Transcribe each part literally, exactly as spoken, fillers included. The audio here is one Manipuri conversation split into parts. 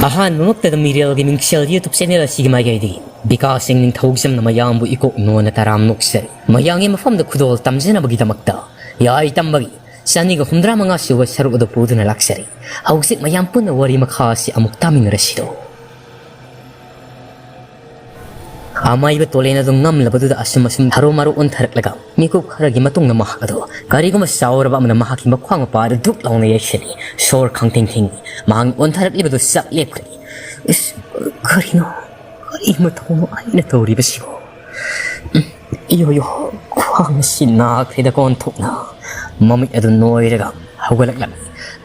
ꯑꯍꯥꯟꯕꯃꯛꯇꯗ ꯃꯤꯔꯦꯜꯒꯤ ꯃꯤꯡꯁꯦꯜ YouTube channel ꯑꯁꯤꯒꯤ ꯃꯥꯏꯀꯩꯗꯒꯤ ꯕꯤꯀꯥꯁ ꯁꯤꯡ ꯅꯤꯡꯊꯧꯖꯝꯅ ꯃꯌꯥꯝꯕꯨ ꯏꯀꯣꯛ ꯅꯣꯟꯅ ꯇꯔꯥꯝꯅ ꯑꯣꯛꯆꯔꯤ꯫ ꯃꯌꯥꯝꯒꯤ ꯃꯐꯝꯗ ꯈꯨꯗꯣꯜ ꯇꯝꯖꯅꯕꯒꯤꯗꯃꯛꯇ ꯌꯥꯏ ꯇꯝꯕꯒꯤ ꯆꯅꯤꯒ ꯍꯨꯝꯗ꯭ꯔꯥ ꯃꯉꯥ ꯁꯨꯕ ꯁꯔꯨꯛ ꯑꯗꯨ ꯄꯨꯗꯨꯅ ꯂꯥꯛꯆꯔꯤ꯫ ꯍꯧꯖꯤꯛ ꯃꯌꯥꯝ ꯄꯨꯟꯅ ꯋꯥꯔꯤ ꯃꯈꯥ ꯑꯁꯤ ꯑꯃꯨꯛ ꯇꯥꯃꯤꯟꯅꯔꯁꯤꯗꯣ꯫ ꯑꯃꯥꯏꯕ ꯇꯣꯂꯦꯟ ꯑꯗꯨ ꯉꯝꯂꯕꯗꯨꯗ ꯑꯁꯨꯝ ꯑꯁꯨꯝ ꯍꯔꯣ ꯃꯔꯣ ꯑꯣꯟꯊꯔꯛꯂꯒ ꯃꯤꯀꯨꯞ ꯈꯔꯒꯤ ꯃꯇꯨꯡꯗ ꯃꯍꯥꯛ ꯑꯗꯨ ꯀꯔꯤꯒꯨꯝꯕ ꯆꯥꯎꯔꯕ ꯑꯃꯅ ꯃꯍꯥꯛꯀꯤ ꯃꯈ꯭ꯋꯥꯡ ꯃꯄꯥꯗ ꯗꯨꯞ ꯂꯥꯎꯅ ꯌꯩꯁꯤꯜꯂꯤ꯫ ꯁꯣꯔ ꯈꯪꯊꯤꯡ ꯊꯤꯡꯏ꯫ ꯃꯍꯥꯛꯅ ꯑꯣꯟꯊꯔꯛꯂꯤꯕꯗꯨ ꯆꯞ ꯂꯦꯞꯈ꯭ꯔꯦ꯫ ꯏꯁ, ꯀꯔꯤꯅꯣ? ꯀꯔꯤ ꯃꯊꯧꯅꯣ ꯑꯩꯅ ꯇꯧꯔꯤꯕꯁꯤꯕꯣ? ꯎꯝ, ꯏꯌꯣ ꯌꯣ, ꯈ꯭ꯋꯥꯡ ꯑꯁꯤ ꯅꯥꯈ꯭ꯔꯦꯗꯀꯣ ꯑꯣꯟꯊꯣꯛꯅ꯫ ꯃꯃꯤꯠ ꯑꯗꯨ ꯅꯣꯏꯔꯒ ꯍꯧꯒꯠꯂꯛꯂꯝꯃꯤ꯫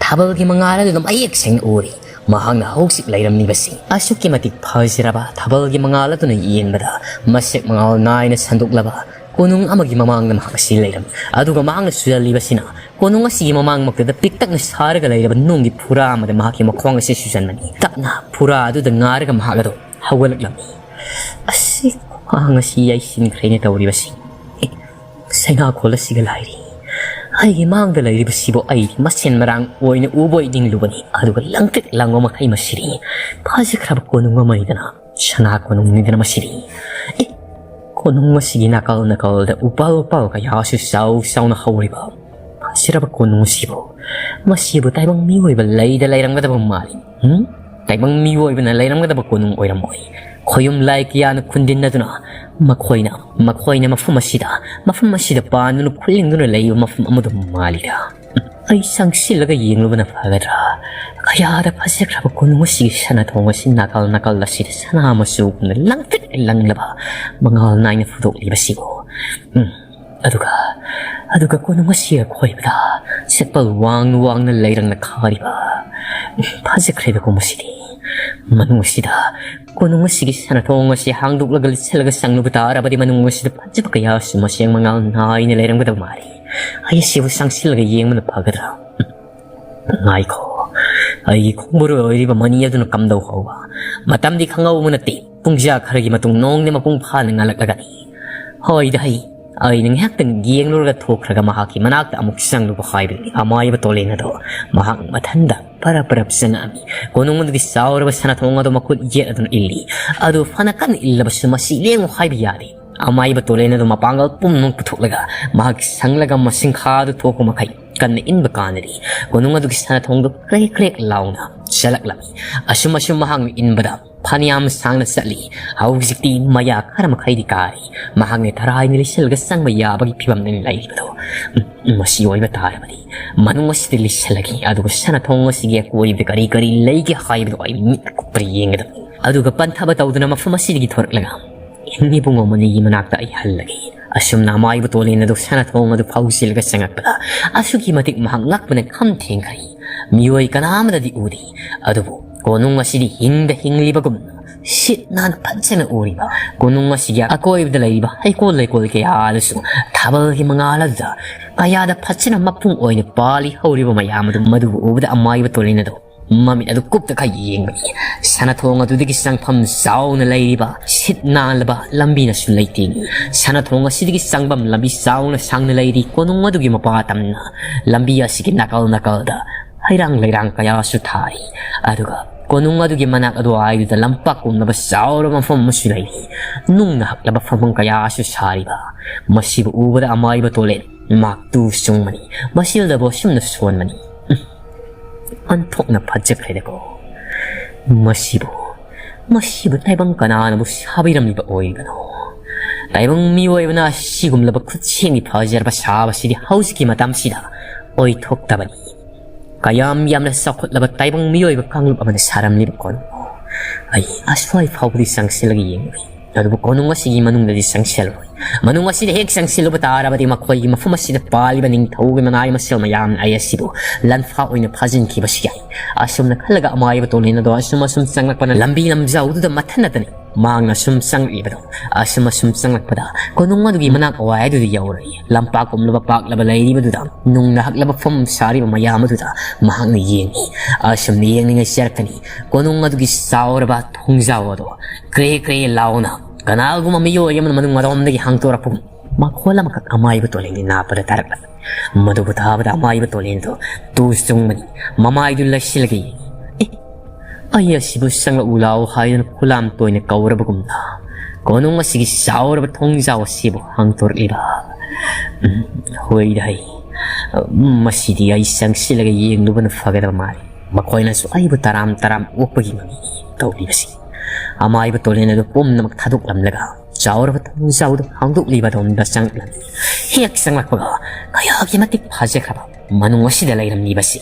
ꯊꯥꯕꯜꯒꯤ ꯃꯉꯥꯜ ꯑꯗꯨꯅ ꯃꯌꯦꯛ ꯁꯦꯡꯅ ꯎꯔꯤ꯫ ꯃꯍꯥꯛꯅ ꯍꯧꯖꯤꯛ ꯂꯩꯔꯝꯂꯤꯕꯁꯤ ꯑꯁꯨꯛꯀꯤ ꯃꯇꯤꯛ ꯐꯖꯔꯕ ꯊꯥꯕꯜꯒꯤ ꯃꯉꯥꯜ ꯑꯗꯨꯅ ꯌꯦꯡꯕꯗ ꯃꯁꯦꯛ ꯃꯉꯥꯜ ꯅꯥꯏꯅ ꯁꯟꯗꯣꯛꯂꯕ ꯀꯣꯅꯨꯡ ꯑꯃꯒꯤ ꯃꯃꯥꯡꯗ ꯃꯍꯥꯛ ꯑꯁꯤ ꯂꯩꯔꯝꯃꯤ꯫ ꯑꯗꯨꯒ ꯃꯍꯥꯛꯅ ꯁꯨꯖꯜꯂꯤꯕꯁꯤꯅ ꯀꯣꯅꯨꯡ ꯑꯁꯤꯒꯤ ꯃꯃꯥꯡꯃꯛꯇꯗ ꯄꯤꯛꯇꯛꯅ ꯁꯥꯔꯒ ꯂꯩꯔꯕ ꯅꯨꯡꯒꯤ ꯐꯨꯔꯥ ꯑꯃꯗ ꯃꯍꯥꯛꯀꯤ ꯃꯈꯣꯡ ꯑꯁꯤ ꯁꯨꯖꯟꯕꯅꯤ꯫ ꯇꯞꯅ ꯐꯨꯔꯥ ꯑꯗꯨꯗ ꯉꯥꯔꯒ ꯃꯍꯥꯛ ꯑꯗꯨ ꯍꯧꯒꯠꯂꯛꯂꯝꯃꯤ꯫ ꯑꯁꯤ ꯈ꯭ꯋꯥꯡ ꯑꯁꯤ ꯌꯩꯁꯤꯟꯈ꯭ꯔꯦꯅꯦ ꯇꯧꯔꯤꯕꯁꯤ꯫ ꯑꯦ, ꯁꯩꯅꯥꯈꯣꯜ ꯑꯁꯤꯒ ꯂꯥꯏꯔꯤ꯫ ꯑꯩꯒꯤ ꯃꯥꯡꯗ ꯂꯩꯔꯤꯕꯁꯤꯕꯨ ꯑꯩꯗꯤ ꯃꯁꯦꯟ ꯃꯔꯥꯡ ꯑꯣꯏꯅ ꯎꯕꯣꯏ ꯅꯤꯡꯂꯨꯕꯅꯤ, ꯑꯗꯨꯒ ꯂꯪꯇ꯭ꯔꯤꯛ ꯂꯪꯕ ꯃꯈꯩ ꯃꯁꯤꯗꯤ ꯐꯖꯈ꯭ꯔꯕ ꯀꯣꯅꯨꯡ ꯑꯃꯅꯤꯗꯅ, ꯁꯅꯥ ꯀꯣꯅꯨꯡꯅꯤꯗꯅ ꯃꯁꯤꯗꯤ꯫ ꯑꯦ, ꯀꯣꯅꯨꯡ ꯑꯁꯤꯒꯤ ꯅꯥꯀꯜ ꯅꯥꯀꯜꯗ ꯎꯄꯥꯜ ꯎꯄꯥꯜ ꯀꯌꯥꯁꯨ ꯆꯥꯎ ꯆꯥꯎꯅ ꯍꯧꯔꯤꯕ ꯐꯖꯔꯕ ꯀꯣꯅꯨꯡ ꯑꯁꯤꯕꯨ, ꯃꯁꯤꯕꯨ ꯇꯥꯏꯕꯪ ꯃꯤꯑꯣꯏꯕ ꯂꯩꯗ ꯂꯩꯔꯝꯒꯗꯕ ꯃꯥꯜꯂꯤ꯫ ꯎꯝ? ꯇꯥꯏꯕꯪ ꯃꯤꯑꯣꯏꯕꯅ ꯂꯩꯔꯝꯒꯗꯕ ꯀꯣꯅꯨꯡ ꯑꯣꯏꯔꯝꯃꯣꯏ꯫ ꯈꯣꯌꯨꯝ ꯂꯥꯏ ꯀꯌꯥꯅ ꯈꯨꯟꯗꯤꯟꯅꯗꯨꯅ ꯃꯈꯣꯏꯅ, ꯃꯈꯣꯏꯅ ꯃꯐꯝ ꯑꯁꯤꯗ, ꯃꯐꯝ ꯑꯁꯤꯗ ꯄꯥꯟꯗꯨꯅ ꯈꯨꯜꯂꯤꯡꯗꯨꯅ ꯂꯩꯕ ꯃꯐꯝ ꯑꯃꯗ ꯃꯥꯜꯂꯤꯗ꯫ ꯑꯩ ꯆꯪꯁꯤꯜꯂꯒ ꯌꯦꯡꯂꯨꯕꯅ ꯐꯒꯗ꯭ꯔꯥ? ꯀꯌꯥꯗ ꯐꯖꯈ꯭ꯔꯕ ꯀꯣꯅꯨꯡ ꯑꯁꯤꯒꯤ ꯁꯅꯥ ꯊꯣꯡ ꯑꯁꯤ ꯅꯥꯀꯜ ꯅꯥꯀꯜ ꯑꯁꯤꯗ ꯁꯅꯥ ꯃꯆꯨꯒꯨꯝꯅ ꯂꯪꯇ꯭ꯔꯤꯛ ꯂꯪꯂꯕ ꯃꯉꯥꯜ ꯅꯥꯏꯅ ꯐꯨꯗꯣꯛꯂꯤꯕꯁꯤꯕꯨ꯫ ꯎꯝ꯫ ꯑꯗꯨꯒ, ꯑꯗꯨꯒ ꯀꯣꯅꯨꯡ ꯑꯁꯤ ꯑꯀꯣꯏꯕꯗ ꯁꯦꯛꯄꯜ ꯋꯥꯡꯅ ꯋꯥꯡꯅ ꯂꯩꯔꯪꯅ ꯈꯥꯔꯤꯕ ꯐꯖꯈ꯭ꯔꯤꯕ ꯀꯣꯅꯨꯡ ꯑꯁꯤꯗꯤ꯫ ꯃꯅꯨꯡ ꯑꯁꯤꯗ ꯀꯣꯅꯨꯡ ꯑꯁꯤꯒꯤ ꯁꯅꯥꯊꯣꯡ ꯑꯁꯤ ꯍꯥꯡꯗꯣꯛꯂꯒ ꯂꯤꯠꯁꯤꯜꯂꯒ ꯆꯪꯂꯨꯕ ꯇꯥꯔꯕꯗꯤ ꯃꯅꯨꯡ ꯑꯁꯤꯗ ꯐꯖꯕ ꯀꯌꯥꯁꯨ ꯃꯁꯦꯡ ꯃꯉꯥꯜ ꯅꯥꯏꯅ ꯂꯩꯔꯝꯒꯗꯕ ꯃꯥꯜꯂꯤ꯫ ꯑꯩ ꯑꯁꯤꯕꯨ ꯆꯪꯁꯤꯜꯂꯒ ꯌꯦꯡꯕꯅ ꯐꯒꯗ꯭ꯔꯥ? ꯉꯥꯏꯈꯣ, ꯑꯩꯒꯤ ꯈꯣꯡꯕꯨꯔꯣꯏ ꯑꯣꯏꯔꯤꯕ ꯃꯅꯤ ꯑꯗꯨꯅ ꯀꯝꯗꯧ ꯍꯧꯕ? ꯃꯇꯝꯗꯤ ꯈꯪꯍꯧꯕ ꯅꯠꯇꯦ꯫ ꯄꯨꯡꯖꯥ ꯈꯔꯒꯤ ꯃꯇꯨꯡ ꯅꯣꯡꯗꯤ ꯃꯄꯨꯡ ꯐꯥꯅ ꯉꯥꯜꯂꯛꯂꯒꯅꯤ꯫ ꯍꯣꯏꯗ ꯍꯩ, ꯑꯩꯅ ꯉꯥꯏꯍꯥꯛꯇꯪ ꯌꯦꯡꯂꯨꯔꯒ ꯊꯣꯛꯈ꯭ꯔꯒ ꯃꯍꯥꯛꯀꯤ ꯃꯅꯥꯛꯇ ꯑꯃꯨꯛ ꯆꯪꯂꯨꯕ ꯍꯥꯏꯕꯗꯨꯅꯤ꯫ ꯑꯃꯥꯏꯕ ꯇꯣꯂꯦꯟ ꯑꯗꯣ ꯃꯍꯥꯛ ꯃꯊꯟꯗ ꯄꯔꯞ ꯄꯔꯞ ꯆꯪꯉꯛꯑꯝꯃꯤ꯫ ꯀꯣꯅꯨꯡ ꯑꯗꯨꯒꯤ ꯆꯥꯎꯔꯕ ꯁꯅꯥꯊꯣꯡ ꯑꯗꯨ ꯃꯈꯨꯠ ꯌꯦꯠ ꯑꯗꯨꯅ ꯏꯜꯂꯤ꯫ ꯑꯗꯨ ꯐꯅ ꯀꯟꯅ ꯏꯜꯂꯕꯁꯨ ꯃꯁꯤ ꯂꯦꯡꯉꯨ ꯍꯥꯏꯕ ꯌꯥꯗꯦ꯫ ꯑꯃꯥꯏꯕ ꯇꯣꯂꯦꯟ ꯑꯗꯨ ꯃꯄꯥꯡꯒꯜ ꯄꯨꯝꯅꯃꯛ ꯄꯨꯊꯣꯛꯂꯒ ꯃꯍꯥꯛꯀꯤ ꯁꯪꯂꯒ ꯃꯁꯤꯡꯈꯥ ꯑꯗꯨ ꯊꯣꯛꯄ ꯃꯈꯩ ꯀꯟꯅ ꯏꯟꯕ ꯀꯥꯟꯗꯗꯤ ꯀꯣꯅꯨꯡ ꯑꯗꯨꯒꯤ ꯁꯅꯥꯊꯣꯡꯗꯨ ꯀ꯭ꯔꯦꯛ ꯀ꯭ꯔꯦꯛ ꯂꯥꯎꯅ ꯆꯠꯂꯛꯂꯝꯃꯤ꯫ ꯑꯁꯨꯝ ꯑꯁꯨꯝ ꯃꯍꯥꯛꯅ ꯏꯟꯕꯗ ꯐꯅꯌꯥꯝ ꯁꯥꯡꯅ ꯆꯠꯂꯤ꯫ ꯍꯧꯖꯤꯛꯇꯤ ꯃꯌꯥ ꯈꯔ ꯃꯈꯩꯗꯤ ꯀꯥꯔꯦ꯫ ꯃꯍꯥꯛꯅ ꯊꯔꯥꯏꯅ ꯂꯤꯁꯤꯜꯂꯒ ꯆꯪꯕ ꯌꯥꯕꯒꯤ ꯐꯤꯕꯝꯗꯅꯤ ꯂꯩꯔꯤꯕꯗꯣ꯫ ꯎꯝ, ꯃꯁꯤ ꯑꯣꯏꯕ ꯇꯥꯔꯕꯗꯤ ꯃꯅꯨꯡ ꯑꯁꯤꯗ ꯂꯤꯁꯤꯜꯂꯒꯦ, ꯑꯗꯨꯒ ꯁꯅꯥꯊꯣꯡ ꯑꯁꯤꯒꯤ ꯑꯀꯣꯏꯕꯗ ꯀꯔꯤ ꯀꯔꯤ ꯂꯩꯒꯦ ꯍꯥꯏꯕꯗꯨ ꯑꯩ ꯃꯤꯠ ꯀꯨꯞꯄꯗ ꯌꯦꯡꯒꯗꯕꯅꯤ꯫ ꯑꯗꯨꯒ ꯄꯟꯊꯕ ꯇꯧꯗꯨꯅ ꯃꯐꯝ ꯑꯁꯤꯗꯒꯤ ꯊꯣꯔꯛꯂꯒ ꯏꯕꯨꯡꯉꯣ ꯃꯅꯤꯒꯤ ꯃꯅꯥꯛꯇ ꯑꯩ ꯍꯜꯂꯒꯦ꯫ ꯑꯁꯨꯝꯅ ꯑꯃꯥꯏꯕ ꯇꯣꯂꯦꯟ ꯑꯗꯨ ꯁꯅꯥꯊꯣꯡ ꯑꯗꯨ ꯐꯥꯎꯖꯤꯜꯂꯒ ꯆꯪꯉꯛꯄꯗ ꯑꯁꯨꯛꯀꯤ ꯃꯇꯤꯛ ꯃꯍꯥꯛ ꯉꯛꯄꯅ ꯈꯝ ꯊꯦꯡꯈ꯭ꯔꯦ꯫ ꯃꯤꯑꯣꯏ ꯀꯅꯥ ꯑꯃꯗꯗꯤ ꯎꯗꯦ, ꯑꯗꯨꯕꯨ ꯀꯣꯅꯨꯡ ꯑꯁꯤꯗꯤ ꯍꯤꯡꯗ ꯍꯤꯡꯂꯤꯕꯒꯨꯝꯅ ꯁꯤꯠ ꯅꯥꯟꯅ ꯐꯖꯅ ꯎꯔꯤꯕ, ꯀꯣꯅꯨꯡ ꯑꯁꯤꯒꯤ ꯑꯀꯣꯏꯕꯗ ꯂꯩꯔꯤꯕ ꯍꯩꯀꯣꯜ ꯂꯩꯀꯣꯜ ꯀꯌꯥ ꯑꯗꯨꯁꯨ ꯊꯥꯕꯜꯒꯤ ꯃꯉꯥꯜ ꯑꯗꯨꯗ ꯀꯌꯥꯗ ꯐꯖꯅ ꯃꯄꯨꯡ ꯑꯣꯏꯅ ꯄꯥꯜꯂꯤ ꯍꯧꯔꯤꯕ ꯃꯌꯥꯝ ꯑꯗꯨ, ꯃꯗꯨꯕꯨ ꯎꯕꯗ ꯑꯃꯥꯏꯕ ꯇꯣꯂꯦꯟ ꯑꯗꯨ ꯃꯃꯤꯠ ꯑꯗꯨ ꯀꯨꯞꯇ ꯈꯔ ꯌꯦꯡꯕꯅꯤ꯫ ꯁꯅꯥꯊꯣꯡ ꯑꯗꯨꯗꯒꯤ ꯆꯪꯐꯝ ꯆꯥꯎꯅ ꯂꯩꯔꯤꯕ ꯁꯤꯠ ꯅꯥꯜꯂꯕ ꯂꯝꯕꯤꯅꯁꯨ ꯂꯩꯇꯦꯡꯏ꯫ ꯁꯅꯥꯊꯣꯡ ꯑꯁꯤꯗꯒꯤ ꯆꯪꯐꯝ ꯂꯝꯕꯤ ꯆꯥꯎꯅ ꯁꯥꯡꯅ ꯂꯩꯔꯤ꯫ ꯀꯣꯅꯨꯡ ꯑꯗꯨꯒꯤ ꯃꯄꯥ ꯇꯝꯅ ꯂꯝꯕꯤ ꯑꯁꯤꯒꯤ ꯅꯥꯀꯜ ꯅꯥꯀꯜꯗ ꯍꯩꯔꯥꯡ ꯂꯩꯔꯥꯡ ꯀꯌꯥꯁꯨ ꯊꯥꯔꯤ꯫ ꯑꯗꯨꯒ ꯀꯣꯅꯨꯡ ꯑꯗꯨꯒꯤ ꯃꯅꯥꯛ ꯑꯗꯨꯋꯥꯏꯗꯨꯗ ꯂꯝꯄꯥꯛ ꯀꯨꯝꯂꯕ ꯆꯥꯎꯔꯕ ꯃꯐꯝ ꯑꯃꯁꯨ ꯂꯩꯔꯤ꯫ ꯅꯨꯡꯅ ꯍꯛꯂꯕ ꯐꯝꯐꯝ ꯀꯌꯥꯁꯨ ꯁꯥꯔꯤꯕ꯫ ꯃꯁꯤꯕꯨ ꯎꯕꯗ ꯑꯃꯥꯏꯕ ꯇꯣꯂꯦꯟ ꯃꯥꯛꯇꯨ ꯆꯨꯡꯕꯅꯤ꯫ ꯃꯁꯤꯗꯕꯨ ꯑꯁꯨꯝꯅ ꯁꯣꯟꯕꯅꯤ꯫ ꯎꯝ, ꯑꯣꯟꯊꯣꯛꯅ ꯐꯖꯈ꯭ꯔꯦꯗꯀꯣ꯫ ꯃꯁꯤꯕꯨ, ꯃꯁꯤꯕꯨ ꯇꯥꯏꯕꯪ ꯀꯅꯥꯅꯕꯨ ꯁꯥꯕꯤꯔꯝꯂꯤꯕ ꯑꯣꯏꯔꯤꯕꯅꯣ? ꯇꯥꯏꯕꯪ ꯃꯤꯑꯣꯏꯕꯅ ꯑꯁꯤꯒꯨꯝꯂꯕ ꯈꯨꯠꯁꯦꯝꯒꯤ ꯐꯖꯔꯕ ꯁꯥꯕꯁꯤꯗꯤ ꯍꯧꯖꯤꯛꯀꯤ ꯃꯇꯝꯁꯤꯗ ꯑꯣꯏꯊꯣꯛꯇꯕꯅꯤ꯫ ꯀꯌꯥꯝ ꯌꯥꯝꯅ ꯆꯥꯎꯈꯠꯂꯕ ꯇꯥꯏꯕꯪ ꯃꯤꯑꯣꯏꯕ ꯀꯥꯡꯂꯨꯞ ꯑꯃꯅ ꯁꯥꯔꯝꯂꯤꯕ ꯀꯣꯅꯨꯡꯅꯣ? ꯑꯩ ꯑꯁ꯭ꯋꯥꯏ ꯐꯥꯎꯕꯗꯤ ꯆꯪꯁꯤꯜꯂꯒ ꯌꯦꯡꯂꯨꯏ, ꯑꯗꯨꯕꯨ ꯀꯣꯅꯨꯡ ꯑꯁꯤꯒꯤ ꯃꯅꯨꯡꯗꯗꯤ ꯆꯪꯁꯤꯜꯂꯣꯏ꯫ ꯃꯅꯨꯡ ꯑꯁꯤꯗ ꯍꯦꯛ ꯆꯪꯁꯤꯜꯂꯨꯕ ꯇꯥꯔꯕꯗꯤ ꯃꯈꯣꯏꯒꯤ ꯃꯐꯝ ꯑꯁꯤꯗ ꯄꯥꯜꯂꯤꯕ ꯅꯤꯡꯊꯧꯒꯤ ꯃꯅꯥꯏ ꯃꯁꯜ ꯃꯌꯥꯝꯅ ꯑꯩ ꯑꯁꯤꯕꯨ ꯂꯟꯐꯥ ꯑꯣꯏꯅ ꯐꯥꯖꯤꯟꯈꯤꯕꯁꯨ ꯌꯥꯏ꯫ ꯑꯁꯨꯝꯅ ꯈꯜꯂꯒ ꯑꯃꯥꯏꯕ ꯇꯣꯂꯦꯟ ꯑꯗꯣ ꯑꯁꯨꯝ ꯑꯁꯨꯝ ꯆꯪꯂꯛꯄꯅ ꯂꯝꯕꯤ ꯂꯝꯖꯥꯎꯗꯨꯗ ꯃꯊꯟꯅꯇꯅꯤ ꯃꯍꯥꯛꯅ ꯁꯨꯝ ꯆꯪꯂꯛꯂꯤꯕꯗꯣ꯫ ꯑꯁꯨꯝ ꯑꯁꯨꯝ ꯆꯪꯂꯛꯄꯗ ꯀꯣꯅꯨꯡ ꯑꯗꯨꯒꯤ ꯃꯅꯥꯛ ꯑꯋꯥꯏ ꯑꯗꯨꯗ ꯌꯧꯔꯛꯏ꯫ ꯂꯝꯄꯥꯛ ꯀꯨꯝꯂꯕ ꯄꯥꯛꯂꯕ ꯂꯩꯔꯤꯕꯗꯨꯗ ꯅꯨꯡꯅ ꯍꯛꯂꯕ ꯐꯝ ꯁꯥꯔꯤꯕ ꯃꯌꯥꯝ ꯑꯗꯨꯗ ꯃꯍꯥꯛꯅ ꯌꯦꯡꯉꯤ꯫ ꯑꯁꯨꯝꯅ ꯌꯦꯡꯂꯤꯉꯩ ꯆꯦꯔꯛꯀꯅꯤ ꯀꯣꯅꯨꯡ ꯑꯗꯨꯒꯤ ꯆꯥꯎꯔꯕ ꯊꯣꯡꯖꯥꯎ ꯑꯗꯣ ꯀ꯭ꯔꯦ ꯀ꯭ꯔꯦ ꯂꯥꯎꯅ ꯀꯅꯥꯒꯨꯝꯕ ꯃꯤꯑꯣꯏ ꯑꯃꯅ ꯃꯅꯨꯡ ꯑꯗꯣꯝꯗꯒꯤ ꯍꯥꯡꯇꯣꯔꯛꯄꯒꯨꯝ ꯃꯈꯣꯜ ꯑꯃꯈꯛ ꯑꯃꯥꯏꯕ ꯇꯣꯂꯦꯟꯒꯤ ꯅꯥꯄꯗ ꯇꯥꯔꯛꯂꯝꯃꯤ꯫ ꯃꯗꯨꯕꯨ ꯇꯥꯕꯗ ꯑꯃꯥꯏꯕ ꯇꯣꯂꯦꯟꯗꯣ ꯇꯨ ꯆꯨꯡꯕꯅꯤ꯫ ꯃꯃꯥꯏꯗꯨ ꯂꯩꯁꯤꯜꯂꯒ ꯌꯦꯡꯉꯤ꯫ "ꯑꯦ, ꯑꯩ ꯑꯁꯤꯕꯨ ꯆꯪꯂꯛꯎ ꯂꯥꯎ ꯍꯥꯏꯗꯨꯅ ꯈꯨꯂꯥꯝ ꯇꯣꯏꯅ ꯀꯧꯔꯕꯒꯨꯝꯅ ꯀꯣꯅꯨꯡ ꯑꯁꯤꯒꯤ ꯆꯥꯎꯔꯕ ꯊꯣꯡꯖꯥꯎ ꯑꯁꯤꯕꯨ ꯍꯥꯡꯗꯣꯔꯛꯂꯤꯕ꯫ ꯎꯝ, ꯍꯣꯏꯗ ꯍꯩ꯫ ꯃꯁꯤꯗꯤ ꯑꯩ ꯆꯪꯁꯤꯜꯂꯒ ꯌꯦꯡꯂꯨꯕꯅ ꯐꯒꯗꯕ ꯃꯥꯜꯂꯤ꯫ ꯃꯈꯣꯏꯅꯁꯨ ꯑꯩꯕꯨ ꯇꯔꯥꯝ ꯇꯔꯥꯝ ꯑꯣꯛꯄꯒꯤ ꯃꯃꯤꯅꯤ ꯇꯧꯔꯤꯕꯁꯤ꯫" ꯑꯃꯥꯏꯕ ꯇꯣꯂꯦꯟ ꯑꯗꯨ ꯄꯨꯝꯅꯃꯛ ꯊꯥꯗꯣꯛꯂꯝꯂꯒ ꯆꯥꯎꯔꯕ ꯊꯣꯡꯖꯥꯎꯗ ꯍꯥꯡꯗꯣꯛꯂꯤꯕ ꯑꯗꯣꯝꯗ ꯆꯪꯂꯛꯂꯝꯃꯤ꯫ ꯍꯦꯛ ꯆꯪꯂꯛꯄꯒ ꯀꯌꯥꯒꯤ ꯃꯇꯤꯛ ꯐꯖꯈ꯭ꯔꯕ ꯃꯅꯨꯡ ꯑꯁꯤꯗ ꯂꯩꯔꯝꯂꯤꯕꯁꯤ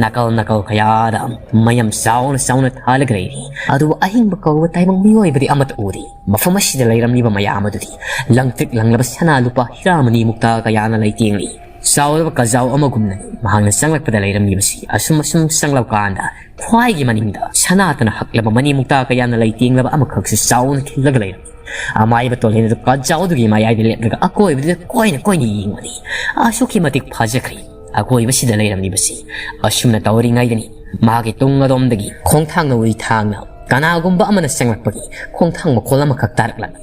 ꯅꯥꯀꯜ ꯅꯥꯀꯜ ꯀꯌꯥꯗ ꯃꯌꯥꯝ ꯆꯥꯎꯅ ꯆꯥꯎꯅ ꯊꯥꯜꯂꯒ ꯂꯩꯔꯤ꯫ ꯑꯗꯨꯕꯨ ꯑꯍꯤꯡꯕ ꯀꯧꯕ ꯇꯥꯏꯕꯪ ꯃꯤꯑꯣꯏꯕꯗꯤ ꯑꯃꯠꯇ ꯎꯗꯦ꯫ ꯃꯐꯝ ꯑꯁꯤꯗ ꯂꯩꯔꯝꯂꯤꯕ ꯃꯌꯥꯝ ꯑꯗꯨꯗꯤ ꯂꯪꯇ꯭ꯔꯤꯛ ꯂꯪꯂꯕ ꯁꯅꯥ ꯂꯨꯄꯥ ꯍꯤꯔꯥꯃꯅꯤ ꯃꯨꯛꯇꯥ ꯀꯌꯥꯅ ꯂꯩꯇꯦꯡꯂꯤ꯫ ꯆꯥꯎꯔꯕ ꯀꯖꯥꯎ ꯑꯃꯒꯨꯝꯅ ꯃꯍꯥꯛꯅ ꯆꯪꯂꯛꯄꯗ ꯂꯩꯔꯝꯂꯤꯕꯁꯤ ꯑꯁꯨꯝ ꯑꯁꯨꯝ ꯆꯪꯂꯛꯀꯥꯟꯗ ꯈ꯭ꯋꯥꯏꯒꯤ ꯃꯅꯤꯡꯗ ꯁꯅꯥꯇꯅ ꯍꯛꯂꯕ ꯃꯅꯤ ꯃꯨꯛꯇꯥ ꯀꯌꯥꯅ ꯂꯩꯇꯦꯡꯂꯕ ꯑꯃꯈꯛꯁꯨ ꯆꯥꯎꯅ ꯈꯤꯜꯂꯒ ꯂꯩꯔꯝꯃꯤ꯫ ꯑꯃꯥꯏꯕ ꯇꯣꯂꯦꯟ ꯑꯗꯨ ꯀꯖꯥꯎꯗꯨꯒꯤ ꯃꯌꯥꯏꯗ ꯂꯦꯞꯂꯒ ꯑꯀꯣꯏꯕꯗꯨꯗ ꯀꯣꯏꯅ ꯀꯣꯏꯅ ꯌꯦꯡꯕꯅꯤ꯫ ꯑꯁꯨꯛꯀꯤ ꯃꯇꯤꯛ ꯐꯖꯈ꯭ꯔꯦ꯫ ꯑꯀꯣꯏꯕꯁꯤꯗ ꯂꯩꯔꯝꯂꯤꯕꯁꯤ꯫ ꯑꯁꯨꯝꯅ ꯇꯧꯔꯤꯉꯩꯗꯅꯤ ꯃꯍꯥꯛꯀꯤ ꯇꯨꯡ ꯑꯗꯣꯝꯗꯒꯤ ꯈꯣꯡꯊꯥꯡꯅ ꯎꯔꯤ ꯊꯥꯡꯅ ꯀꯅꯥꯒꯨꯝꯕ ꯑꯃꯅ ꯆꯪꯂꯛꯄꯒꯤ ꯈꯣꯡꯊꯥꯡ ꯃꯈꯣꯜ ꯑꯃꯈꯛ ꯇꯥꯔꯛꯂꯝꯃꯤ꯫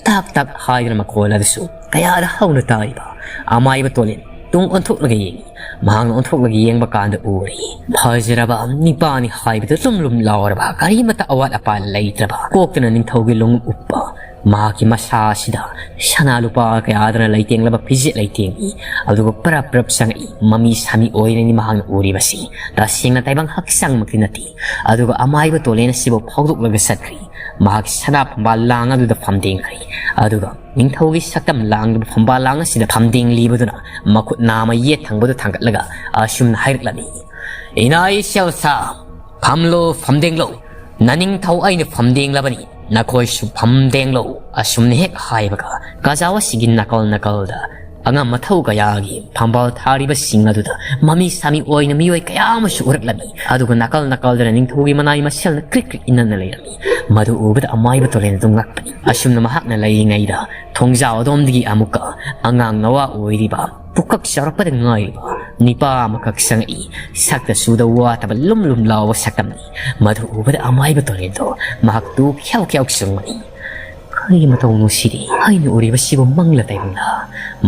ꯇꯥꯛ ꯇꯥꯛ ꯍꯥꯏꯗꯨꯅ ꯃꯈꯣꯜ ꯑꯗꯨꯁꯨ ꯀꯌꯥꯗ ꯍꯧꯅ ꯇꯥꯔꯤꯕ꯫ ꯑꯃꯥꯏꯕ ꯇꯣꯂꯦꯟ ꯇꯨꯡ ꯑꯣꯟꯊꯣꯛꯂꯒ ꯌꯦꯡꯉꯤ꯫ ꯃꯍꯥꯛꯅ ꯑꯣꯟꯊꯣꯛꯂꯒ ꯌꯦꯡꯕ ꯀꯥꯟꯗ ꯎꯔꯤ꯫ ꯐꯖꯔꯕ ꯅꯤꯄꯥꯅꯤ ꯍꯥꯏꯕꯗꯨ ꯂꯨꯝ ꯂꯨꯝ ꯂꯥꯎꯔꯕ, ꯀꯔꯤꯃꯠꯇ ꯑꯋꯥꯠ ꯑꯄꯥ ꯂꯩꯇ꯭ꯔꯕ, ꯀꯣꯛꯇꯅ ꯅꯤꯡꯊꯧꯒꯤ ꯂꯣꯡꯎꯞ ꯎꯞꯄ, ꯃꯍꯥꯛꯀꯤ ꯃꯁꯥ ꯑꯁꯤꯗ ꯁꯅꯥ ꯂꯨꯄꯥ ꯀꯌꯥꯗꯅ ꯂꯩꯇꯦꯡꯂꯕ ꯐꯤꯖꯦꯠ ꯂꯩꯇꯦꯡꯏ꯫ ꯑꯗꯨꯒ ꯄꯔꯞ ꯄꯔꯞ ꯆꯪꯉꯛꯏ꯫ ꯃꯃꯤ ꯁꯥꯃꯤ ꯑꯣꯏꯔꯅꯤ ꯃꯍꯥꯛꯅ ꯎꯔꯤꯕꯁꯤ꯫ ꯇꯁꯦꯡꯅ ꯇꯥꯏꯕꯪ ꯍꯛꯆꯥꯡꯃꯛꯇꯤ ꯅꯠꯇꯦ꯫ ꯑꯗꯨꯒ ꯑꯃꯥꯏꯕ ꯇꯣꯂꯦꯟ ꯑꯁꯤꯕꯨ ꯐꯥꯎꯗꯣꯛꯂꯒ ꯆꯠꯈ꯭ꯔꯤ꯫ ꯃꯍꯥꯛ ꯁꯅꯥ ꯐꯝꯕꯥꯜ ꯂꯥꯡ ꯑꯗꯨꯗ ꯐꯝꯗꯦꯡꯈ꯭ꯔꯤ꯫ ꯑꯗꯨꯒ ꯅꯤꯡꯊꯧꯒꯤ ꯁꯛꯇꯝ ꯂꯥꯡꯂꯤꯕ ꯐꯝꯕꯥꯜ ꯂꯥꯡ ꯑꯁꯤꯗ ꯐꯝꯗꯦꯡꯂꯤꯕꯗꯨꯅ ꯃꯈꯨꯠ ꯅꯥꯝꯃ ꯌꯦꯠ ꯊꯪꯕꯗ ꯊꯥꯡꯒꯠꯂꯒ ꯑꯁꯨꯝꯅ ꯍꯥꯏꯔꯛꯂꯝꯃꯤ, "ꯏꯅꯥꯏ ꯁꯦꯜꯁꯥ, ꯐꯝꯂꯣ, ꯐꯝꯗꯦꯡꯂꯣ꯫ ꯅꯅꯤꯡꯊꯧ ꯑꯩꯅ ꯐꯝꯗꯦꯡꯂꯕꯅꯤ, ꯅꯈꯣꯏꯁꯨ ꯐꯝꯗꯦꯡꯂꯣ꯫" ꯑꯁꯨꯝꯅ ꯍꯦꯛ ꯍꯥꯏꯕꯒ ꯀꯖꯥꯎ ꯑꯁꯤꯒꯤ ꯅꯥꯀꯜ ꯅꯥꯀꯜꯗ ꯑꯉꯝ ꯑꯊꯧ ꯀꯌꯥꯒꯤ ꯐꯝꯕꯥꯜ ꯊꯥꯔꯤꯕꯁꯤꯡ ꯑꯗꯨꯗ ꯃꯃꯤ ꯁꯥꯃꯤ ꯑꯣꯏꯅ ꯃꯤꯑꯣꯏ ꯀꯌꯥ ꯑꯃꯁꯨ ꯎꯔꯛꯂꯝꯃꯤ꯫ ꯑꯗꯨꯒ ꯅꯥꯀꯜ ꯅꯥꯀꯜꯗꯅ ꯅꯤꯡꯊꯧꯒꯤ ꯃꯅꯥꯏ ꯃꯁꯦꯜꯅ ꯀ꯭ꯔꯤꯛ ꯀ꯭ꯔꯤꯛ ꯏꯟꯅꯗꯨꯅ ꯂꯩꯔꯝꯃꯤ꯫ ꯃꯗꯨ ꯎꯕꯗ ꯑꯃꯥꯏꯕ ꯇꯣꯔꯦꯟ ꯑꯗꯨ ꯉꯛꯄꯅꯤ꯫ ꯑꯁꯨꯝꯅ ꯃꯍꯥꯛꯅ ꯂꯩꯔꯤꯉꯩꯗ ꯊꯣꯡꯖꯥꯎ ꯑꯗꯣꯝꯗꯒꯤ ꯑꯃꯨꯛꯀ ꯑꯉꯥꯡ ꯅꯋꯥ ꯑꯣꯏꯔꯤꯕ, ꯄꯨꯀꯛ ꯆꯥꯎꯔꯛꯄꯗ ꯉꯥꯏꯔꯤꯕ ꯅꯤꯄꯥ ꯑꯃꯈꯛ ꯆꯪꯉꯛꯏ꯫ ꯁꯛꯇ ꯆꯨꯗ ꯋꯥꯠꯇꯕ ꯂꯨꯝ ꯂꯨꯝ ꯂꯥꯎꯕ ꯁꯛꯇꯝꯅꯤ꯫ ꯃꯗꯨ ꯎꯕꯗ ꯑꯃꯥꯏꯕ ꯇꯣꯔꯦꯟꯗꯣ ꯃꯍꯥꯛ ꯇꯨ ꯈ꯭ꯌꯥꯎ ꯈ꯭ꯌꯥꯎ ꯆꯨꯡꯕꯅꯤ꯫ ꯑꯩꯒꯤ ꯃꯇꯧ ꯅꯨꯡꯁꯤꯗꯦ, ꯑꯩꯅ ꯎꯔꯤꯕꯁꯤꯕꯨ ꯃꯪꯂ ꯇꯥꯏꯕꯪꯂ?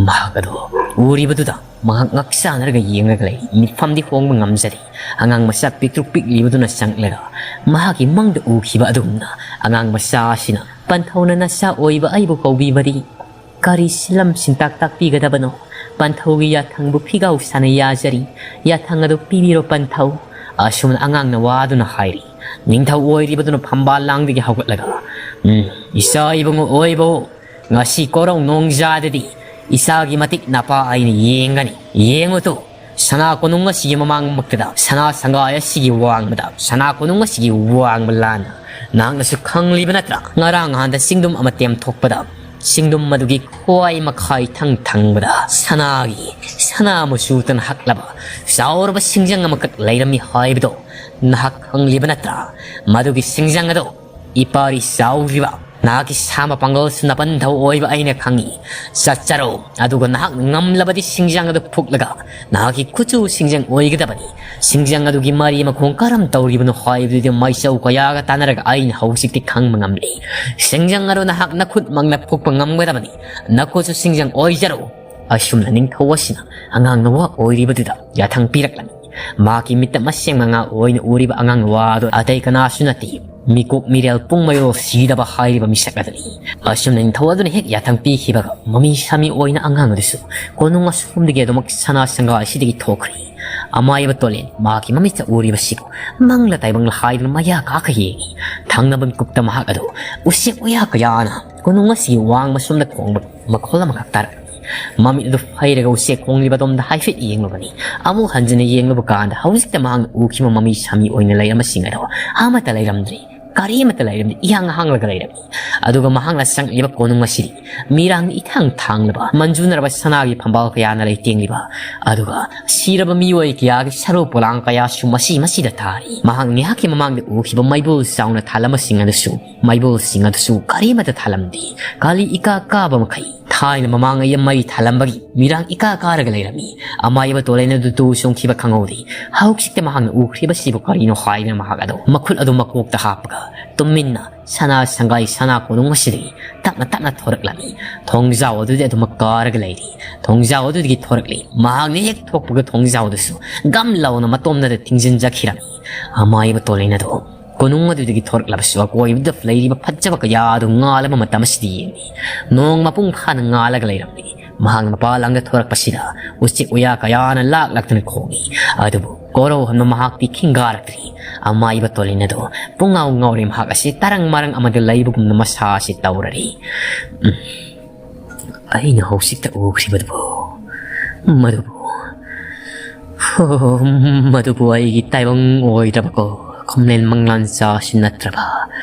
ꯃꯍꯥꯛ ꯑꯗꯨ ꯎꯔꯤꯕꯗꯨꯗ ꯃꯍꯥꯛ ꯉꯛ ꯆꯥꯟꯅꯔꯒ ꯌꯦꯡꯂꯒ ꯂꯩ꯫ ꯃꯤꯠꯐꯝꯗꯤ ꯍꯣꯡꯕ ꯉꯝꯖꯗꯦ꯫ ꯑꯉꯥꯡ ꯃꯆꯥ ꯄꯤꯛꯇ꯭ꯔꯨ ꯄꯤꯛꯂꯤꯕꯗꯨꯅ ꯆꯪꯂꯒ ꯃꯍꯥꯛꯀꯤ ꯃꯪꯗ ꯎꯈꯤꯕ ꯑꯗꯨꯒꯨꯝꯅ ꯑꯉꯥꯡ ꯃꯆꯥ ꯑꯁꯤꯅ ꯄꯟꯊꯧꯅ ꯅꯆꯥ ꯑꯣꯏꯕ ꯑꯩꯕꯨ ꯀꯧꯕꯤꯕꯗꯤ ꯀꯔꯤ ꯁꯤꯂꯝ ꯁꯤꯟꯇꯥꯛ ꯇꯥꯛꯄꯤꯒꯗꯕꯅꯣ? ꯄꯟꯊꯧꯒꯤ ꯌꯥꯊꯪꯕꯨ ꯐꯤꯒꯥꯎ ꯁꯥꯅ ꯌꯥꯖꯔꯤ꯫ ꯌꯥꯊꯪ ꯑꯗꯨ ꯄꯤꯕꯤꯔꯣ ꯄꯟꯊꯧ꯫ ꯑꯁꯨꯝꯅ ꯑꯉꯥꯡꯅ ꯋꯥꯗꯨꯅ ꯍꯥꯏꯔꯤ꯫ ꯅꯤꯡꯊꯧ ꯑꯣꯏꯔꯤꯕꯗꯨꯅ ꯐꯝꯕꯥꯜ ꯂꯥꯡꯗꯒꯤ ꯍꯧꯒꯠꯂꯒ, "ꯎꯝ, ꯏꯆꯥ ꯏꯕꯨꯡꯉꯣ ꯑꯣꯏꯕꯧ, ꯉꯁꯤ ꯀꯣꯔꯧ ꯅꯣꯡꯖꯥꯗꯗꯤ ꯏꯆꯥꯒꯤ ꯃꯇꯤꯛ ꯅꯄꯥ ꯑꯩꯅ ꯌꯦꯡꯒꯅꯤ꯫ ꯌꯦꯡꯉꯨ ꯇꯨ, ꯁꯅꯥ ꯀꯣꯅꯨꯡ ꯑꯁꯤꯒꯤ ꯃꯃꯥꯡꯃꯛꯇꯗ, ꯁꯅꯥ ꯁꯪꯒꯥꯏ ꯑꯁꯤꯒꯤ ꯋꯥꯡꯃꯗ, ꯁꯅꯥ ꯀꯣꯅꯨꯡ ꯑꯁꯤꯒꯤ ꯋꯥꯡꯃ ꯂꯥꯟꯅ ꯅꯍꯥꯛꯅꯁꯨ ꯈꯪꯂꯤꯕ ꯅꯠꯇ꯭ꯔꯥ? ꯉꯔꯥꯡ ꯅꯍꯥꯟꯗ ꯆꯤꯡꯗꯨꯝ ꯑꯃ ꯇꯦꯝꯊꯣꯛꯄꯗ, ꯆꯤꯡꯗꯨꯝ ꯑꯗꯨꯒꯤ ꯈ꯭ꯋꯥꯏ ꯃꯈꯥꯏ ꯊꯪ ꯊꯪꯕꯗ ꯁꯅꯥꯒꯤ, ꯁꯅꯥ ꯃꯆꯨꯇꯅ ꯍꯛꯂꯕ ꯆꯥꯎꯔꯕ ꯁꯤꯡꯖꯪ ꯑꯃꯈꯛ ꯂꯩꯔꯝꯃꯤ ꯍꯥꯏꯕꯗꯣ ꯅꯍꯥꯛ ꯈꯪꯂꯤꯕ ꯅꯠꯇ꯭ꯔꯥ? ꯃꯗꯨꯒꯤ ꯁꯤꯡꯖꯪ ꯑꯗꯣ ꯏꯄꯥꯔꯤ ꯆꯥꯎꯔꯤꯕ ꯅꯍꯥꯛꯀꯤ ꯁꯥ ꯃꯄꯥꯡꯒꯜꯁꯨ ꯅꯥꯄꯟ ꯊꯧ ꯑꯣꯏꯕ ꯑꯩꯅ ꯈꯪꯏ꯫ ꯆꯠꯆꯔꯣ, ꯑꯗꯨꯒ ꯅꯍꯥꯛꯅ ꯉꯝꯂꯕꯗꯤ ꯁꯤꯡꯖꯪ ꯑꯗꯨ ꯐꯨꯛꯂꯒ ꯅꯍꯥꯛꯀꯤ ꯈꯨꯠꯁꯨ ꯁꯤꯡꯖꯪ ꯑꯣꯏꯒꯗꯕꯅꯤ꯫ ꯁꯤꯡꯖꯪ ꯑꯗꯨꯒꯤ ꯃꯔꯤ ꯃꯈꯣꯡ ꯀꯔꯝ ꯇꯧꯔꯤꯕꯅꯣ ꯍꯥꯏꯕꯗꯨꯗꯤ ꯃꯩꯆꯧ ꯀꯌꯥꯒ ꯇꯥꯟꯅꯔꯒ ꯑꯩꯅ ꯍꯧꯖꯤꯛꯇꯤ ꯈꯪꯕ ꯉꯝꯂꯦ꯫ ꯁꯤꯡꯖꯪ ꯑꯗꯨ ꯅꯍꯥꯛ ꯅꯈꯨꯠꯃꯛꯅ ꯐꯨꯛꯄ ꯉꯝꯒꯗꯕꯅꯤ꯫ ꯅꯈꯨꯠꯁꯨ ꯁꯤꯡꯖꯪ ꯑꯣꯏꯖꯔꯣ꯫" ꯑꯁꯨꯝꯅ ꯅꯤꯡꯊꯧ ꯑꯁꯤꯅ ꯑꯉꯥꯡ ꯅꯋꯥ ꯑꯣꯏꯔꯤꯕꯗꯨꯗ ꯌꯥꯊꯪ ꯄꯤꯔꯛꯂꯝꯃꯤ꯫ ꯃꯍꯥꯛꯀꯤ ꯃꯤꯠꯇ ꯃꯁꯦꯡ ꯃꯉꯥ ꯑꯣꯏꯅ ꯎꯔꯤꯕ ꯑꯉꯥꯡ ꯅꯋꯥ ꯑꯗꯨ ꯑꯇꯩ ꯀꯅꯥꯁꯨ ꯅꯠꯇꯦ, ꯃꯤꯀꯣꯛ ꯃꯤꯔꯦꯜ ꯄꯨꯡ ꯃꯌꯣꯜ ꯁꯤꯗꯕ ꯍꯥꯏꯔꯤꯕ ꯃꯤꯁꯛ ꯑꯗꯨꯅꯤ꯫ ꯑꯁꯨꯝꯅ ꯅꯤꯡꯊꯧ ꯑꯗꯨꯅ ꯍꯦꯛ ꯌꯥꯊꯪ ꯄꯤꯈꯤꯕꯒ ꯃꯃꯤ ꯁꯥꯃꯤ ꯑꯣꯏꯅ ꯑꯉꯥꯡ ꯑꯗꯨꯁꯨ ꯀꯣꯅꯨꯡ ꯑꯁꯣꯝꯗꯒꯤ ꯑꯗꯨꯃꯛ ꯁꯅꯥ ꯁꯪꯒꯥ ꯑꯁꯤꯗꯒꯤ ꯊꯣꯛꯈ꯭ꯔꯦ꯫ ꯑꯃꯥꯏꯕ ꯇꯣꯂꯦꯟ ꯃꯍꯥꯛꯀꯤ ꯃꯃꯤꯠꯇ ꯎꯔꯤꯕꯁꯤꯕꯨ ꯃꯪꯂ ꯇꯥꯏꯕꯪꯂ ꯍꯥꯏꯗꯨꯅ ꯃꯌꯥ ꯀꯥꯈ ꯌꯦꯡꯏ꯫ ꯊꯪꯅꯕ ꯃꯤꯀꯨꯞꯇ ꯃꯍꯥꯛ ꯑꯗꯨ ꯎꯆꯦꯛ ꯋꯥꯌꯥ ꯀꯌꯥꯅ ꯀꯣꯅꯨꯡ ꯑꯁꯤꯒꯤ ꯋꯥꯡꯃ ꯁꯣꯝꯗ ꯈꯣꯡꯕ ꯃꯈꯣꯜ ꯑꯃꯈꯛ ꯇꯥꯔꯛꯏ꯫ ꯃꯃꯤꯠ ꯑꯗꯨ ꯐꯩꯔꯒ ꯎꯆꯦꯛ ꯈꯣꯡꯂꯤꯕꯗꯣꯝꯗ ꯍꯥꯏꯐꯦꯠ ꯌꯦꯡꯂꯨꯕꯅꯤ꯫ ꯑꯃꯨꯛ ꯍꯟꯖꯤꯟꯅ ꯌꯦꯡꯂꯨꯕ ꯀꯥꯟꯗ ꯍꯧꯖꯤꯛꯇ ꯃꯍꯥꯛꯅ ꯎꯈꯤꯕ ꯃꯃꯤ ꯁꯥꯃꯤ ꯑꯣꯏꯅ ꯂꯩꯔꯝꯕꯁꯤꯡ ꯑꯗꯣ ꯑꯃꯠꯇ ꯂꯩꯔꯝꯗ꯭ꯔꯦ꯫ ꯀꯔꯤꯃꯠꯇ ꯂꯩꯔꯝꯗꯦ꯫ ꯏꯍꯥꯡ ꯍꯥꯡꯂꯒ ꯂꯩꯔꯝꯃꯤ꯫ ꯑꯗꯨꯒ ꯃꯍꯥꯛꯅ ꯆꯪꯂꯤꯕ ꯀꯣꯅꯨꯡ ꯑꯁꯤꯗꯤ ꯃꯤꯔꯥꯡꯅ ꯏꯊꯥꯡ ꯊꯥꯡꯂꯕ, ꯃꯟꯖꯨꯅꯔꯕ ꯁꯅꯥꯒꯤ ꯐꯝꯕꯥꯜ ꯀꯌꯥꯅ ꯂꯩꯇꯦꯡꯂꯤꯕ, ꯑꯗꯨꯒ ꯁꯤꯔꯕ ꯃꯤꯑꯣꯏ ꯀꯌꯥꯒꯤ ꯁꯔꯨ ꯄꯣꯂꯥꯡ ꯀꯌꯥꯁꯨ ꯃꯁꯤ ꯃꯁꯤꯗ ꯊꯥꯔꯤ꯫ ꯃꯍꯥꯛ ꯉꯥꯏꯍꯥꯛꯀꯤ ꯃꯃꯥꯡꯗ ꯎꯈꯤꯕ ꯃꯩꯕꯨꯜ ꯆꯥꯎꯅ ꯊꯥꯜꯂꯝꯕꯁꯤꯡ ꯑꯗꯨꯁꯨ, ꯃꯩꯕꯨꯜꯁꯤꯡ ꯑꯗꯨꯁꯨ ꯀꯔꯤꯃꯠꯇ ꯊꯥꯜꯂꯝꯗꯦ꯫ ꯀꯥꯂꯤ ꯏꯀꯥ ꯀꯥꯕ ꯃꯈꯩ ꯊꯥꯏꯅ ꯃꯃꯥꯡꯉꯩꯗ ꯃꯩ ꯊꯥꯂꯝꯕꯒꯤ ꯃꯤꯔꯥꯡ ꯏꯀꯥ ꯀꯥꯔꯒ ꯂꯩꯔꯝꯃꯤ꯫ ꯑꯃꯥꯏꯕ ꯇꯣꯂꯦꯟ ꯑꯗꯨ ꯇꯨ ꯆꯣꯡꯈꯤꯕ ꯈꯪꯍꯧꯗꯦ꯫ ꯍꯧꯖꯤꯛꯇ ꯃꯍꯥꯛꯅ ꯎꯈ꯭ꯔꯤꯕꯁꯤꯕꯨ ꯀꯔꯤꯅꯣ ꯍꯥꯏꯗꯨꯅ ꯃꯍꯥꯛ ꯑꯗꯨ ꯃꯈꯨꯠ ꯑꯗꯨ ꯃꯀꯣꯛꯇ ꯍꯥꯞꯄꯒ ꯇꯨꯃꯤꯟꯅ ꯁꯅꯥ ꯁꯪꯒꯥꯏ ꯁꯅꯥ ꯀꯣꯅꯨꯡ ꯑꯁꯤꯗꯒꯤ ꯇꯞꯅ ꯇꯞꯅ ꯊꯣꯔꯛꯂꯝꯃꯤ꯫ ꯊꯣꯡꯖꯥꯎ ꯑꯗꯨꯗꯤ ꯑꯗꯨꯃꯛ ꯀꯥꯔꯒ ꯂꯩꯔꯤ꯫ ꯊꯣꯡꯖꯥꯎ ꯑꯗꯨꯗꯒꯤ ꯊꯣꯔꯛꯂꯤ꯫ ꯃꯍꯥꯛꯅ ꯍꯦꯛ ꯊꯣꯛꯄꯒ ꯊꯣꯡꯖꯥꯎ ꯑꯗꯨꯁꯨ ꯒꯝ ꯂꯥꯎꯅ ꯃꯇꯣꯝꯗꯗ ꯊꯤꯡꯖꯤꯟꯖꯈꯤꯔꯝꯃꯤ꯫ ꯑꯃꯥꯏꯕ ꯇꯣꯂꯦꯟ ꯑꯗꯨ ꯀꯣꯅꯨꯡ ꯑꯗꯨꯗꯒꯤ ꯊꯣꯔꯛꯂꯕꯁꯨ ꯑꯀꯣꯏꯕꯗ ꯂꯩꯔꯤꯕ ꯐꯖꯕ ꯀꯌꯥ ꯑꯗꯨ ꯉꯥꯜꯂꯕ ꯃꯇꯝ ꯑꯁꯤꯗ ꯌꯦꯡꯂꯤ꯫ ꯅꯣꯡ ꯃꯄꯨꯡ ꯐꯥꯅ ꯉꯥꯜꯂꯒ ꯂꯩꯔꯝꯂꯤ꯫ ꯃꯍꯥꯛꯅ ꯃꯄꯥꯟ ꯂꯝꯗ ꯊꯣꯔꯛꯄꯁꯤꯗ ꯎꯆꯦꯛ ꯋꯥꯌꯥ ꯀꯌꯥꯅ ꯂꯥꯛꯂꯛꯇꯨꯅ ꯈꯣꯡꯏ꯫ ꯑꯗꯨꯕꯨ ꯀꯣꯔꯧ ꯍꯟꯕ ꯃꯍꯥꯛꯇꯤ ꯈꯤꯡꯒꯥꯔꯛꯇ꯭ꯔꯤ꯫ ꯑꯃꯥꯏꯕ ꯇꯣꯂꯤꯟ ꯑꯗꯨ ꯄꯨꯡꯉꯥꯎ ꯉꯥꯎꯔꯤ꯫ ꯃꯍꯥꯛ ꯑꯁꯤ ꯇꯔꯪ ꯃꯔꯪ ꯑꯃꯗ ꯂꯩꯕꯒꯨꯝꯅ ꯃꯁꯥ ꯑꯁꯤ ꯇꯧꯔꯔꯤ꯫ ꯎꯝ꯫ ꯑꯩꯅ ꯍꯧꯖꯤꯛꯇ ꯎꯈ꯭ꯔꯤꯕꯗꯨꯕꯨ, ꯃꯗꯨꯕꯨ, ꯍꯣ, ꯃꯗꯨꯕꯨ ꯑꯩꯒꯤ ꯇꯥꯏꯕꯪ ꯑꯣꯏꯗ꯭ꯔꯕꯀꯣ, ꯈꯣꯝꯂꯦꯟ ꯃꯪꯂꯥꯟ ꯆꯥꯁꯤ ꯅꯠꯇ꯭ꯔꯕ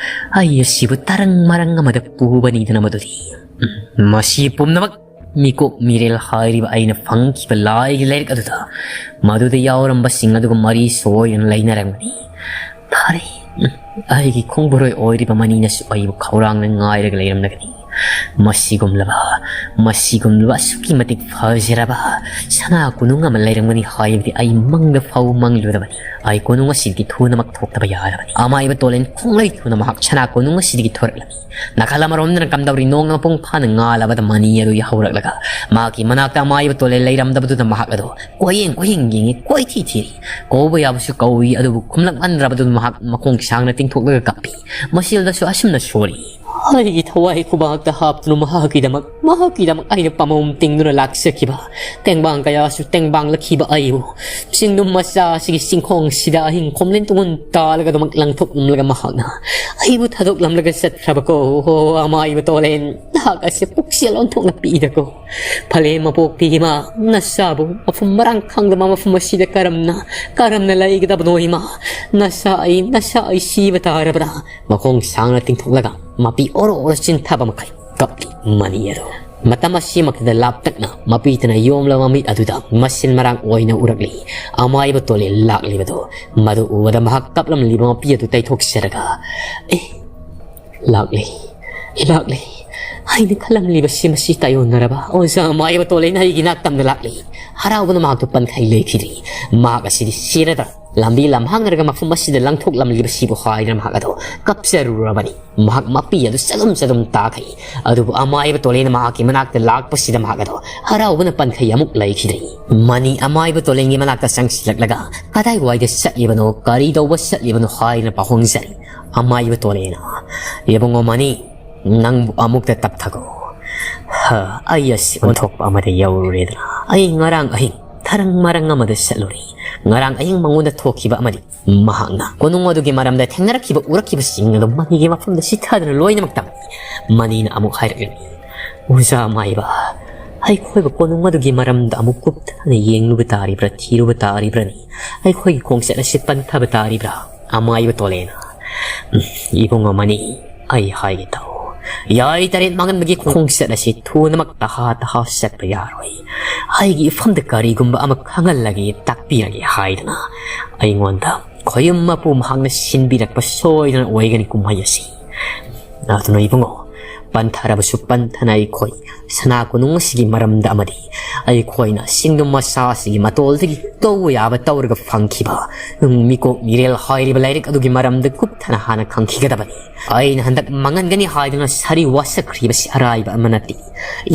ꯑꯩ ꯑꯁꯤꯕꯨ ꯇꯔꯪ ꯃꯔꯪ ꯑꯃꯗ ꯄꯨꯕꯅꯤꯗꯅ ꯃꯗꯨꯗꯤ꯫ ꯎꯝ, ꯃꯁꯤ ꯄꯨꯝꯅꯃꯛ ꯃꯤꯀꯣꯛ ꯃꯤꯔꯦꯜ ꯍꯥꯏꯔꯤꯕ ꯑꯩꯅ ꯐꯪꯈꯤꯕ ꯂꯥꯏꯒꯤ ꯂꯥꯏꯔꯤꯛ ꯑꯗꯨꯗ ꯃꯗꯨꯗ ꯌꯥꯎꯔꯝꯕꯁꯤꯡ ꯑꯗꯨꯒ ꯃꯔꯤ ꯁꯣꯏꯗꯅ ꯂꯩꯅꯔꯝꯒꯅꯤ꯫ ꯐꯔꯦ, ꯎꯝ, ꯑꯩꯒꯤ ꯈꯣꯡꯕꯣꯔꯣꯏ ꯑꯣꯏꯔꯤꯕ ꯃꯅꯤꯅꯁꯨ ꯑꯩꯕꯨ ꯈꯧꯔꯥꯡꯅ ꯉꯥꯏꯔꯒ ꯂꯩꯔꯝꯂꯒꯅꯤ꯫ ꯃꯁꯤꯒꯨꯝꯂꯕ, ꯃꯁꯤꯒꯨꯝꯂꯕ ꯑꯁꯨꯛꯀꯤ ꯃꯇꯤꯛ ꯐꯖꯔꯕ ꯁꯅꯥ ꯀꯣꯅꯨꯡ ꯑꯃ ꯂꯩꯔꯝꯒꯅꯤ ꯍꯥꯏꯕꯗꯤ ꯑꯩ ꯃꯪꯗ ꯐꯥꯎ ꯃꯪꯂꯨꯗꯕꯅꯤ꯫ ꯑꯩ ꯀꯣꯅꯨꯡ ꯑꯁꯤꯗꯒꯤ ꯊꯨꯅꯃꯛ ꯊꯣꯛꯇꯕ ꯌꯥꯔꯕꯅꯤ꯫ ꯑꯃꯥꯏꯕ ꯇꯣꯂꯦꯟ ꯈꯣꯡꯂꯩ ꯊꯨꯅ ꯃꯍꯥꯛ ꯁꯅꯥ ꯀꯣꯅꯨꯡ ꯑꯁꯤꯗꯒꯤ ꯊꯣꯔꯛꯂꯝꯃꯤ꯫ ꯅꯥꯀꯜ ꯑꯃꯔꯣꯝꯗꯅ ꯀꯝꯗꯧꯔꯤ? ꯅꯣꯡ ꯃꯄꯨꯡ ꯐꯥꯅ ꯉꯥꯜꯂꯕꯗ ꯃꯅꯤ ꯑꯗꯨ ꯌꯥꯍꯧꯔꯛꯂꯒ ꯃꯍꯥꯛꯀꯤ ꯃꯅꯥꯛꯇ ꯑꯃꯥꯏꯕ ꯇꯣꯂꯦꯟ ꯂꯩꯔꯝꯗꯕꯗꯨꯗ ꯃꯍꯥꯛ ꯑꯗꯨ ꯀꯣꯏꯌꯦꯡ ꯀꯣꯏꯌꯦꯡ ꯌꯦꯡꯉꯤ, ꯀꯣꯏꯊꯤ ꯊꯤꯔꯤ꯫ ꯀꯧꯕ ꯌꯥꯕꯁꯨ ꯀꯧꯏ, ꯑꯗꯨꯕꯨ ꯈꯨꯝꯂꯛꯃꯟꯗ꯭ꯔꯕꯗꯨꯗ ꯃꯍꯥꯛ ꯃꯈꯣꯡ ꯁꯥꯡꯅ ꯇꯤꯡꯊꯣꯛꯂꯒ ꯀꯞꯄꯤ꯫ ꯃꯁꯤꯜꯗꯁꯨ ꯑꯁꯨꯝꯅ ꯁꯣꯜꯂꯤ꯫ ꯑꯩꯒꯤ ꯊꯋꯥꯏ ꯈꯨꯕꯥꯛꯇ ꯍꯥꯞꯇꯨꯅ ꯃꯍꯥꯛꯀꯤꯗꯃꯛ, ꯃꯍꯥꯛꯀꯤꯗꯃꯛ ꯑꯩꯅ ꯄꯥꯃꯨꯡ ꯇꯤꯡꯗꯨꯅ ꯂꯥꯛꯆꯈꯤꯕ, ꯇꯦꯡꯕꯥꯡ ꯀꯌꯥꯁꯨ ꯇꯦꯡꯕꯥꯡꯂꯛꯈꯤꯕ ꯑꯩꯕꯨ ꯆꯤꯡꯗꯨꯝ ꯃꯆꯥ ꯑꯁꯤꯒꯤ ꯆꯤꯡꯈꯣꯡꯁꯤꯗ ꯑꯍꯤꯡ ꯈꯣꯝꯂꯦꯟ ꯇꯨꯡꯉꯨꯟ ꯇꯥꯜꯂꯒ ꯑꯗꯨꯃꯛ ꯂꯪꯊꯣꯛꯂꯝꯂꯒ ꯃꯍꯥꯛꯅ ꯑꯩꯕꯨ ꯊꯥꯗꯣꯛꯂꯝꯂꯒ ꯆꯠꯈ꯭ꯔꯕꯀꯣ꯫ ꯑꯣ, ꯑꯃꯥꯏꯕ ꯇꯣꯂꯦꯟ, ꯅꯍꯥꯛ ꯑꯁꯤ ꯄꯨꯛꯆꯦꯜ ꯑꯣꯟꯊꯣꯛꯅ ꯄꯤꯛꯏꯗꯀꯣ꯫ ꯐꯂꯦ ꯃꯄꯣꯛꯄꯤ ꯏꯃꯥ, ꯅꯆꯥꯕꯨ ꯃꯐꯝ ꯃꯔꯥꯡ ꯈꯪꯗꯕ ꯃꯐꯝ ꯑꯁꯤꯗ ꯀꯔꯝꯅ, ꯀꯔꯝꯅ ꯂꯩꯒꯗꯕꯅꯣ ꯏꯃꯥ? ꯅꯆꯥ ꯑꯩ, ꯅꯆꯥ ꯑꯩ ꯁꯤꯕ ꯇꯥꯔꯕ꯭ꯔꯥ? ꯃꯈꯣꯡ ꯁꯥꯡꯅ ꯇꯤꯡꯊꯣꯛꯂꯒ ꯃꯄꯤ ꯑꯣꯔꯣ ꯑꯣꯔꯣ ꯆꯤꯟꯊꯕ ꯃꯈꯩ ꯀꯞꯂꯤ ꯃꯅꯤ ꯑꯗꯨ꯫ ꯃꯇꯝ ꯑꯁꯤꯃꯛꯇꯗ ꯂꯥꯞꯇꯛꯅ ꯃꯄꯤꯇꯅ ꯌꯣꯝꯂꯕ ꯃꯃꯤꯠ ꯑꯗꯨꯗ ꯃꯁꯤꯟ ꯃꯔꯥꯡ ꯑꯣꯏꯅ ꯎꯔꯛꯂꯤ꯫ ꯑꯃꯥꯏꯕ ꯇꯣꯂꯦꯟ ꯂꯥꯛꯂꯤꯕꯗꯨ, ꯃꯗꯨ ꯎꯕꯗ ꯃꯍꯥꯛ ꯀꯞꯂꯝꯂꯤꯕ ꯃꯄꯤ ꯑꯗꯨ ꯇꯩꯊꯣꯛꯆꯔꯒ, "ꯑꯦ, ꯂꯥꯛꯂꯤ, ꯂꯥꯛꯂꯤ, ꯑꯩꯅ ꯈꯜꯂꯝꯂꯤꯕꯁꯤ ꯃꯁꯤ ꯇꯥꯏꯌꯣꯟꯅꯔꯕ ꯑꯣꯖꯥ ꯑꯃꯥꯏꯕ ꯇꯣꯂꯦꯅ ꯑꯩꯒꯤ ꯅꯥꯛꯇꯝꯗ ꯂꯥꯛꯂꯤ꯫ ꯍꯔꯥꯎꯕꯅ ꯃꯍꯥꯛꯇꯨ ꯄꯟꯈꯩ ꯂꯩꯈꯤꯗ꯭ꯔꯤ꯫ ꯃꯍꯥꯛ ꯑꯁꯤꯗꯤ ꯁꯤꯔꯗ꯭ꯔꯥ? ꯂꯝꯕꯤ ꯂꯝꯍꯥꯡꯅꯔꯒ ꯃꯐꯝ ꯑꯁꯤꯗ ꯂꯪꯊꯣꯛꯂꯝꯂꯤꯕꯁꯤꯕꯨ ꯍꯥꯏꯗꯨꯅ ꯃꯍꯥꯛ ꯑꯗꯣ ꯀꯞꯆꯔꯨꯔꯕꯅꯤ꯫ ꯃꯍꯥꯛ ꯃꯄꯤ ꯑꯗꯨ ꯆꯗꯨꯝ ꯆꯗꯨꯝ ꯇꯥꯈꯩ꯫ ꯑꯗꯨꯕꯨ ꯑꯃꯥꯏꯕ ꯇꯣꯂꯦꯅ ꯃꯍꯥꯛꯀꯤ ꯃꯅꯥꯛꯇ ꯂꯥꯛꯄꯁꯤꯗ ꯃꯍꯥꯛ ꯑꯗꯣ ꯍꯔꯥꯎꯕꯅ ꯄꯟꯈꯩ ꯑꯃꯨꯛ ꯂꯩꯈꯤꯗ꯭ꯔꯤ꯫ ꯃꯅꯤ ꯑꯃꯥꯏꯕ ꯇꯣꯂꯦꯟꯒꯤ ꯃꯅꯥꯛꯇ ꯆꯪꯁꯤꯜꯂꯛꯂꯒ ꯀꯗꯥꯏꯋꯥꯏꯗ ꯆꯠꯂꯤꯕꯅꯣ, ꯀꯔꯤ ꯇꯧꯕ ꯆꯠꯂꯤꯕꯅꯣ ꯍꯥꯏꯗꯨꯅ ꯄꯥꯎꯍꯣꯡꯖꯔꯤ꯫ ꯑꯃꯥꯏꯕ ꯇꯣꯂꯦꯅ, "ꯏꯕꯨꯡꯉꯣ ꯃꯅꯤ, ꯅꯪꯕꯨ ꯑꯃꯨꯛꯇ ꯇꯞꯊꯈꯣ꯫ ꯍ, ꯑꯩ ꯑꯁꯤ ꯑꯣꯟꯊꯣꯛꯄ ꯑꯃꯗ ꯌꯧꯔꯨꯔꯦꯗꯅ꯫ ꯑꯩ ꯉꯔꯥꯡ ꯑꯍꯤꯡ ꯊꯔꯪ ꯃꯔꯪ ꯑꯃꯗ ꯆꯠꯂꯨꯔꯦ꯫ ꯉꯔꯥꯡ ꯑꯍꯤꯡ ꯃꯉꯣꯟꯗ ꯊꯣꯛꯈꯤꯕ ꯑꯃꯗꯤ ꯃꯍꯥꯛꯅ ꯀꯣꯅꯨꯡ ꯑꯗꯨꯒꯤ ꯃꯔꯝꯗ ꯊꯦꯡꯅꯔꯛꯈꯤꯕ, ꯎꯔꯛꯈꯤꯕꯁꯤꯡ ꯑꯗꯨ ꯃꯅꯤꯒꯤ ꯃꯐꯝꯗ ꯆꯤꯊꯗꯨꯅ ꯂꯣꯏꯅꯃꯛ ꯇꯝꯃꯤ꯫" ꯃꯅꯤꯅ ꯑꯃꯨꯛ ꯍꯥꯏꯔꯛꯂꯤ, "ꯑꯣꯖꯥ ꯃꯥꯏꯕ, ꯑꯩꯈꯣꯏꯕꯨ ꯀꯣꯅꯨꯡ ꯑꯗꯨꯒꯤ ꯃꯔꯝꯗ ꯑꯃꯨꯛ ꯀꯨꯞꯊꯅ ꯌꯦꯡꯂꯨꯕ ꯇꯥꯔꯤꯕ꯭ꯔꯥ, ꯊꯤꯔꯨꯕ ꯇꯥꯔꯤꯕ꯭ꯔꯥꯅꯤ? ꯑꯩꯈꯣꯏꯒꯤ ꯈꯣꯡꯆꯠ ꯑꯁꯤ ꯄꯟꯊꯕ ꯇꯥꯔꯤꯕ꯭ꯔꯥ?" ꯑꯃꯥꯏꯕ ꯇꯣꯂꯦꯅ, "ꯎꯝ, ꯏꯕꯨꯡꯉꯣ ꯃꯅꯤ, ꯑꯩ ꯍꯥꯏꯒꯦ ꯇꯧ꯫ ꯌꯥꯏ ꯇꯔꯦꯠ ꯃꯥꯡꯍꯟꯕꯒꯤ ꯈꯣꯡꯆꯠ ꯑꯁꯤ ꯊꯨꯅꯃꯛ ꯇꯍꯥ ꯇꯍꯥ ꯆꯠꯄ ꯌꯥꯔꯣꯏ꯫ ꯑꯩꯒꯤ ꯏꯐꯝꯗ ꯀꯔꯤꯒꯨꯝꯕ ꯑꯃ ꯈꯪꯍꯜꯂꯒꯦ, ꯇꯥꯛꯄꯤꯔꯒꯦ ꯍꯥꯏꯗꯅ ꯑꯩꯉꯣꯟꯗ ꯈꯣꯌꯨꯝ ꯃꯄꯨ ꯃꯍꯥꯛꯅ ꯁꯤꯟꯕꯤꯔꯛꯄ ꯁꯣꯏꯗꯅ ꯑꯣꯏꯒꯅꯤ ꯀꯨꯝꯍꯩ ꯑꯁꯤ꯫ ꯑꯗꯨꯅ ꯏꯕꯨꯡꯉꯣ, ꯄꯟꯊꯔꯕꯁꯨ ꯄꯟꯊꯅ ꯑꯩꯈꯣꯏ ꯁꯅꯥ ꯀꯣꯅꯨꯡ ꯑꯁꯤꯒꯤ ꯃꯔꯝꯗ ꯑꯃꯗꯤ ꯑꯩꯈꯣꯏꯅ ꯆꯤꯡꯗꯨꯝ ꯃꯆꯥ ꯑꯁꯤꯒꯤ ꯃꯇꯣꯜꯗꯒꯤ ꯇꯧꯕ ꯌꯥꯕ ꯇꯧꯔꯒ ꯐꯪꯈꯤꯕ ꯃꯤꯀꯣꯛ ꯃꯤꯔꯦꯜ ꯍꯥꯏꯔꯤꯕ ꯂꯥꯏꯔꯤꯛ ꯑꯗꯨꯒꯤ ꯃꯔꯝꯗ ꯀꯨꯞꯊꯅ ꯍꯥꯟꯅ ꯈꯪꯈꯤꯒꯗꯕꯅꯤ꯫ ꯑꯩꯅ ꯍꯟꯗꯛ ꯃꯥꯡꯍꯟꯒꯅꯤ ꯍꯥꯏꯗꯨꯅ ꯁꯥꯔꯤ ꯋꯥꯁꯛꯈ꯭ꯔꯤꯕꯁꯤ ꯑꯔꯥꯏꯕ ꯑꯃ ꯅꯠꯇꯦ꯫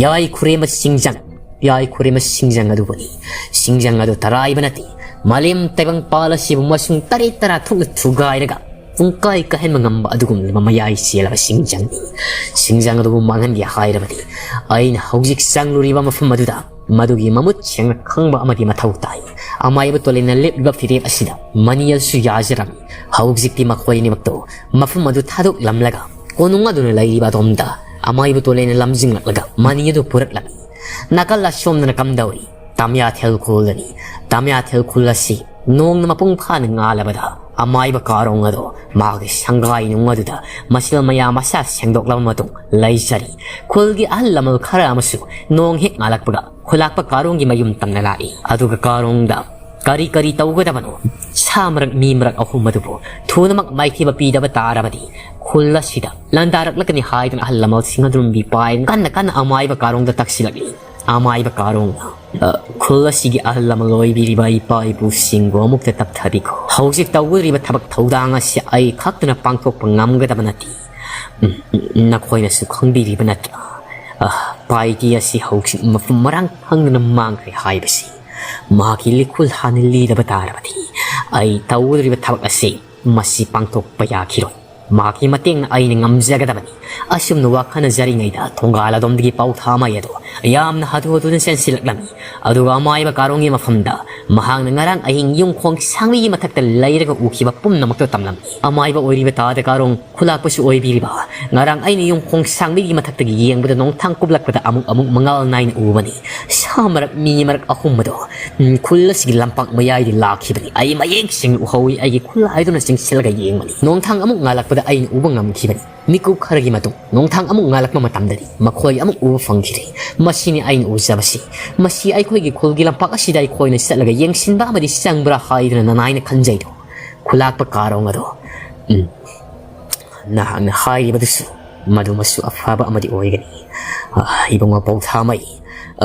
ꯌꯥꯏ ꯈꯨꯔꯦꯝꯕ ꯁꯤꯡꯖꯪ, ꯌꯥꯏ ꯈꯨꯔꯦꯝꯕ ꯁꯤꯡꯖꯪ ꯑꯗꯨꯕꯨꯅꯤ꯫ ꯁꯤꯡꯖꯪ ꯑꯗꯨ ꯇꯔꯥꯏꯕ ꯅꯠꯇꯦ꯫ ꯃꯥꯂꯦꯝ ꯇꯥꯏꯕꯪꯄꯥꯜ ꯑꯁꯤꯕꯨ ꯃꯁꯨꯡ ꯇꯔꯦꯠ ꯇꯔꯥ ꯊꯣꯛꯅ ꯊꯨꯒꯥꯏꯔꯒ ꯄꯨꯡꯀꯥꯏ ꯀꯥꯏꯍꯟꯕ ꯉꯝꯕ ꯑꯗꯨꯒꯨꯝꯂꯕ ꯃꯌꯥꯏ ꯆꯦꯜꯂꯕ ꯁꯤꯡꯖꯪꯅꯤ꯫ ꯁꯤꯡꯖꯪ ꯑꯗꯨꯕꯨ ꯃꯥꯡꯍꯟꯒꯦ ꯍꯥꯏꯔꯕꯗꯤ ꯑꯩꯅ ꯍꯧꯖꯤꯛ ꯆꯪꯂꯨꯔꯤꯕ ꯃꯐꯝ ꯑꯗꯨꯗ ꯃꯗꯨꯒꯤ ꯃꯃꯨꯠ ꯁꯦꯡꯅ ꯈꯪꯕ ꯑꯃꯗꯤ ꯃꯊꯧ ꯇꯥꯏ꯫" ꯑꯃꯥꯏꯕ ꯇꯣꯂꯦꯟꯅ ꯂꯦꯞꯂꯤꯕ ꯐꯤꯔꯦꯞ ꯑꯁꯤꯗ ꯃꯅꯤ ꯑꯗꯨꯁꯨ ꯌꯥꯖꯔꯝꯃꯤ꯫ ꯍꯧꯖꯤꯛꯇꯤ ꯃꯈꯣꯏ ꯑꯅꯤꯃꯛꯇꯣ ꯃꯐꯝ ꯑꯗꯨ ꯊꯥꯗꯣꯛꯂꯝꯂꯒ ꯀꯣꯅꯨꯡ ꯑꯗꯨꯅ ꯂꯩꯔꯤꯕ ꯑꯗꯣꯝꯗ ꯑꯃꯥꯏꯕ ꯇꯣꯂꯦꯟꯅ ꯂꯝꯖꯤꯡꯂꯛꯂꯒ ꯃꯅꯤ ꯑꯗꯨ ꯄꯨꯔꯛꯂꯝꯃꯤ꯫ ꯅꯥꯀꯜ ꯑꯁꯣꯝꯗꯅ ꯀꯝꯗꯧꯔꯤ? ꯇꯥꯃꯤꯌꯥꯊꯦꯜ ꯈꯨꯜꯗꯅꯤ꯫ ꯇꯥꯃꯤꯌꯥꯊꯦꯜ ꯈꯨꯜ ꯑꯁꯤ ꯅꯣꯡꯅ ꯃꯄꯨꯡ ꯐꯥꯅ ꯉꯥꯜꯂꯕꯗ ꯑꯃꯥꯏꯕ ꯀꯥꯔꯣꯡ ꯑꯗꯣ ꯃꯍꯥꯛꯀꯤ ꯁꯪꯒꯥꯏ ꯅꯨꯡ ꯑꯗꯨꯗ ꯃꯁꯤꯜ ꯃꯌꯥ ꯃꯁꯥ ꯁꯦꯡꯗꯣꯛꯂꯕ ꯃꯇꯨꯡ ꯂꯩꯖꯔꯤ꯫ ꯈꯨꯜꯒꯤ ꯑꯍꯜ ꯂꯃꯟ ꯈꯔ ꯑꯃꯁꯨ ꯅꯣꯡ ꯍꯦꯛ ꯉꯥꯜꯂꯛꯄꯒ ꯈꯨꯂꯥꯛꯄ ꯀꯥꯔꯣꯡꯒꯤ ꯃꯌꯨꯝ ꯇꯝꯅ ꯂꯥꯛꯏ꯫ ꯑꯗꯨꯒ ꯀꯥꯔꯣꯡꯗ ꯀꯔꯤ ꯀꯔꯤ ꯇꯧꯒꯗꯕꯅꯣ? ꯁꯥ ꯃꯔꯛ ꯃꯤ ꯃꯔꯛ ꯑꯍꯨꯝ ꯑꯗꯨꯕꯨ ꯊꯨꯅꯃꯛ ꯃꯥꯏꯊꯤꯕ ꯄꯤꯗꯕ ꯇꯥꯔꯕꯗꯤ ꯈꯨꯜ ꯑꯁꯤꯗ ꯂꯥꯟꯗꯥꯔꯛꯂꯒꯅꯤ ꯍꯥꯏꯗꯨꯅ ꯑꯍꯜ ꯂꯃꯟꯁꯤꯡ ꯑꯗꯨ ꯃꯤꯄꯥꯏ ꯀꯟꯅ ꯀꯟꯅ ꯑꯃꯥꯏꯕ ꯀꯥꯔꯣꯡꯗ ꯇꯛꯁꯤꯜꯂꯛꯂꯤ꯫ ꯑꯃꯥꯏꯕ ꯀꯥꯔꯣꯡꯅ, "ꯑ, ꯈꯨꯜ ꯑꯁꯤꯒꯤ ꯑꯍꯜ ꯂꯃꯟ ꯑꯣꯏꯕꯤꯔꯤꯕ ꯏꯄꯥ ꯏꯄꯨꯁꯤꯡꯕꯨ ꯑꯃꯨꯛꯇ ꯇꯞꯊꯕꯤꯈꯣ꯫ ꯍꯧꯖꯤꯛ ꯇꯧꯒꯗꯧꯔꯤꯕ ꯊꯕꯛ ꯊꯧꯗꯥꯡ ꯑꯁꯤ ꯑꯩ ꯈꯛꯇꯅ ꯄꯥꯡꯊꯣꯛꯄ ꯉꯝꯒꯗꯕ ꯅꯠꯇꯦ꯫ ꯎꯝ, ꯎꯝ, ꯅꯈꯣꯏꯅꯁꯨ ꯈꯪꯕꯤꯔꯤꯕ ꯅꯠꯇ꯭ꯔꯥ? ꯑ, ꯄꯥꯏꯇꯤ ꯑꯁꯤ ꯍꯧꯖꯤꯛ ꯃꯐꯝ ꯃꯔꯥꯡ ꯈꯪꯗꯅ ꯃꯥꯡꯈ꯭ꯔꯦ ꯍꯥꯏꯕꯁꯤ ꯃꯍꯥꯛꯀꯤ ꯂꯤꯈꯨꯜ ꯍꯥꯟꯅ ꯂꯤꯗꯕ ꯇꯥꯔꯕꯗꯤ ꯑꯩ ꯇꯧꯒꯗꯧꯔꯤꯕ ꯊꯕꯛ ꯑꯁꯤ ꯃꯁꯤ ꯄꯥꯡꯊꯣꯛꯄ ꯌꯥꯈꯤꯔꯣꯏ꯫ ꯃꯍꯥꯛꯀꯤ ꯃꯇꯦꯡꯅ ꯑꯩꯅ ꯉꯝꯖꯒꯗꯕꯅꯤ꯫" ꯑꯁꯨꯝꯅ ꯋꯥꯈꯜꯅ ꯖꯔꯤꯉꯩꯗ ꯊꯣꯡꯒꯥꯜ ꯑꯗꯣꯝꯗꯒꯤ ꯄꯥꯎꯊꯥꯃꯩ ꯑꯗꯣ ꯌꯥꯝꯅ ꯍꯥꯊꯨ ꯍꯥꯊꯨꯅ ꯆꯦꯟꯁꯤꯜꯂꯛꯂꯝꯃꯤ꯫ ꯑꯗꯨꯒ ꯑꯃꯥꯏꯕ ꯀꯥꯔꯣꯡꯒꯤ ꯃꯐꯝꯗ ꯃꯍꯥꯛꯅ ꯉꯔꯥꯡ ꯑꯍꯤꯡ ꯌꯨꯝꯈꯣꯡ ꯁꯥꯡꯕꯤꯒꯤ ꯃꯊꯛꯇ ꯂꯩꯔꯒ ꯎꯈꯤꯕ ꯄꯨꯝꯅꯃꯛꯇꯣ ꯇꯝꯂꯝꯃꯤ꯫ ꯑꯃꯥꯏꯕ ꯑꯣꯏꯔꯤꯕ ꯇꯥꯗ ꯀꯥꯔꯣꯡ, ꯈꯨꯂꯥꯛꯄꯁꯨ ꯑꯣꯏꯕꯤꯔꯤꯕ, ꯉꯔꯥꯡ ꯑꯩꯅ ꯌꯨꯝꯈꯣꯡ ꯁꯥꯡꯕꯤꯒꯤ ꯃꯊꯛꯇꯒꯤ ꯌꯦꯡꯕꯗ ꯅꯣꯡꯊꯥꯡ ꯀꯨꯞꯂꯛꯄꯗ ꯑꯃꯨꯛ ꯑꯃꯨꯛ ꯃꯉꯥꯜ ꯅꯥꯏꯅ ꯎꯕꯅꯤ꯫ ꯁꯥ ꯃꯔꯛ, ꯃꯤ ꯃꯔꯛ ꯑꯍꯨꯝ ꯑꯗꯣ, ꯎꯝ, ꯈꯨꯜ ꯑꯁꯤꯒꯤ ꯂꯝꯄꯥꯛ ꯃꯌꯥꯏꯗ ꯂꯥꯛꯈꯤꯕꯅꯤ꯫ ꯑꯩ ꯃꯌꯦꯛ ꯁꯦꯡꯅ ꯎꯍꯧꯏ꯫ ꯑꯩꯒꯤ ꯈꯨꯜ ꯍꯥꯏꯗꯨꯅ ꯆꯤꯡꯁꯤꯜꯂꯒ ꯌꯦꯡꯕꯅꯤ꯫ ꯅꯣꯡꯊꯥꯡ ꯑꯃꯨꯛ ꯉꯥꯜꯂꯛꯄꯗ ꯑꯩꯅ ꯎꯕ ꯉꯝꯈꯤꯕꯅꯤ꯫ ꯃꯤꯀꯨꯞ ꯈꯔꯒꯤ ꯃꯇꯨꯡ ꯅꯣꯡꯊꯥꯡ ꯑꯃꯨꯛ ꯉꯥꯜꯂꯛꯄ ꯃꯇꯝꯗꯗꯤ ꯃꯈꯣꯏ ꯑꯃꯨꯛ ꯎꯕ ꯐꯪꯈꯤꯗꯦ꯫ ꯃꯁꯤꯅꯤ ꯑꯩꯅ ꯎꯖꯕꯁꯤ꯫ ꯃꯁꯤ ꯑꯩꯈꯣꯏꯒꯤ ꯈꯨꯜꯒꯤ ꯂꯝꯄꯥꯛ ꯑꯁꯤꯗ ꯑꯩꯈꯣꯏꯅ ꯆꯠꯂꯒ ꯌꯦꯡꯁꯤꯟꯕ ꯑꯃꯗꯤ ꯆꯪꯕ꯭ꯔꯥ ꯍꯥꯏꯗꯨꯅ ꯅꯅꯥꯏꯅ ꯈꯟꯖꯩꯗꯣ꯫ ꯈꯨꯂꯥꯛꯄ ꯀꯥꯔꯣꯡ ꯑꯗꯣ, ꯎꯝ, ꯅꯍꯥꯛꯅ ꯍꯥꯏꯔꯤꯕꯗꯨꯁꯨ ꯃꯗꯨꯃꯁꯨ ꯑꯐꯕ ꯑꯃꯗꯤ ꯑꯣꯏꯒꯅꯤ꯫ ꯑ, ꯏꯕꯨꯡꯉꯣ ꯄꯧꯊꯥꯃꯩ,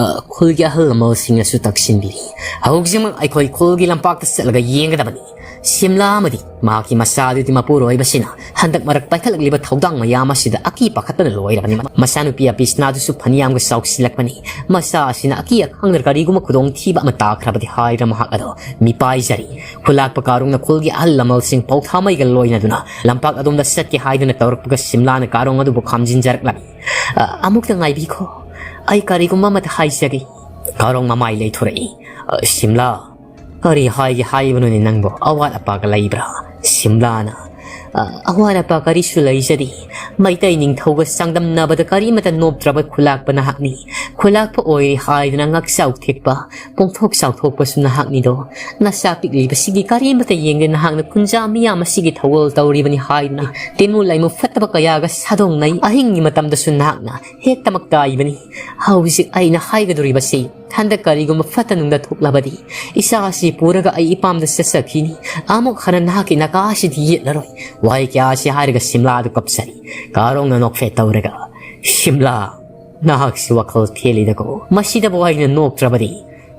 ꯑ, ꯈꯨꯜꯒꯤ ꯑꯍꯜ ꯂꯃꯟꯁꯤꯡꯅꯁꯨ ꯇꯛꯁꯤꯟꯕꯤꯔꯤ꯫ ꯍꯧꯖꯤꯛꯃꯛ ꯑꯩꯈꯣꯏ ꯈꯨꯜꯒꯤ ꯂꯝꯄꯥꯛꯇ ꯆꯠꯂꯒ ꯌꯦꯡꯒꯗꯕꯅꯤ꯫ ꯁꯤꯝꯂꯥ ꯑꯃꯗꯤ ꯃꯍꯥꯛꯀꯤ ꯃꯆꯥꯗꯨꯗꯤ ꯃꯄꯨꯔꯣꯏꯕꯁꯤꯅ ꯍꯟꯗꯛ ꯃꯔꯛ ꯄꯥꯏꯈꯠꯂꯛꯂꯤꯕ ꯊꯧꯗꯥꯡ ꯃꯌꯥꯝ ꯑꯁꯤꯗ ꯑꯀꯤ ꯄꯥꯈꯠꯄꯅ ꯂꯣꯏꯔꯕꯅꯤ꯫ ꯃꯆꯥꯅꯨꯄꯤ ꯑꯄꯤꯁꯅꯥꯗꯨꯁꯨ ꯐꯅꯌꯥꯝꯒ ꯆꯥꯎꯁꯤꯜꯂꯛꯄꯅꯤ꯫ ꯃꯆꯥ ꯑꯁꯤꯅ ꯑꯀꯤ ꯑꯈꯪꯗ ꯀꯔꯤꯒꯨꯝꯕ ꯈꯨꯗꯣꯡꯊꯤꯕ ꯑꯃ ꯇꯥꯈ꯭ꯔꯕꯗꯤ ꯍꯥꯏꯗꯨꯅ ꯃꯍꯥꯛ ꯑꯗꯣ ꯃꯤꯄꯥꯏꯖꯔꯤ꯫ ꯈꯨꯂꯥꯛꯄ ꯀꯥꯔꯣꯡꯅ ꯈꯨꯜꯒꯤ ꯑꯍꯜ ꯂꯃꯟꯁꯤꯡ ꯄꯧꯊꯥꯃꯩꯒ ꯂꯣꯏꯅꯗꯨꯅ ꯂꯝꯄꯥꯛ ꯑꯗꯣꯝꯗ ꯆꯠꯀꯦ ꯍꯥꯏꯗꯨꯅ ꯇꯧꯔꯛꯄꯒ ꯁꯤꯝꯂꯥꯅ ꯀꯥꯔꯣꯡ ꯑꯗꯨꯕꯨ ꯈꯥꯝꯖꯤꯟꯖꯔꯛꯂꯝꯃꯤ꯫ "ꯑ, ꯑꯃꯨꯛꯇ ꯉꯥꯏꯕꯤꯈꯣ, ꯑꯩ ꯀꯔꯤꯒꯨꯝꯕ ꯑꯃꯇ ꯍꯥꯏꯖꯒꯦ꯫" ꯀꯥꯔꯣꯡ ꯃꯃꯥꯏ ꯂꯩꯊꯣꯔꯛꯏ꯫ "ꯑ, ꯁꯤꯝꯂꯥ, ꯀꯔꯤ ꯍꯥꯏꯒꯦ ꯍꯥꯏꯕꯅꯣꯅꯦ ꯅꯪꯕꯣ? ꯑꯋꯥꯠ ꯑꯄꯥꯒ ꯂꯩꯕ꯭ꯔꯥ?" ꯁꯤꯝꯂꯥꯅ, "ꯑ, ꯑꯋꯥꯠ ꯑꯄꯥ ꯀꯔꯤꯁꯨ ꯂꯩꯖꯗꯦ꯫ ꯃꯩꯇꯩ ꯅꯤꯡꯊꯧꯒ ꯆꯥꯡꯗꯝꯅꯕꯗ ꯀꯔꯤꯃꯇ ꯅꯣꯞꯇ꯭ꯔꯕ ꯈꯨꯂꯥꯛꯄ ꯅꯍꯥꯛꯅꯤ꯫ ꯈꯨꯂꯥꯛꯄ ꯑꯣꯏꯔꯦ ꯍꯥꯏꯗꯨꯅ ꯉꯛꯆꯥꯎ ꯊꯦꯛꯄ, ꯄꯣꯡꯊꯣꯛ ꯆꯥꯎꯊꯣꯛꯄꯁꯨ ꯅꯍꯥꯛꯅꯤꯗꯣ꯫ ꯅꯆꯥ ꯄꯤꯛꯂꯤꯕꯁꯤꯒꯤ ꯀꯔꯤꯃꯠꯇ ꯌꯦꯡꯗꯦ ꯅꯍꯥꯛꯅ ꯀꯨꯟꯖꯥ ꯃꯤꯌꯥꯝ ꯑꯁꯤꯒꯤ ꯊꯧꯒꯜ ꯇꯧꯔꯤꯕꯅꯤ ꯍꯥꯏꯗꯨꯅ ꯇꯤꯟꯃꯨ ꯂꯩꯃꯨ ꯐꯠꯇꯕ ꯀꯌꯥꯒ ꯁꯥꯗꯣꯡꯅꯩ꯫ ꯑꯍꯤꯡꯒꯤ ꯃꯇꯝꯗꯁꯨ ꯅꯍꯥꯛꯅ ꯍꯦꯛꯇꯃꯛ ꯇꯥꯏꯕꯅꯤ꯫ ꯍꯧꯖꯤꯛ ꯑꯩꯅ ꯍꯥꯏꯒꯗꯧꯔꯤꯕꯁꯤ ꯍꯟꯗꯛ ꯀꯔꯤꯒꯨꯝꯕ ꯐꯠꯇ ꯅꯨꯡꯗ ꯊꯣꯛꯂꯕꯗꯤ ꯏꯆꯥ ꯑꯁꯤ ꯄꯨꯔꯒ ꯑꯩ ꯏꯄꯥꯝꯗ ꯆꯠꯆꯈꯤꯅꯤ꯫ ꯑꯃꯨꯛ ꯍꯟꯅ ꯅꯍꯥꯛꯀꯤ ꯅꯀꯥ ꯑꯁꯤꯗꯤ ꯌꯦꯠꯂꯔꯣꯏ꯫ ꯋꯥꯍꯩ ꯀꯌꯥ ꯑꯁꯤ ꯍꯥꯏꯔꯒ ꯁꯤꯝꯂꯥ ꯑꯗꯨ ꯀꯞꯆꯔꯤ꯫ ꯀꯥꯔꯣꯡꯅ ꯅꯣꯛꯐꯦꯠ ꯇꯧꯔꯒ, "ꯁꯤꯝꯂꯥ, ꯅꯍꯥꯛꯁꯤ ꯋꯥꯈꯜ ꯊꯦꯜꯂꯤꯗꯀꯣ꯫ ꯃꯁꯤꯗꯕꯨ ꯑꯩꯅ ꯅꯣꯛꯇ꯭ꯔꯕꯗꯤ?"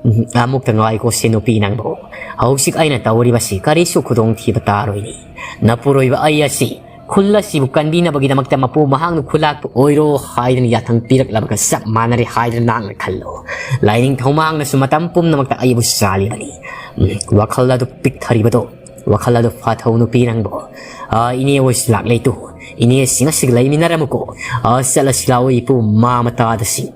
"ꯎꯝ, ꯑꯃꯨꯛꯇ ꯉꯥꯏꯈꯣ ꯁꯦ ꯅꯨꯄꯤ ꯅꯪꯕꯨ꯫ ꯍꯧꯖꯤꯛ ꯑꯩꯅ ꯇꯧꯔꯤꯕꯁꯤ ꯀꯔꯤꯁꯨ ꯈꯨꯗꯣꯡꯊꯤꯕ ꯇꯥꯔꯣꯏꯅꯤ꯫ ꯅꯄꯨꯔꯣꯏꯕ ꯑꯩ ꯑꯁꯤ ꯈꯨꯜ ꯑꯁꯤꯕꯨ ꯀꯟꯕꯤꯅꯕꯒꯤꯗꯃꯛꯇ ꯃꯄꯨ ꯃꯍꯥꯛꯅ ꯈꯨꯂꯥꯛꯄ ꯑꯣꯏꯔꯣ ꯍꯥꯏꯗꯨꯅ ꯌꯥꯊꯪ ꯄꯤꯔꯛꯂꯕꯒ ꯆꯞ ꯃꯥꯟꯅꯔꯦ ꯍꯥꯏꯗꯨꯅ ꯅꯍꯥꯛꯅ ꯈꯜꯂꯣ꯫ ꯂꯥꯏꯅꯤꯡꯊꯧ ꯃꯍꯥꯛꯅꯁꯨ ꯃꯇꯝ ꯄꯨꯝꯅꯃꯛꯇ ꯑꯩꯕꯨ ꯆꯥꯜꯂꯤꯕꯅꯤ꯫ ꯎꯝ, ꯋꯥꯈꯜ ꯑꯗꯨ ꯄꯤꯛꯊꯔꯤꯕꯗꯣ, ꯋꯥꯈꯜ ꯑꯗꯨ ꯐꯥꯊꯧ ꯅꯨꯄꯤ ꯅꯪꯕꯨ꯫ ꯑꯥ, ꯏꯅꯦ ꯍꯣꯏꯁꯨ ꯂꯥꯛꯂꯦ ꯇꯨ꯫ ꯏꯅꯦꯁꯤꯡ ꯑꯁꯤꯒ ꯂꯩꯃꯤꯟꯅꯔꯝꯃꯨꯀꯣ꯫ ꯑꯥ, ꯆꯠꯂꯁꯤ ꯂꯥꯛꯑꯣ ꯏꯄꯨ ꯃꯥ ꯃꯇꯥꯗꯁꯤꯡ꯫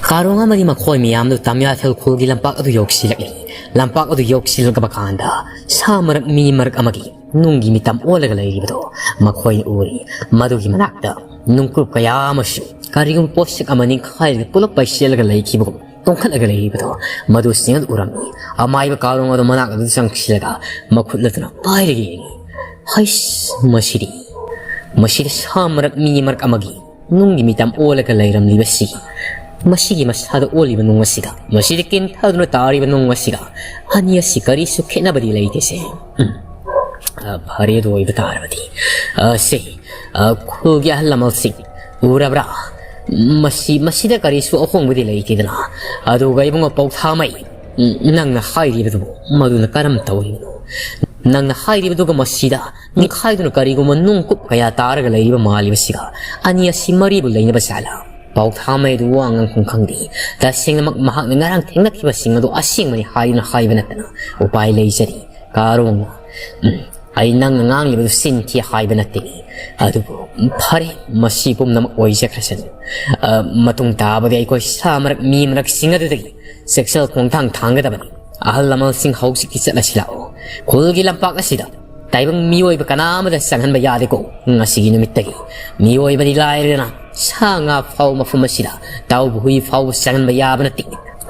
ꯀꯥꯔꯣꯡ ꯑꯃꯗꯤ ꯃꯈꯣꯏ ꯃꯌꯥꯝꯗꯨ ꯇꯝꯌꯥꯊꯦꯜ ꯈꯨꯜꯒꯤ ꯂꯝꯄꯥꯛ ꯑꯗꯨ ꯌꯧꯁꯤꯜꯂꯛꯏ꯫ ꯂꯝꯄꯥꯛ ꯑꯗꯨ ꯌꯧꯁꯤꯜꯂꯛꯂꯕ ꯀꯥꯟꯗ ꯁꯥ ꯃꯔꯛ ꯃꯤ ꯃꯔꯛ ꯑꯃꯒꯤ ꯅꯨꯡꯒꯤ ꯃꯤꯇꯝ ꯑꯣꯜꯂꯒ ꯂꯩꯔꯤꯕꯗꯨ ꯃꯈꯣꯏꯅ ꯎꯔꯤ꯫ ꯃꯗꯨꯒꯤ ꯃꯅꯥꯛꯇ ꯅꯨꯡꯀꯨꯞ ꯀꯌꯥ ꯑꯃꯁꯨ ꯀꯔꯤꯒꯨꯝꯕ ꯄꯣꯠꯁꯛ ꯑꯃ ꯅꯤꯡꯈꯥꯏꯔꯒ ꯄꯨꯂꯞ ꯄꯩꯁꯤꯜꯂꯒ ꯂꯩꯈꯤꯕꯒꯨꯝ ꯇꯣꯡꯈꯠꯂꯒ ꯂꯩꯔꯤꯕꯗꯨ ꯃꯗꯨ ꯁꯤꯡ ꯑꯗꯨ ꯎꯔꯝꯃꯤ꯫ ꯑꯃꯥꯏꯕ ꯀꯥꯔꯣꯡ ꯑꯗꯨ ꯃꯅꯥꯛ ꯑꯗꯨꯗ ꯆꯪꯁꯤꯜꯂꯒ ꯃꯈꯨꯠ ꯑꯗꯨꯅ ꯄꯥꯏꯔꯒ ꯌꯦꯡꯉꯤ꯫ ꯍꯩꯁ, ꯃꯁꯤꯗꯤ, ꯃꯁꯤꯗꯤ ꯁꯥ ꯃꯔꯛ ꯃꯤ ꯃꯔꯛ ꯑꯃꯒꯤ ꯅꯨꯡꯒꯤ ꯃꯤꯇꯝ ꯑꯣꯜꯂꯒ ꯂꯩꯔꯝꯂꯤꯕꯁꯤ, ꯃꯁꯤꯒꯤ ꯃꯁꯥꯗ ꯑꯣꯜꯂꯤꯕ ꯅꯨꯡ ꯑꯁꯤꯒ, ꯃꯁꯤꯗ ꯀꯤꯟꯊꯗꯨꯅ ꯇꯥꯔꯤꯕ ꯅꯨꯡ ꯑꯁꯤꯒ, ꯑꯅꯤ ꯑꯁꯤ ꯀꯔꯤꯁꯨ ꯈꯦꯠꯅꯕꯗꯤ ꯂꯩꯇꯦꯁꯦ꯫ ꯎꯝ꯫ ꯑ, ꯐꯔꯦ, ꯑꯗꯨ ꯑꯣꯏꯕ ꯇꯥꯔꯕꯗꯤ, ꯑ, ꯁꯦ, ꯑ, ꯈꯨꯜꯒꯤ ꯑꯍꯜ ꯂꯃꯟꯁꯤꯡ ꯎꯔꯕ꯭ꯔꯥ? ꯃꯁꯤ, ꯃꯁꯤꯗ ꯀꯔꯤꯁꯨ ꯑꯍꯣꯡꯕꯗꯤ ꯂꯩꯇꯦꯗꯅ꯫ ꯑꯗꯨꯒ ꯏꯕꯨꯡꯉꯣ ꯄꯧꯊꯥꯃꯩ, ꯎꯝ, ꯅꯪꯅ ꯍꯥꯏꯔꯤꯕꯗꯨꯕꯨ ꯃꯗꯨꯅ ꯀꯔꯝ ꯇꯧꯔꯤꯕꯅꯣ? ꯅꯪꯅ ꯍꯥꯏꯔꯤꯕꯗꯨꯒ ꯃꯁꯤꯗ ꯅꯤꯡꯈꯥꯏꯗꯨꯅ ꯀꯔꯤꯒꯨꯝꯕ ꯅꯨꯡꯀꯨꯞ ꯀꯌꯥ ꯇꯥꯔꯒ ꯂꯩꯔꯤꯕ ꯃꯥꯜꯂꯤꯕꯁꯤꯒ ꯑꯅꯤ ꯑꯁꯤ ꯃꯔꯤꯕꯨ ꯂꯩꯅꯕ ꯖꯥꯠꯂꯥ? ꯄꯥꯎꯊꯥꯃꯩ ꯑꯗꯨ ꯋꯥ ꯉꯥꯡꯐꯝ ꯈꯪꯗꯦ꯫ ꯇꯁꯦꯡꯅꯃꯛ ꯃꯍꯥꯛꯅ ꯉꯔꯥꯡ ꯊꯦꯡꯅꯈꯤꯕꯁꯤꯡ ꯑꯗꯨ ꯑꯁꯦꯡꯕꯅꯤ ꯍꯥꯏꯗꯨꯅ ꯍꯥꯏꯕ ꯅꯠꯇꯅ ꯎꯄꯥꯏ ꯂꯩꯖꯔꯤ꯫ ꯀꯥꯔꯣꯡꯅ, ꯎꯝ, ꯑꯩ ꯅꯪꯅ ꯉꯥꯡꯂꯤꯕꯗꯨ ꯆꯤꯟ ꯊꯤ ꯍꯥꯏꯕ ꯅꯠꯇꯦ꯫ ꯑꯗꯨꯕꯨ ꯐꯔꯦ, ꯃꯁꯤ ꯄꯨꯝꯅꯃꯛ ꯑꯣꯏꯖꯈ꯭ꯔꯁꯅꯨ꯫ ꯑ, ꯃꯇꯨꯡ ꯇꯥꯕꯗꯤ ꯑꯩꯈꯣꯏ ꯁꯥ ꯃꯔꯛ ꯃꯤ ꯃꯔꯛꯁꯤꯡ ꯑꯗꯨꯗꯒꯤ ꯆꯦꯛꯁꯤꯜ ꯈꯣꯡꯊꯥꯡ ꯊꯥꯡꯒꯗꯕꯅꯤ꯫ ꯑꯍꯜ ꯂꯃꯟꯁꯤꯡ ꯍꯧꯖꯤꯛꯇꯤ ꯆꯠꯂꯁꯤ ꯂꯥꯛꯑꯣ꯫ ꯈꯨꯜꯒꯤ ꯂꯝꯄꯥꯛ ꯑꯁꯤꯗ ꯇꯥꯏꯕꯪ ꯃꯤꯑꯣꯏꯕ ꯀꯅꯥ ꯑꯃꯗ ꯆꯪꯍꯟꯕ ꯌꯥꯗꯦꯀꯣ꯫ ꯉꯁꯤꯒꯤ ꯅꯨꯃꯤꯠꯇꯒꯤ ꯃꯤꯑꯣꯏꯕꯗꯤ ꯂꯥꯏꯔꯗꯅ ꯁꯥ ꯉꯥ ꯐꯥꯎꯕ ꯃꯐꯝ ꯑꯁꯤꯗ ꯇꯥꯎꯕ ꯍꯨꯏ ꯐꯥꯎꯕ ꯆꯪꯍꯟꯕ ꯌꯥꯕ ꯅꯠꯇꯦ꯫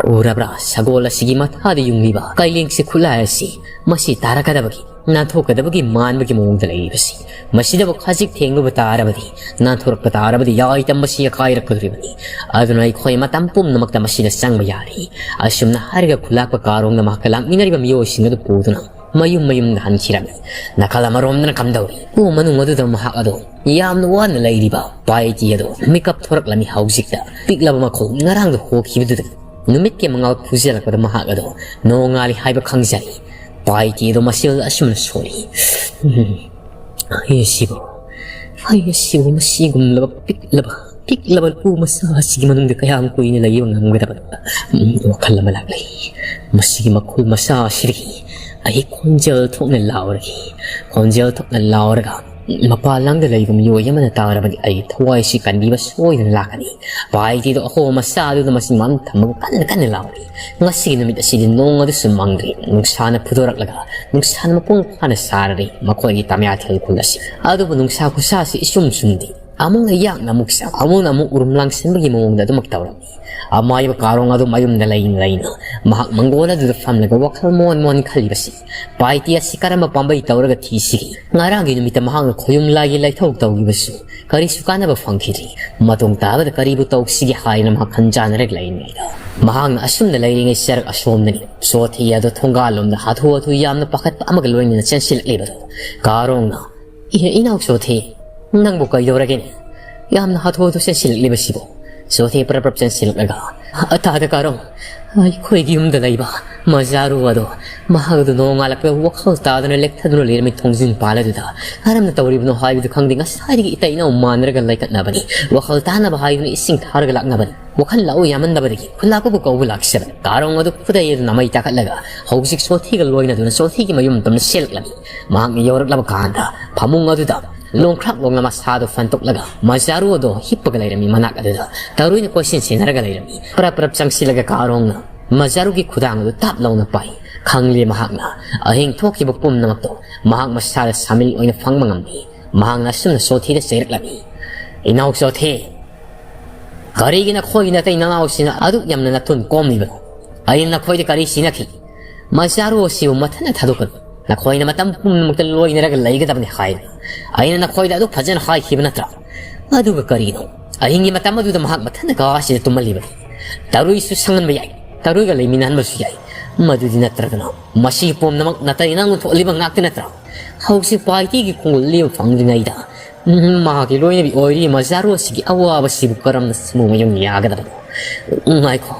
ꯎꯔꯕ꯭ꯔꯥ, ꯁꯒꯣꯜ ꯑꯁꯤꯒꯤ ꯃꯊꯥꯗ ꯌꯨꯡꯂꯤꯕ ꯀꯥꯏꯂꯦꯡꯁꯤ ꯈꯨꯠꯂꯥꯏ ꯑꯁꯤ? ꯃꯁꯤ ꯇꯥꯔꯛꯀꯗꯕꯒꯤ, ꯅꯥꯟꯊꯣꯛꯀꯗꯕꯒꯤ ꯃꯥꯟꯕꯒꯤ ꯃꯑꯣꯡꯗ ꯂꯩꯔꯤꯕꯁꯤ꯫ ꯃꯁꯤꯗꯕꯨ ꯈꯖꯤꯛ ꯊꯦꯡꯂꯨꯕ ꯇꯥꯔꯕꯗꯤ, ꯅꯥꯟꯊꯣꯔꯛꯄ ꯇꯥꯔꯕꯗꯤ ꯌꯥꯏ ꯇꯝꯕꯁꯤ ꯑꯀꯥꯏꯔꯛꯀꯗꯧꯔꯤꯕꯅꯤ꯫ ꯑꯗꯨꯅ ꯑꯩꯈꯣꯏ ꯃꯇꯝ ꯄꯨꯝꯅꯃꯛꯇ ꯃꯁꯤꯗ ꯆꯪꯕ ꯌꯥꯔꯤ꯫ ꯑꯁꯨꯝꯅ ꯍꯥꯏꯔꯒ ꯈꯨꯂꯥꯛꯄ ꯀꯥꯔꯣꯡꯅ ꯃꯍꯥꯛꯀ ꯂꯥꯛꯃꯤꯟꯅꯔꯤꯕ ꯃꯤꯑꯣꯏꯁꯤꯡ ꯑꯗꯨ ꯄꯨꯗꯨꯅ ꯃꯌꯨꯝ ꯃꯌꯨꯝꯗ ꯍꯟꯈꯤꯔꯝꯃꯤ꯫ ꯅꯥꯀꯜ ꯑꯃꯔꯣꯝꯗꯅ ꯀꯝꯗꯧꯔꯤ? ꯀꯨ ꯃꯅꯨꯡ ꯑꯗꯨꯗ ꯃꯍꯥꯛ ꯑꯗꯣ ꯌꯥꯝꯅ ꯋꯥꯅ ꯂꯩꯔꯤꯕ ꯄꯥꯏꯇꯤ ꯑꯗꯣ ꯃꯤꯀꯞ ꯊꯣꯔꯛꯂꯝꯃꯤ ꯍꯧꯖꯤꯛꯇ꯫ ꯄꯤꯛꯂꯕ ꯃꯈꯣꯜ ꯉꯔꯥꯡꯗ ꯍꯣꯈꯤꯕꯗꯨꯗ ꯅꯨꯃꯤꯠꯀꯤ ꯃꯉꯥꯜ ꯐꯨꯖꯤꯜꯂꯛꯄꯗ ꯃꯍꯥꯛ ꯑꯗꯣ ꯅꯣꯡꯉꯥꯜꯂꯤ ꯍꯥꯏꯕ ꯈꯪꯖꯔꯤ꯫ ꯄꯥꯏꯇꯤ ꯑꯗꯣ ꯃꯁꯤꯜ ꯑꯁꯨꯝꯅ ꯁꯣꯜꯂꯤ꯫ "ꯎꯝ, ꯑꯩ ꯑꯁꯤꯕꯨ, ꯑꯩ ꯑꯁꯤꯕꯨ ꯃꯁꯤꯒꯨꯝꯂꯕ ꯄꯤꯛꯂꯕ, ꯄꯤꯛꯂꯕ ꯂꯨ ꯃꯆꯥ ꯑꯁꯤꯒꯤ ꯃꯅꯨꯡꯗ ꯀꯌꯥꯝ ꯀꯨꯏꯅ ꯂꯩꯕ ꯉꯝꯒꯗꯕꯅꯣ?" ꯎꯝ, ꯋꯥꯈꯜ ꯑꯃ ꯂꯥꯛꯂꯤ꯫ ꯃꯁꯤꯒꯤ ꯃꯈꯨꯜ ꯃꯆꯥ ꯑꯁꯤꯗꯒꯤ ꯑꯩ ꯈꯣꯟꯖꯦꯜ ꯊꯣꯛꯅ ꯂꯥꯎꯔꯒꯦ꯫ ꯈꯣꯟꯖꯦꯜ ꯊꯣꯛꯅ ꯂꯥꯎꯔꯒ ꯃꯄꯥꯟ ꯂꯝꯗ ꯂꯩꯕ ꯃꯤꯑꯣꯏ ꯑꯃꯅ ꯇꯥꯔꯕꯗꯤ ꯑꯩꯒꯤ ꯊꯋꯥꯏꯁꯤ ꯀꯟꯕꯤꯕ ꯁꯣꯏꯗꯅ ꯂꯥꯛꯀꯅꯤ꯫ ꯄꯥꯏꯇꯤꯗꯣ ꯑꯍꯣꯕ ꯃꯆꯥ ꯑꯗꯨꯗ ꯃꯆꯤꯟ ꯃꯝ ꯊꯝꯃꯒ ꯀꯟꯅ ꯀꯟꯅ ꯂꯥꯎꯔꯤ꯫ ꯉꯁꯤꯒꯤ ꯅꯨꯃꯤꯠ ꯑꯁꯤꯗꯤ ꯅꯣꯡ ꯑꯗꯨꯁꯨ ꯃꯪꯗ꯭ꯔꯤ꯫ ꯅꯨꯡꯁꯥꯅ ꯐꯨꯗꯣꯔꯛꯂꯒ ꯅꯨꯡꯁꯥꯅ ꯃꯄꯨꯡ ꯐꯥꯅ ꯁꯥꯔꯔꯤ ꯃꯈꯣꯏꯒꯤ ꯇꯃꯌꯥꯊꯦꯜ ꯈꯨꯜ ꯑꯁꯤ꯫ ꯑꯗꯨꯕꯨ ꯅꯨꯡꯁꯥ ꯈꯨꯁꯥꯁꯤ ꯏꯁꯨꯝ ꯁꯨꯝꯗꯦ꯫ ꯑꯃꯨꯛꯅ ꯌꯥꯛꯅ ꯑꯃꯨꯛ ꯁꯥ, ꯑꯃꯨꯛꯅ ꯑꯃꯨꯛ ꯎꯔꯨꯝ ꯂꯥꯡꯁꯤꯟꯕꯒꯤ ꯃꯑꯣꯡꯗ ꯑꯗꯨꯃꯛ ꯇꯧꯔꯝꯃꯤ꯫ ꯑꯃꯥꯏꯕ ꯀꯥꯔꯣꯡ ꯑꯗꯨ ꯃꯌꯨꯝꯗ ꯂꯩꯅ ꯂꯩꯅ ꯃꯍꯥꯛ ꯃꯪꯒꯣꯜ ꯑꯗꯨꯗ ꯐꯝꯂꯒ ꯋꯥꯈꯜ ꯃꯣꯟ ꯃꯣꯟ ꯈꯜꯂꯤꯕꯁꯤ꯫ ꯄꯥꯏꯇꯤ ꯑꯁꯤ ꯀꯔꯝꯕ ꯄꯥꯝꯕꯩ ꯇꯧꯔꯒ ꯊꯤꯁꯤꯒꯦ? ꯉꯔꯥꯡꯒꯤ ꯅꯨꯃꯤꯠꯇ ꯃꯍꯥꯛꯅ ꯈꯣꯌꯨꯝ ꯂꯥꯏꯒꯤ ꯂꯥꯏꯊꯧ ꯇꯧꯈꯤꯕꯁꯨ ꯀꯔꯤꯁꯨ ꯀꯥꯟꯅꯕ ꯐꯪꯈꯤꯗ꯭ꯔꯤ꯫ ꯃꯇꯨꯡ ꯇꯥꯕꯗ ꯀꯔꯤꯕꯨ ꯇꯧꯁꯤꯒꯦ ꯍꯥꯏꯅ ꯃꯍꯥꯛ ꯈꯟꯖꯥꯟꯅꯔꯒ ꯂꯩꯔꯤꯉꯩꯗ, ꯃꯍꯥꯛꯅ ꯑꯁꯨꯝꯅ ꯂꯩꯔꯤꯉꯩ ꯆꯔꯛ ꯑꯁꯣꯝꯗꯅꯤ ꯆꯣꯊꯤ ꯑꯗꯨ ꯊꯣꯡꯒꯥꯜꯂꯣꯝꯗ ꯍꯥꯊꯨ ꯍꯥꯊꯨ ꯌꯥꯝꯅ ꯄꯥꯈꯠꯄ ꯑꯃꯒ ꯂꯣꯏꯅꯅ ꯆꯦꯟꯁꯤꯜꯂꯛꯂꯤꯕꯗꯨ꯫ ꯀꯥꯔꯣꯡꯅ, "ꯏꯍꯦ, ꯏꯅꯥꯎ ꯆꯣꯊꯤ, ꯅꯪꯕꯨ ꯀꯩꯗꯧꯔꯒꯦꯅꯦ? ꯌꯥꯝꯅ ꯍꯥꯊꯨ ꯍꯥꯊꯨ ꯆꯦꯟꯁꯤꯜꯂꯛꯂꯤꯕꯁꯤꯕꯨ?" ꯆꯣꯊꯤ ꯄ꯭ꯔꯞ ꯄ꯭ꯔꯞ ꯆꯦꯟꯁꯤꯜꯂꯛꯂꯒ, "ꯑꯇꯥꯗ ꯀꯥꯔꯣꯡ, ꯑꯩꯈꯣꯏꯒꯤ ꯌꯨꯝꯗ ꯂꯩꯕ ꯃꯖꯥꯔꯨ ꯑꯗꯣ, ꯃꯍꯥꯛ ꯑꯗꯨ ꯅꯣꯡꯉꯥꯜꯂꯛꯄꯗ ꯋꯥꯈꯜ ꯇꯥꯗꯅ ꯂꯦꯛꯊꯗꯨꯅ ꯂꯩꯔꯝꯃꯤ ꯊꯣꯡꯖꯤꯟ ꯄꯥꯜ ꯑꯗꯨꯗ꯫ ꯀꯔꯝꯅ ꯇꯧꯔꯤꯕꯅꯣ ꯍꯥꯏꯕꯗꯨ ꯈꯪꯗꯦ, ꯉꯁꯥꯏꯗꯒꯤ ꯏꯇꯩ ꯏꯅꯥꯎ ꯃꯥꯟꯅꯔꯒ ꯂꯩꯀꯠꯅꯕꯅꯤ꯫ ꯋꯥꯈꯜ ꯇꯥꯅꯕ ꯍꯥꯏꯗꯨꯅ ꯏꯁꯤꯡ ꯊꯥꯔꯒ ꯂꯥꯛꯅꯕꯅꯤ꯫ ꯋꯥꯈꯜ ꯂꯥꯛꯎ ꯌꯥꯃꯟꯗꯕꯗꯒꯤ ꯈꯨꯂꯥꯛꯄꯕꯨ ꯀꯧꯕ ꯂꯥꯛꯆꯕꯅꯤ꯫" ꯀꯥꯔꯣꯡ ꯑꯗꯨ ꯈꯨꯗꯩ ꯑꯗꯨꯅ ꯃꯩ ꯇꯥꯈꯠꯂꯒ ꯍꯧꯖꯤꯛ ꯆꯣꯊꯤꯒ ꯂꯣꯏꯅꯗꯨꯅ ꯆꯣꯊꯤꯒꯤ ꯃꯌꯨꯝ ꯇꯝꯅ ꯆꯦꯜꯂꯛꯂꯝꯃꯤ꯫ ꯃꯍꯥꯛꯅ ꯌꯧꯔꯛꯂꯕ ꯀꯥꯟꯗ ꯐꯃꯨꯡ ꯑꯗꯨꯗ ꯂꯣꯡꯈ꯭ꯔꯥꯛ ꯂꯣꯡꯅ ꯃꯁꯥꯗꯨ ꯐꯟꯇꯣꯛꯂꯒ ꯃꯖꯥꯔꯨ ꯑꯗꯣ ꯍꯤꯞꯄꯒ ꯂꯩꯔꯝꯃꯤ꯫ ꯃꯅꯥꯛ ꯑꯗꯨꯗ ꯇꯔꯨꯏꯅ ꯀꯣꯏꯁꯦꯟ ꯁꯦꯟꯅꯔꯒ ꯂꯩꯔꯝꯃꯤ꯫ ꯄ꯭ꯔꯞ ꯄ꯭ꯔꯞ ꯆꯪꯁꯤꯜꯂꯒ ꯀꯥꯔꯣꯡꯅ ꯃꯖꯥꯔꯨꯒꯤ ꯈꯨꯗꯥꯡ ꯑꯗꯨ ꯇꯥꯞ ꯂꯥꯎꯅ ꯄꯥꯏ꯫ ꯈꯪꯂꯦ ꯃꯍꯥꯛꯅ ꯑꯍꯤꯡ ꯊꯣꯛꯈꯤꯕ ꯄꯨꯝꯅꯃꯛꯇꯣ ꯃꯍꯥꯛ ꯃꯁꯥꯗ ꯁꯥꯃꯤꯜ ꯑꯣꯏꯅ ꯐꯪꯕ ꯉꯝꯂꯤ꯫ ꯃꯍꯥꯛꯅ ꯑꯁꯨꯝꯅ ꯆꯣꯊꯤꯗ ꯆꯩꯔꯛꯂꯝꯃꯤ꯫ "ꯏꯅꯥꯎ ꯆꯣꯊꯦ, ꯀꯔꯤꯒꯤ ꯅꯈꯣꯏꯒꯤ ꯅꯇꯩ ꯅꯅꯥꯎꯁꯤꯅ ꯑꯗꯨꯛ ꯌꯥꯝꯅ ꯅꯊꯨꯟ ꯀꯣꯝꯂꯤꯕꯅꯣ? ꯑꯩꯅ ꯅꯈꯣꯏꯗ ꯀꯔꯤ ꯁꯤꯟꯅꯈꯤ? ꯃꯆꯥꯔꯣ ꯑꯁꯤꯕꯨ ꯃꯊꯟꯇ ꯊꯥꯗꯣꯛꯀꯅꯨ꯫ ꯅꯈꯣꯏꯅ ꯃꯇꯝ ꯄꯨꯝꯅꯃꯛꯇ ꯂꯣꯏꯅꯔꯒ ꯂꯩꯒꯗꯕꯅꯤ ꯍꯥꯏꯅ ꯑꯩꯅ ꯅꯈꯣꯏꯗ ꯑꯗꯨꯛ ꯐꯖꯅ ꯍꯥꯏꯈꯤꯕ ꯅꯠꯇ꯭ꯔꯥ? ꯑꯗꯨꯒ ꯀꯔꯤꯅꯣ? ꯑꯍꯤꯡꯒꯤ ꯃꯇꯝ ꯑꯗꯨꯗ ꯃꯍꯥꯛ ꯃꯊꯟꯇ ꯀꯥ ꯑꯁꯤꯗ ꯇꯨꯝꯍꯜꯂꯤꯕꯅꯤ꯫ ꯇꯔꯨꯏꯁꯨ ꯁꯪꯍꯟꯕ ꯌꯥꯏ, ꯇꯔꯨꯏꯒ ꯂꯩꯃꯤꯟꯅꯍꯟꯕꯁꯨ ꯌꯥꯏ꯫ ꯃꯗꯨꯗꯤ ꯅꯠꯇ꯭ꯔꯒꯅ ꯃꯁꯤ ꯄꯨꯝꯅꯃꯛ ꯅꯇꯩ ꯅꯪꯅ ꯊꯣꯛꯍꯜꯂꯤꯕ ꯉꯥꯛꯇ ꯅꯠꯇ꯭ꯔꯥ? ꯍꯧꯖꯤꯛ ꯄꯥꯏꯇꯦꯒꯤ ꯈꯣꯡꯒꯨꯜ ꯂꯦꯝꯕ ꯐꯪꯗ꯭ꯔꯤꯉꯩꯗ, ꯎꯝ, ꯃꯍꯥꯛꯀꯤ ꯂꯣꯏꯅꯕꯤ ꯑꯣꯏꯔꯤ ꯃꯆꯥꯔꯣ ꯑꯁꯤꯒꯤ ꯑꯋꯥꯕꯁꯤꯕꯨ ꯀꯔꯝꯅ ꯁꯤꯃꯨ ꯃꯌꯨꯝ ꯌꯥꯒꯗꯕꯅꯣ? ꯎꯝ, ꯉꯥꯏꯈꯣ꯫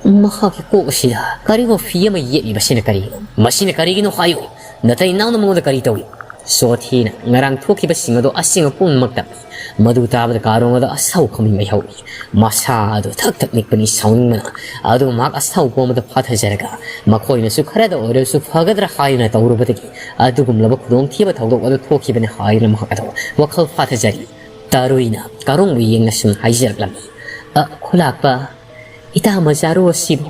ꯃꯍꯥꯛꯀꯤ ꯀꯣꯛ ꯑꯁꯤꯗ ꯀꯔꯤꯒꯨꯝꯕ ꯐꯤ ꯑꯃ ꯌꯦꯠꯂꯤꯕꯁꯤꯅ ꯀꯔꯤꯒꯤꯅꯣ? ꯃꯁꯤꯅ ꯀꯔꯤꯒꯤꯅꯣ ꯍꯥꯏꯌꯨ꯫ ꯅꯇꯩ ꯅꯪꯅ ꯃꯉꯣꯟꯗ ꯀꯔꯤ ꯇꯧꯏ?" ꯆꯣꯊꯤꯅ ꯉꯔꯥꯡ ꯊꯣꯛꯈꯤꯕꯁꯤꯡ ꯑꯗꯣ ꯑꯁꯦꯡꯕ ꯄꯨꯝꯅꯃꯛꯇ ꯃꯗꯨ ꯇꯥꯕꯗ ꯀꯥꯔꯣꯡ ꯑꯗꯣ ꯑꯁꯥꯎ ꯈꯝꯃꯤ ꯃꯩꯍꯧꯏ꯫ ꯃꯁꯥ ꯑꯗꯨ ꯊꯛ ꯊꯛ ꯅꯤꯛꯄꯅꯤ ꯁꯥꯎꯅꯤꯡꯕꯅ꯫ ꯑꯗꯨ ꯃꯍꯥꯛ ꯑꯁꯥꯎꯕ ꯑꯃꯗ ꯐꯥꯊꯖꯔꯒ ꯃꯈꯣꯏꯅꯁꯨ ꯈꯔꯗ ꯑꯣꯏꯔꯁꯨ ꯐꯒꯗ꯭ꯔꯥ ꯍꯥꯏꯗꯨꯅ ꯇꯧꯔꯨꯕꯗꯒꯤ ꯑꯗꯨꯒꯨꯝꯂꯕ ꯈꯨꯗꯣꯡꯊꯤꯕ ꯊꯧꯗꯣꯛ ꯑꯗꯨ ꯊꯣꯛꯈꯤꯕꯅꯤ ꯍꯥꯏꯗꯨꯅ ꯃꯍꯥꯛ ꯑꯗꯨ ꯋꯥꯈꯜ ꯐꯥꯊꯖꯔꯤ꯫ ꯇꯔꯨꯏꯅ ꯀꯥꯔꯣꯡꯕꯨ ꯌꯦꯡꯅ ꯁꯨꯝ ꯍꯥꯏꯖꯔꯛꯂꯝꯃꯤ꯫ "ꯑ, ꯈꯨꯂꯥꯛꯄ, ꯏꯇꯥ ꯃꯆꯥꯔꯣ ꯑꯁꯤꯕꯨ,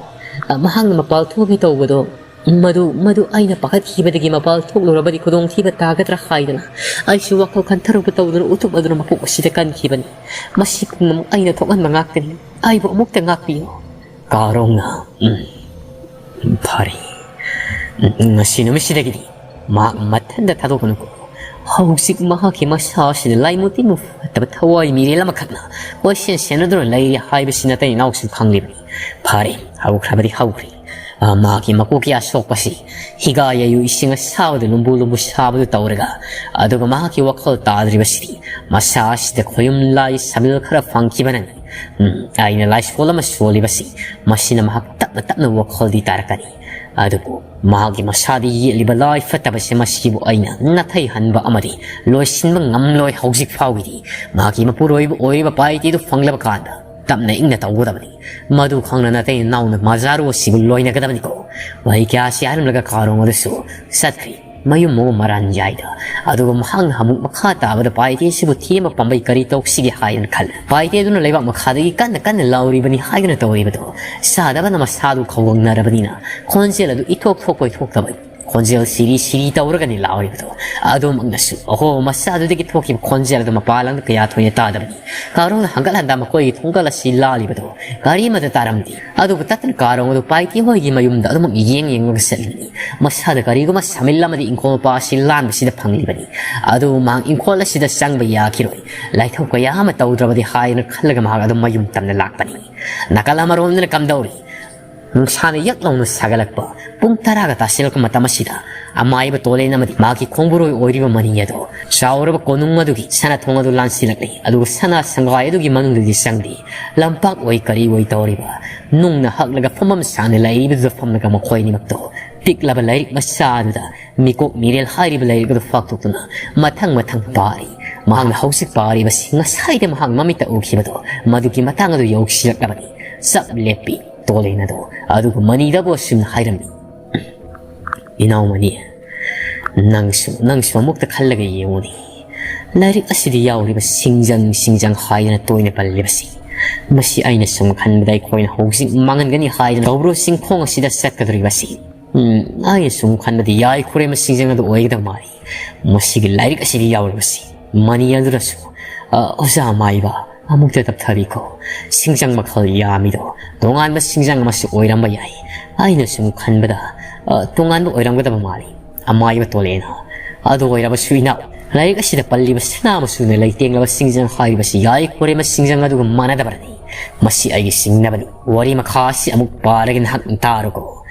ꯑ, ꯃꯍꯥꯛꯅ ꯃꯄꯥꯜ ꯊꯣꯛꯀꯦ ꯇꯧꯕꯗꯣ, ꯃꯗꯨ, ꯃꯗꯨ ꯑꯩꯅ ꯄꯥꯈꯠꯈꯤꯕꯗꯒꯤ ꯃꯄꯥꯜ ꯊꯣꯛꯂꯨꯔꯕꯗꯤ ꯈꯨꯗꯣꯡꯊꯤꯕ ꯇꯥꯒꯗ꯭ꯔꯥ ꯍꯥꯏꯗꯅ ꯑꯩꯁꯨ ꯋꯥꯈꯜ ꯈꯟꯊꯔꯨꯕ ꯇꯧꯗꯨꯅ ꯎꯇꯨꯞ ꯑꯗꯨꯅ ꯃꯀꯣꯛ ꯑꯁꯤꯗ ꯀꯟꯈꯤꯕꯅꯤ꯫ ꯃꯁꯤ ꯄꯨꯝꯅꯃꯛ ꯑꯩꯅ ꯊꯣꯛꯍꯟꯕ ꯉꯥꯛꯇꯅꯤ꯫ ꯑꯩꯕꯨ ꯑꯃꯨꯛꯇ ꯉꯥꯛꯄꯤꯌꯨ꯫" ꯀꯥꯔꯣꯡꯅ, "ꯎꯝ, ꯐꯔꯦ꯫ ꯎꯝ, ꯉꯁꯤ ꯅꯨꯃꯤꯠꯁꯤꯗꯒꯤꯗꯤ ꯃꯍꯥꯛ ꯃꯊꯟꯇ ꯊꯥꯗꯣꯛꯀꯅꯨꯀꯣ꯫ ꯍꯧꯖꯤꯛ ꯃꯍꯥꯛꯀꯤ ꯃꯁꯥ ꯑꯁꯤꯗ ꯂꯥꯏꯃꯨ ꯇꯤꯟꯃꯨ ꯐꯠꯇꯕ ꯊꯋꯥꯏ ꯃꯤꯔꯦꯜ ꯑꯃꯈꯛꯅ ꯀꯣꯏꯁꯦꯟ ꯁꯦꯟꯅꯗꯨꯅ ꯂꯩꯔꯤ ꯍꯥꯏꯕꯁꯤ ꯅꯇꯩ ꯅꯅꯥꯎꯁꯨ ꯈꯪꯂꯤꯕꯅꯤ꯫ ꯐꯔꯦ, ꯍꯧꯈ꯭ꯔꯕꯗꯤ ꯍꯧꯈ꯭ꯔꯦ꯫ ꯑ, ꯃꯍꯥꯛꯀꯤ ꯃꯀꯣꯛꯀꯤ ꯑꯁꯣꯛꯄꯁꯤ ꯍꯤꯒꯥ ꯌꯩꯌꯨ ꯏꯁꯤꯡ ꯑꯁꯥꯕꯗ ꯂꯨꯝꯕꯨ ꯂꯨꯝꯕꯨ ꯁꯥꯕꯗꯨ ꯇꯧꯔꯒ, ꯑꯗꯨꯒ ꯃꯍꯥꯛꯀꯤ ꯋꯥꯈꯜ ꯇꯥꯗ꯭ꯔꯤꯕꯁꯤꯗꯤ ꯃꯁꯥ ꯑꯁꯤꯗ ꯈꯣꯌꯨꯝ ꯂꯥꯏ ꯁꯥꯕꯤꯜ ꯈꯔ ꯐꯪꯈꯤꯕꯅꯅꯤ꯫ ꯎꯝ, ꯑꯩꯅ ꯂꯥꯏꯁꯣꯜ ꯑꯃ ꯁꯣꯜꯂꯤꯕꯁꯤ ꯃꯁꯤꯅ ꯃꯍꯥꯛ ꯇꯞꯅ ꯇꯞꯅ ꯋꯥꯈꯜꯗꯤ ꯇꯥꯔꯛꯀꯅꯤ꯫ ꯑꯗꯨꯕꯨ ꯃꯍꯥꯛꯀꯤ ꯃꯁꯥꯗ ꯌꯦꯠꯂꯤꯕ ꯂꯥꯏ ꯐꯠꯇꯕꯁꯦ ꯃꯁꯤꯕꯨ ꯑꯩꯅ ꯅꯥꯊꯩꯍꯟꯕ ꯑꯃꯗꯤ ꯂꯣꯏꯁꯤꯟꯕ ꯉꯝꯂꯣꯏ꯫ ꯍꯧꯖꯤꯛ ꯐꯥꯎꯒꯤꯗꯤ ꯃꯍꯥꯛꯀꯤ ꯃꯄꯨꯔꯣꯏꯕ ꯑꯣꯏꯔꯤꯕ ꯄꯥꯏꯇꯦꯗꯨ ꯐꯪꯂꯕ ꯀꯥꯟꯗ ꯇꯞꯅ ꯏꯪꯅ ꯇꯧꯒꯗꯕꯅꯤ꯫ ꯃꯗꯨ ꯈꯪꯅ ꯅꯇꯩ ꯅꯅꯥꯎꯅ ꯃꯖꯥꯔꯨ ꯑꯁꯤꯕꯨ ꯂꯣꯏꯅꯒꯗꯕꯅꯤꯀꯣ꯫" ꯋꯥꯍꯩ ꯀꯌꯥ ꯑꯁꯤ ꯍꯥꯏꯔꯝꯂꯒ ꯀꯥꯔꯣꯡ ꯑꯗꯨꯁꯨ ꯆꯠꯈ꯭ꯔꯤ꯫ ꯃꯌꯨꯝ ꯃꯑꯣꯡ ꯃꯔꯥꯟ ꯌꯥꯏꯗ꯫ ꯑꯗꯨꯒ ꯃꯍꯥꯛꯅ ꯑꯃꯨꯛ ꯃꯈꯥ ꯇꯥꯕꯗ ꯄꯥꯏꯇꯦ ꯑꯁꯤꯕꯨ ꯊꯦꯝꯕ ꯄꯥꯝꯕꯩ ꯀꯔꯤ ꯇꯧꯁꯤꯒꯦ ꯍꯥꯏꯗꯅ ꯈꯜꯂꯦ꯫ ꯄꯥꯏꯇꯦ ꯑꯗꯨꯅ ꯂꯩꯕꯥꯛ ꯃꯈꯥꯗꯒꯤ ꯀꯟꯅ ꯀꯟꯅ ꯂꯥꯎꯔꯤꯕꯅꯤ ꯍꯥꯏꯗꯨꯅ ꯇꯧꯔꯤꯕꯗꯣ ꯆꯥꯗꯕꯅ ꯃꯁꯥꯗꯨ ꯈꯧꯒꯪꯅꯔꯕꯅꯤꯅ ꯈꯣꯟꯖꯦꯜ ꯑꯗꯨ ꯏꯊꯣꯛ ꯊꯣꯛꯄ ꯏꯊꯣꯛꯇꯕ ꯈꯣꯟꯖꯦꯜ ꯁꯤꯔꯤ ꯁꯤꯔꯤ ꯇꯧꯔꯒꯅꯤ ꯂꯥꯎꯔꯤꯕꯗꯣ꯫ ꯑꯗꯨꯃꯛꯅꯁꯨ ꯑꯍꯣ ꯃꯆꯥꯗꯨꯗꯒꯤ ꯊꯣꯛꯈꯤꯕ ꯈꯣꯟꯖꯦꯜ ꯑꯗꯨ ꯃꯄꯥꯟ ꯂꯝꯗ ꯀꯌꯥ ꯊꯣꯏꯅ ꯇꯥꯗꯕꯅꯤ꯫ ꯀꯥꯔꯣꯡꯅ ꯍꯪꯒꯠ ꯍꯟꯗ ꯃꯈꯣꯏꯒꯤ ꯊꯣꯡꯒꯜ ꯑꯁꯤ ꯂꯥꯜꯂꯤꯕꯗꯣ ꯒꯥꯔꯤ ꯑꯃꯗ ꯇꯥꯔꯝꯗꯦ꯫ ꯑꯗꯨꯕꯨ ꯇꯠꯇꯅ ꯀꯥꯔꯣꯡ ꯑꯗꯨ ꯄꯥꯏꯇꯤ ꯍꯣꯏꯒꯤ ꯃꯌꯨꯝꯗ ꯑꯗꯨꯃꯛ ꯌꯦꯡ ꯌꯦꯡꯂꯒ ꯆꯠꯂꯤꯕꯅꯤ꯫ ꯃꯁꯥꯗ ꯀꯔꯤꯒꯨꯝꯕ ꯁꯥꯃꯤꯜ ꯑꯃꯗꯤ ꯏꯪꯈꯣꯜ ꯃꯄꯥ ꯑꯁꯤ ꯂꯥꯟꯕꯁꯤꯗ ꯐꯪꯂꯤꯕꯅꯤ꯫ ꯑꯗꯨꯕꯨ ꯃꯍꯥꯛ ꯏꯪꯈꯣꯜ ꯑꯁꯤꯗ ꯆꯪꯕ ꯌꯥꯈꯤꯔꯣꯏ꯫ ꯂꯥꯏꯊꯧ ꯀꯌꯥ ꯑꯃ ꯇꯧꯗ꯭ꯔꯕꯗꯤ ꯍꯥꯏꯅ ꯈꯜꯂꯒ ꯃꯍꯥꯛ ꯑꯗꯨꯝ ꯃꯌꯨꯝ ꯇꯝꯅ ꯂꯥꯛꯄꯅꯤ꯫ ꯅꯥꯀꯜ ꯑꯃꯔꯣꯝꯗꯅ ꯀꯝꯗꯧꯔꯤ? ꯅꯨꯡꯁꯥꯅ ꯌꯛ ꯂꯥꯎꯅ ꯁꯥꯒꯠꯂꯛꯄ ꯄꯨꯡ ꯇꯔꯥꯒ ꯇꯥꯁꯤꯜꯂꯛꯄ ꯃꯇꯝ ꯑꯁꯤꯗ ꯑꯃꯥꯏꯕ ꯇꯣꯂꯦꯟ ꯑꯃꯗꯤ ꯃꯍꯥꯛꯀꯤ ꯈꯣꯡꯕꯨꯔꯣꯏ ꯑꯣꯏꯔꯤꯕ ꯃꯅꯤ ꯑꯗꯣ ꯆꯥꯎꯔꯕ ꯀꯣꯅꯨꯡ ꯑꯗꯨꯒꯤ ꯁꯅꯥ ꯊꯣꯡ ꯑꯗꯨ ꯂꯥꯟꯁꯤꯜꯂꯛꯂꯤ꯫ ꯑꯗꯨꯒ ꯁꯅꯥ ꯁꯪꯒꯥꯏ ꯑꯗꯨꯒꯤ ꯃꯅꯨꯡꯗꯗꯤ ꯆꯪꯗꯦ꯫ ꯂꯝꯄꯥꯛ ꯑꯣꯏ ꯀꯔꯤ ꯑꯣꯏ ꯇꯧꯔꯤꯕ ꯅꯨꯡꯅ ꯍꯛꯂꯒ ꯐꯝꯐꯝ ꯁꯥꯡꯅ ꯂꯩꯔꯤꯕꯗꯨꯗ ꯐꯝꯂꯒ ꯃꯈꯣꯏ ꯑꯅꯤꯃꯛꯇꯣ ꯄꯤꯛꯂꯕ ꯂꯥꯏꯔꯤꯛ ꯃꯆꯥ ꯑꯗꯨꯗ ꯃꯤꯀꯣꯛ ꯃꯤꯔꯦꯜ ꯍꯥꯏꯔꯤꯕ ꯂꯥꯏꯔꯤꯛ ꯑꯗꯨ ꯐꯥꯛꯇꯣꯛꯇꯨꯅ ꯃꯊꯪ ꯃꯊꯪ ꯄꯥꯔꯤ꯫ ꯃꯍꯥꯛꯅ ꯍꯧꯖꯤꯛ ꯄꯥꯔꯤꯕꯁꯤ ꯉꯁꯥꯏꯗ ꯃꯍꯥꯛ ꯃꯃꯤꯠꯇ ꯎꯈꯤꯕꯗꯣ ꯃꯗꯨꯒꯤ ꯃꯇꯥꯡ ꯑꯗꯨ ꯌꯧꯁꯤꯜꯂꯛꯂꯕꯅꯤ꯫ ꯆꯞ ꯂꯦꯞꯄꯤ꯫ ꯇꯣꯂꯦꯟ ꯑꯗꯣ ꯑꯗꯨꯒ ꯃꯅꯤꯗꯕꯨ ꯑꯁꯨꯝꯅ ꯍꯥꯏꯔꯝꯃꯤ, "ꯏꯅꯥꯎ ꯃꯅꯤ, ꯅꯪꯁꯨ ꯅꯪꯁꯨ ꯑꯃꯨꯛꯇ ꯈꯜꯂꯒ ꯌꯦꯡꯉꯨꯅꯦ꯫ ꯂꯥꯏꯔꯤꯛ ꯑꯁꯤꯗ ꯌꯥꯎꯔꯤꯕ ꯁꯤꯡꯖꯪ ꯁꯤꯡꯖꯪ ꯍꯥꯏꯗꯅ ꯇꯣꯏꯅ ꯄꯜꯂꯤꯕꯁꯤ, ꯃꯁꯤ ꯑꯩꯅ ꯁꯨꯝ ꯈꯟꯕꯗ ꯑꯩꯈꯣꯏꯅ ꯍꯧꯖꯤꯛ ꯃꯥꯡꯍꯟꯒꯅꯤ ꯍꯥꯏꯗꯅ ꯀꯧꯕ꯭ꯔꯨ ꯆꯤꯡꯈꯣꯡ ꯑꯁꯤꯗ ꯆꯠꯀꯗꯧꯔꯤꯕꯁꯤ, ꯎꯝ, ꯑꯩꯅ ꯁꯨꯝ ꯈꯟꯕꯗ ꯌꯥꯏ ꯈꯨꯔꯦꯝꯕ ꯁꯤꯡꯖꯪ ꯑꯗꯨ ꯑꯣꯏꯒꯗꯕ ꯃꯥꯜꯂꯤ꯫ ꯃꯁꯤꯒꯤ ꯂꯥꯏꯔꯤꯛ ꯑꯁꯤꯗ ꯌꯥꯎꯔꯤꯕꯁꯤ ꯃꯅꯤ ꯑꯗꯨꯗꯁꯨ, ꯑ, ꯑꯣꯖꯥ ꯃꯥꯏꯕ, ꯑꯃꯨꯛꯇ ꯇꯞꯊꯕꯤꯈꯣ꯫ ꯁꯤꯡꯖꯪ ꯃꯈꯜ ꯌꯥꯝꯃꯤꯗꯣ ꯇꯣꯉꯥꯟꯕ ꯁꯤꯡꯖꯪ ꯑꯃꯁꯨ ꯑꯣꯏꯔꯝꯕ ꯌꯥꯏ꯫ ꯑꯩꯅ ꯁꯨꯝ ꯈꯟꯕꯗ, ꯑ, ꯇꯣꯉꯥꯟꯕ ꯑꯣꯏꯔꯝꯒꯗꯕ ꯃꯥꯜꯂꯤ, ꯑꯃꯥꯏꯕ ꯇꯣꯂꯦꯅ꯫ ꯑꯗꯨ ꯑꯣꯏꯔꯕꯁꯨ ꯏꯅꯥꯎ, ꯂꯥꯏꯔꯤꯛ ꯑꯁꯤꯗ ꯄꯜꯂꯤꯕ ꯁꯅꯥ ꯃꯆꯨꯅ ꯂꯩꯇꯦꯡꯂꯕ ꯁꯤꯡꯖꯪ ꯍꯥꯏꯔꯤꯕꯁꯤ ꯌꯥꯏ ꯈꯨꯔꯦꯝꯕ ꯁꯤꯡꯖꯪ ꯑꯗꯨꯒ ꯃꯥꯟꯅꯗꯕꯅꯤ꯫ ꯃꯁꯤ ꯑꯩꯒꯤ ꯆꯤꯡꯅꯕꯅꯤ꯫ ꯋꯥꯔꯤ ꯃꯈꯥ ꯑꯁꯤ ꯑꯃꯨꯛ ꯄꯥꯔꯒ ꯅꯍꯥꯛ ꯇꯥꯔꯨꯀꯣ꯫"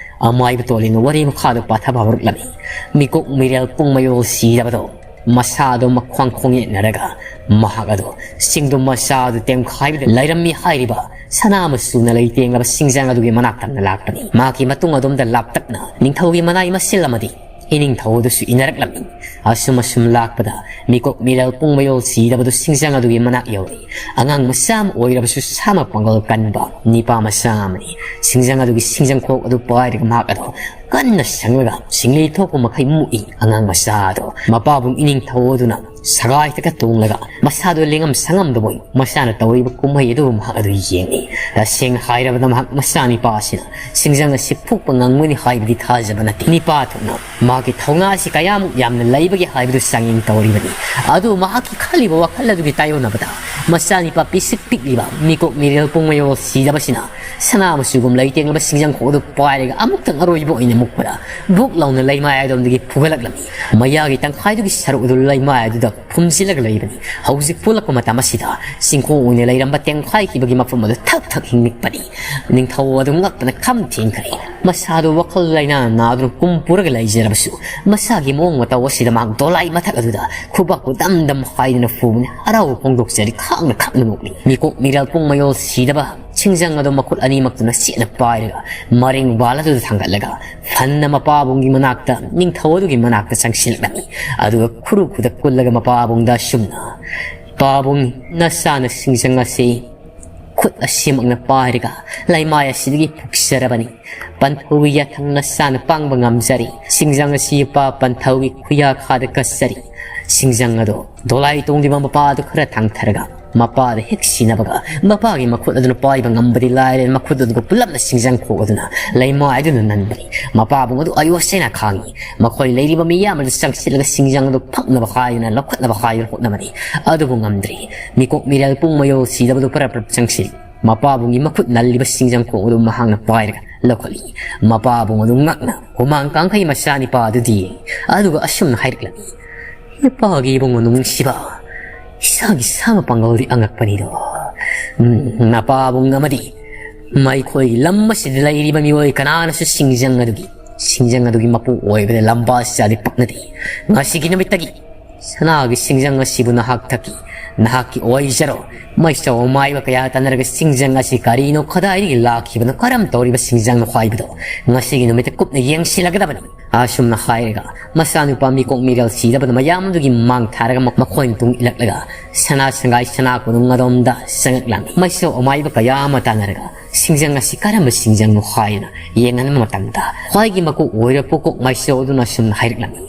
ꯑꯃꯥꯏꯕ ꯇꯣꯂꯦꯟꯅ ꯋꯥꯔꯤ ꯃꯈꯥꯗ ꯄꯥꯊꯕ ꯍꯧꯔꯛꯂꯝꯃꯤ꯫ ꯃꯤꯀꯣꯛ ꯃꯤꯔꯦꯜ ꯄꯨꯡ ꯃꯌꯣꯜ ꯁꯤꯔꯕꯗꯣ ꯃꯁꯥꯗꯣ ꯃꯈ꯭ꯋꯥꯡ ꯈꯣꯡ ꯌꯦꯠꯅꯔꯒ ꯃꯍꯥꯛ ꯑꯗꯣ ꯆꯤꯡꯗꯨꯝ ꯃꯆꯥ ꯑꯗꯨ ꯇꯦꯝꯈꯥꯏꯕꯗ ꯂꯩꯔꯝꯃꯤ ꯍꯥꯏꯔꯤꯕ ꯁꯅꯥ ꯃꯆꯨꯅ ꯂꯩꯇꯦꯡꯂꯕ ꯁꯤꯡꯖꯪ ꯑꯗꯨꯒꯤ ꯃꯅꯥꯛ ꯇꯝꯅ ꯂꯥꯛꯄꯅꯤ꯫ ꯃꯍꯥꯛꯀꯤ ꯃꯇꯨꯡ ꯑꯗꯣꯝꯗ ꯂꯥꯞꯇꯛꯅ ꯅꯤꯡꯊꯧꯒꯤ ꯃꯅꯥꯏ ꯃꯁꯤꯜ ꯑꯃꯗꯤ ꯏꯅꯤꯡꯊꯧ ꯑꯗꯨꯁꯨ ꯏꯟꯅꯔꯛꯂꯝꯃꯤ꯫ ꯑꯁꯨꯝ ꯑꯁꯨꯝ ꯂꯥꯛꯄꯗ ꯃꯤꯀꯣꯛ ꯃꯤꯔꯦꯜ ꯄꯨꯡ ꯃꯌꯣꯜ ꯁꯤꯗꯕꯗꯨ ꯁꯤꯡꯖꯪ ꯑꯗꯨꯒꯤ ꯃꯅꯥꯛ ꯌꯧꯔꯛꯏ꯫ ꯑꯉꯥꯡ ꯃꯆꯥ ꯑꯃ ꯑꯣꯏꯔꯕꯁꯨ ꯁꯥꯃꯛ ꯄꯥꯡꯒꯜ ꯀꯟꯕ ꯅꯤꯄꯥ ꯃꯆꯥ ꯑꯃꯅꯤ꯫ ꯁꯤꯡꯖꯪ ꯑꯗꯨꯒꯤ ꯁꯤꯡꯖꯪꯈꯣꯛ ꯑꯗꯨ ꯄꯥꯏꯔꯒ ꯃꯍꯥꯛ ꯑꯗꯣ ꯀꯟꯅ ꯁꯪꯂꯒ ꯁꯤꯡꯂꯤ ꯊꯣꯛꯄ ꯃꯈꯩ ꯃꯨꯛꯏ꯫ ꯑꯉꯥꯡ ꯃꯆꯥ ꯑꯗꯣ ꯃꯄꯥꯕꯨꯡ ꯏꯅꯤꯡꯊꯧ ꯑꯗꯨꯅ ꯁꯒꯥꯏꯗꯒ ꯇꯣꯡꯂꯒ ꯃꯁꯥꯗꯨ ꯂꯦꯡꯉꯝ ꯁꯪꯉꯝꯗꯕꯣꯏ ꯃꯁꯥꯅ ꯇꯧꯔꯤꯕ ꯀꯨꯝꯍꯩ ꯑꯗꯨꯕꯨ ꯃꯍꯥꯛ ꯑꯗꯨ ꯌꯦꯡꯂꯤ꯫ ꯇꯁꯦꯡꯅ ꯍꯥꯏꯔꯕꯗ ꯃꯍꯥꯛ ꯃꯆꯥꯅꯤꯄꯥ ꯑꯁꯤꯅ ꯁꯤꯡꯖꯪ ꯑꯁꯤ ꯐꯨꯛꯄ ꯉꯝꯒꯅꯤ ꯍꯥꯏꯕꯗꯤ ꯊꯥꯖꯕ ꯅꯠꯇꯦ꯫ ꯅꯤꯄꯥ ꯊꯣꯛꯅ ꯃꯍꯥꯛꯀꯤ ꯊꯧꯅꯥ ꯑꯁꯤ ꯀꯌꯥꯃꯨꯛ ꯌꯥꯝꯅ ꯂꯩꯕꯒꯦ ꯍꯥꯏꯕꯗꯨ ꯆꯥꯡꯌꯦꯡ ꯇꯧꯔꯤꯕꯅꯤ꯫ ꯑꯗꯨ ꯃꯍꯥꯛꯀꯤ ꯈꯜꯂꯤꯕ ꯋꯥꯈꯜ ꯑꯗꯨꯒꯤ ꯇꯥꯏꯌꯣꯟꯅꯕꯗ ꯃꯆꯥꯅꯤꯄꯥ ꯄꯤꯁꯤꯛ ꯄꯤꯛꯂꯤꯕ ꯃꯤꯀꯣꯛ ꯃꯤꯔꯦꯜ ꯄꯨꯡ ꯃꯌꯣꯜ ꯁꯤꯗꯕꯁꯤꯅ ꯁꯅꯥ ꯃꯆꯨꯒꯨꯝ ꯂꯩꯇꯦꯡꯂꯕ ꯁꯤꯡꯖꯪꯈꯣꯛ ꯑꯗꯨ ꯄꯥꯏꯔꯒ ꯑꯃꯨꯛꯇꯪ ꯑꯔꯣꯏꯕ ꯑꯣꯏꯅ ꯃꯨꯛꯄꯗ ꯕꯨꯛ ꯂꯥꯎꯅ ꯂꯩꯃꯥꯏ ꯑꯗꯣꯝꯗꯒꯤ ꯐꯨꯒꯠꯂꯛꯂꯝꯃꯤ꯫ ꯃꯌꯥꯒꯤ ꯇꯪꯈꯥꯏꯗꯨꯒꯤ ꯁꯔꯨꯛ ꯑꯗꯨ ꯂꯩꯃꯥꯏ ꯑꯗꯨꯗ ꯐꯨꯝꯖꯤꯜꯂꯒ ꯂꯩꯕꯅꯤ꯫ ꯍꯧꯖꯤꯛ ꯐꯨꯂꯛꯄ ꯃꯇꯝ ꯑꯁꯤꯗ ꯆꯤꯡꯈꯣꯡ ꯑꯣꯏꯅ ꯂꯩꯔꯝꯕ ꯇꯦꯡꯈꯥꯏꯈꯤꯕꯒꯤ ꯃꯐꯝ ꯑꯗꯨ ꯊꯛ ꯊꯛ ꯍꯤꯡꯂꯛꯄꯅꯤ꯫ ꯅꯤꯡꯊꯧ ꯑꯗꯨ ꯉꯛꯄꯅ ꯈꯝ ꯊꯦꯡꯈ꯭ꯔꯦ꯫ ꯃꯁꯥꯗꯨ ꯋꯥꯈꯜ ꯂꯩꯅꯥ ꯅꯥꯗꯨꯅ ꯀꯨꯝ ꯄꯨꯔꯒ ꯂꯩꯖꯔꯕꯁꯨ ꯃꯁꯥꯒꯤ ꯃꯑꯣꯡ ꯃꯇꯧ ꯑꯁꯤꯗ ꯃꯍꯥꯛ ꯗꯣꯂꯥꯏ ꯃꯊꯛ ꯑꯗꯨꯗ ꯈꯨꯕꯥꯛꯄꯨ ꯗꯝ ꯗꯝ ꯍꯥꯏꯗꯨꯅ ꯐꯨꯕꯅꯤ꯫ ꯍꯔꯥꯎꯕ ꯐꯣꯡꯗꯣꯛꯆꯔꯤ ꯈꯥꯡꯅ ꯈꯥꯡꯅ ꯅꯣꯛꯂꯤ꯫ ꯃꯤꯀꯣꯛ ꯃꯤꯔꯦꯜ ꯄꯨꯡ ꯃꯌꯣꯜ ꯁꯤꯗꯕ ꯁꯤꯡꯖꯪ ꯑꯗꯨ ꯃꯈꯨꯠ ꯑꯅꯤꯃꯛꯇꯨꯅ ꯆꯦꯠꯅ ꯄꯥꯏꯔꯒ ꯃꯔꯦꯡ ꯕꯥꯜ ꯑꯗꯨꯗ ꯊꯥꯡꯒꯠꯂꯒ ꯐꯟꯅ ꯃꯄꯥꯕꯨꯡꯒꯤ ꯃꯅꯥꯛꯇ, ꯅꯤꯡꯊꯧ ꯑꯗꯨꯒꯤ ꯃꯅꯥꯛꯇ ꯆꯪꯁꯤꯜꯂꯛꯂꯝꯃꯤ꯫ ꯑꯗꯨꯒ ꯈꯨꯔꯨ ꯈꯨꯗꯛ ꯀꯨꯜꯂꯒ ꯃꯄꯥꯕꯨꯡꯗ ꯑꯁꯨꯝꯅ, "ꯄꯥꯕꯨꯡ, ꯅꯆꯥꯅ ꯁꯤꯡꯖꯪ ꯑꯁꯤ ꯈꯨꯠ ꯑꯁꯤꯃꯛꯅ ꯄꯥꯏꯔꯒ ꯂꯩꯃꯥꯏ ꯑꯁꯤꯗꯒꯤ ꯐꯨꯛꯆꯔꯕꯅꯤ꯫ ꯄꯟꯊꯧꯒꯤ ꯌꯥꯊꯪ ꯅꯆꯥꯅ ꯄꯥꯡꯕ ꯉꯝꯖꯔꯤ꯫ ꯁꯤꯡꯖꯪ ꯑꯁꯤ ꯏꯄꯥ ꯄꯟꯊꯧꯒꯤ ꯈꯨꯌꯥꯈꯥꯗ ꯀꯠꯆꯔꯤ꯫" ꯁꯤꯡꯖꯪ ꯑꯗꯣ ꯗꯣꯂꯥꯏ ꯇꯣꯡꯂꯤꯕ ꯃꯄꯥꯗꯨ ꯈꯔ ꯊꯥꯡꯊꯔꯒ ꯃꯄꯥꯗ ꯍꯦꯛ ꯁꯤꯟꯅꯕꯒ ꯃꯄꯥꯒꯤ ꯃꯈꯨꯠ ꯑꯗꯨꯅ ꯄꯥꯏꯕ ꯉꯝꯕꯗꯤ ꯂꯥꯏꯔꯦ, ꯃꯈꯨꯠ ꯑꯗꯨꯒ ꯄꯨꯂꯞꯅ ꯁꯤꯡꯖꯪ ꯈꯣꯛ ꯑꯗꯨꯅ ꯂꯩꯃꯥꯏ ꯑꯗꯨꯅ ꯅꯟꯕꯅꯤ꯫ ꯃꯄꯥꯕꯨꯡ ꯑꯗꯨ ꯑꯌꯣꯁ ꯍꯥꯏꯅ ꯈꯥꯡꯉꯤ꯫ ꯃꯈꯣꯏ ꯂꯩꯔꯤꯕ ꯃꯤꯌꯥꯝ ꯑꯗꯨ ꯆꯪꯁꯤꯜꯂꯒ ꯁꯤꯡꯖꯪ ꯑꯗꯨ ꯐꯛꯅꯕ ꯍꯥꯏꯗꯨꯅ, ꯂꯧꯈꯠꯅꯕ ꯍꯥꯏꯗꯨꯅ ꯍꯣꯠꯅꯕꯅꯤ꯫ ꯑꯗꯨꯕꯨ ꯉꯝꯗ꯭ꯔꯤ꯫ ꯃꯤꯀꯣꯛ ꯃꯤꯔꯦꯜ ꯄꯨꯡ ꯃꯌꯣꯜ ꯁꯤꯗꯕꯗꯨ ꯄꯔꯞ ꯄꯔꯞ ꯆꯪꯁꯤꯜꯂꯤ꯫ ꯃꯄꯥꯕꯨꯡꯒꯤ ꯃꯈꯨꯠ ꯅꯜꯂꯤꯕ ꯁꯤꯡꯖꯪ ꯈꯣꯛ ꯑꯗꯨ ꯃꯍꯥꯛꯅ ꯄꯥꯏꯔꯒ ꯂꯧꯈꯠꯂꯤ꯫ ꯃꯄꯥꯕꯨꯡ ꯑꯗꯨ ꯉꯛꯅ ꯍꯨꯃꯥꯡ ꯀꯥꯡꯈꯩ ꯃꯆꯥꯅꯤꯄꯥ ꯑꯗꯨꯗꯤ, ꯑꯗꯨꯒ ꯑꯁꯨꯝꯅ ꯍꯥꯏꯔꯛꯂꯝꯃꯤ, "ꯏꯄꯥꯒꯤ ꯏꯕꯨꯡꯉꯣ ꯅꯨꯡꯁꯤꯕ, ꯏꯁꯥꯒꯤ ꯁꯥ ꯃꯄꯥꯡꯒꯜꯗꯤ ꯑꯉꯛꯄꯅꯤꯗꯣ꯫ ꯎꯝ, ꯅꯄꯥꯕꯨꯡ ꯑꯃꯗꯤ ꯃꯩꯈꯣꯏꯒꯤ ꯂꯝ ꯑꯁꯤꯗ ꯂꯩꯔꯤꯕ ꯃꯤꯑꯣꯏ ꯀꯅꯥꯅꯁꯨ ꯁꯤꯡꯖꯪ ꯑꯗꯨꯒꯤ, ꯁꯤꯡꯖꯪ ꯑꯗꯨꯒꯤ ꯃꯄꯨ ꯑꯣꯏꯕꯗ ꯂꯝꯕꯥ ꯁꯤꯗꯤ ꯄꯛꯅꯗꯦ꯫ ꯉꯁꯤꯒꯤ ꯅꯨꯃꯤꯠꯇꯒꯤ ꯁꯅꯥꯒꯤ ꯁꯤꯡꯖꯪ ꯑꯁꯤꯕꯨ ꯅꯍꯥꯛ ꯊꯛꯀꯤ, ꯅꯍꯥꯛꯀꯤ ꯑꯣꯏꯖꯔꯣ꯫ ꯃꯩꯁꯧ ꯑꯃꯥꯏꯕ ꯀꯌꯥ ꯇꯥꯟꯅꯔꯒ ꯁꯤꯡꯖꯪ ꯑꯁꯤ ꯀꯔꯤꯅꯣ, ꯀꯗꯥꯏꯗꯒꯤ ꯂꯥꯛꯈꯤꯕꯅꯣ, ꯀꯔꯝ ꯇꯧꯔꯤꯕ ꯁꯤꯡꯖꯪꯅꯣ ꯍꯥꯏꯕꯗꯣ ꯉꯁꯤꯒꯤ ꯅꯨꯃꯤꯠꯇ ꯀꯨꯞꯅ ꯌꯦꯡꯁꯤꯜꯂꯒꯗꯕꯅꯤ꯫" ꯑꯁꯨꯝꯅ ꯍꯥꯏꯔꯒ ꯃꯆꯥꯅꯨꯄꯥ ꯃꯤꯀꯣꯛ ꯃꯤꯔꯦꯜ ꯁꯤꯗꯕꯅ ꯃꯌꯥꯝ ꯑꯗꯨꯒꯤ ꯃꯥꯡ ꯊꯥꯔꯒ ꯃꯈꯣꯏꯅ ꯇꯨꯡ ꯏꯜꯂꯛꯂꯒ ꯁꯅꯥ ꯁꯪꯒꯥꯏ ꯁꯅꯥ ꯀꯣꯅꯨꯡ ꯑꯗꯣꯝꯗ ꯆꯪꯉꯛꯂꯝꯃꯤ꯫ ꯃꯩꯁꯧ ꯑꯃꯥꯏꯕ ꯀꯌꯥ ꯑꯃ ꯇꯥꯟꯅꯔꯒ ꯁꯤꯡꯖꯪ ꯑꯁꯤ ꯀꯔꯝꯕ ꯁꯤꯡꯖꯪꯅꯣ ꯍꯥꯏꯅ ꯌꯦꯡꯍꯟꯕ ꯃꯇꯝꯗ ꯈ꯭ꯋꯥꯏꯒꯤ ꯃꯀꯣꯛ ꯑꯣꯏꯔꯕ ꯄꯨꯀꯣꯛ ꯃꯩꯁꯧ ꯑꯗꯨꯅ ꯑꯁꯨꯝꯅ ꯍꯥꯏꯔꯛꯂꯝꯃꯤ,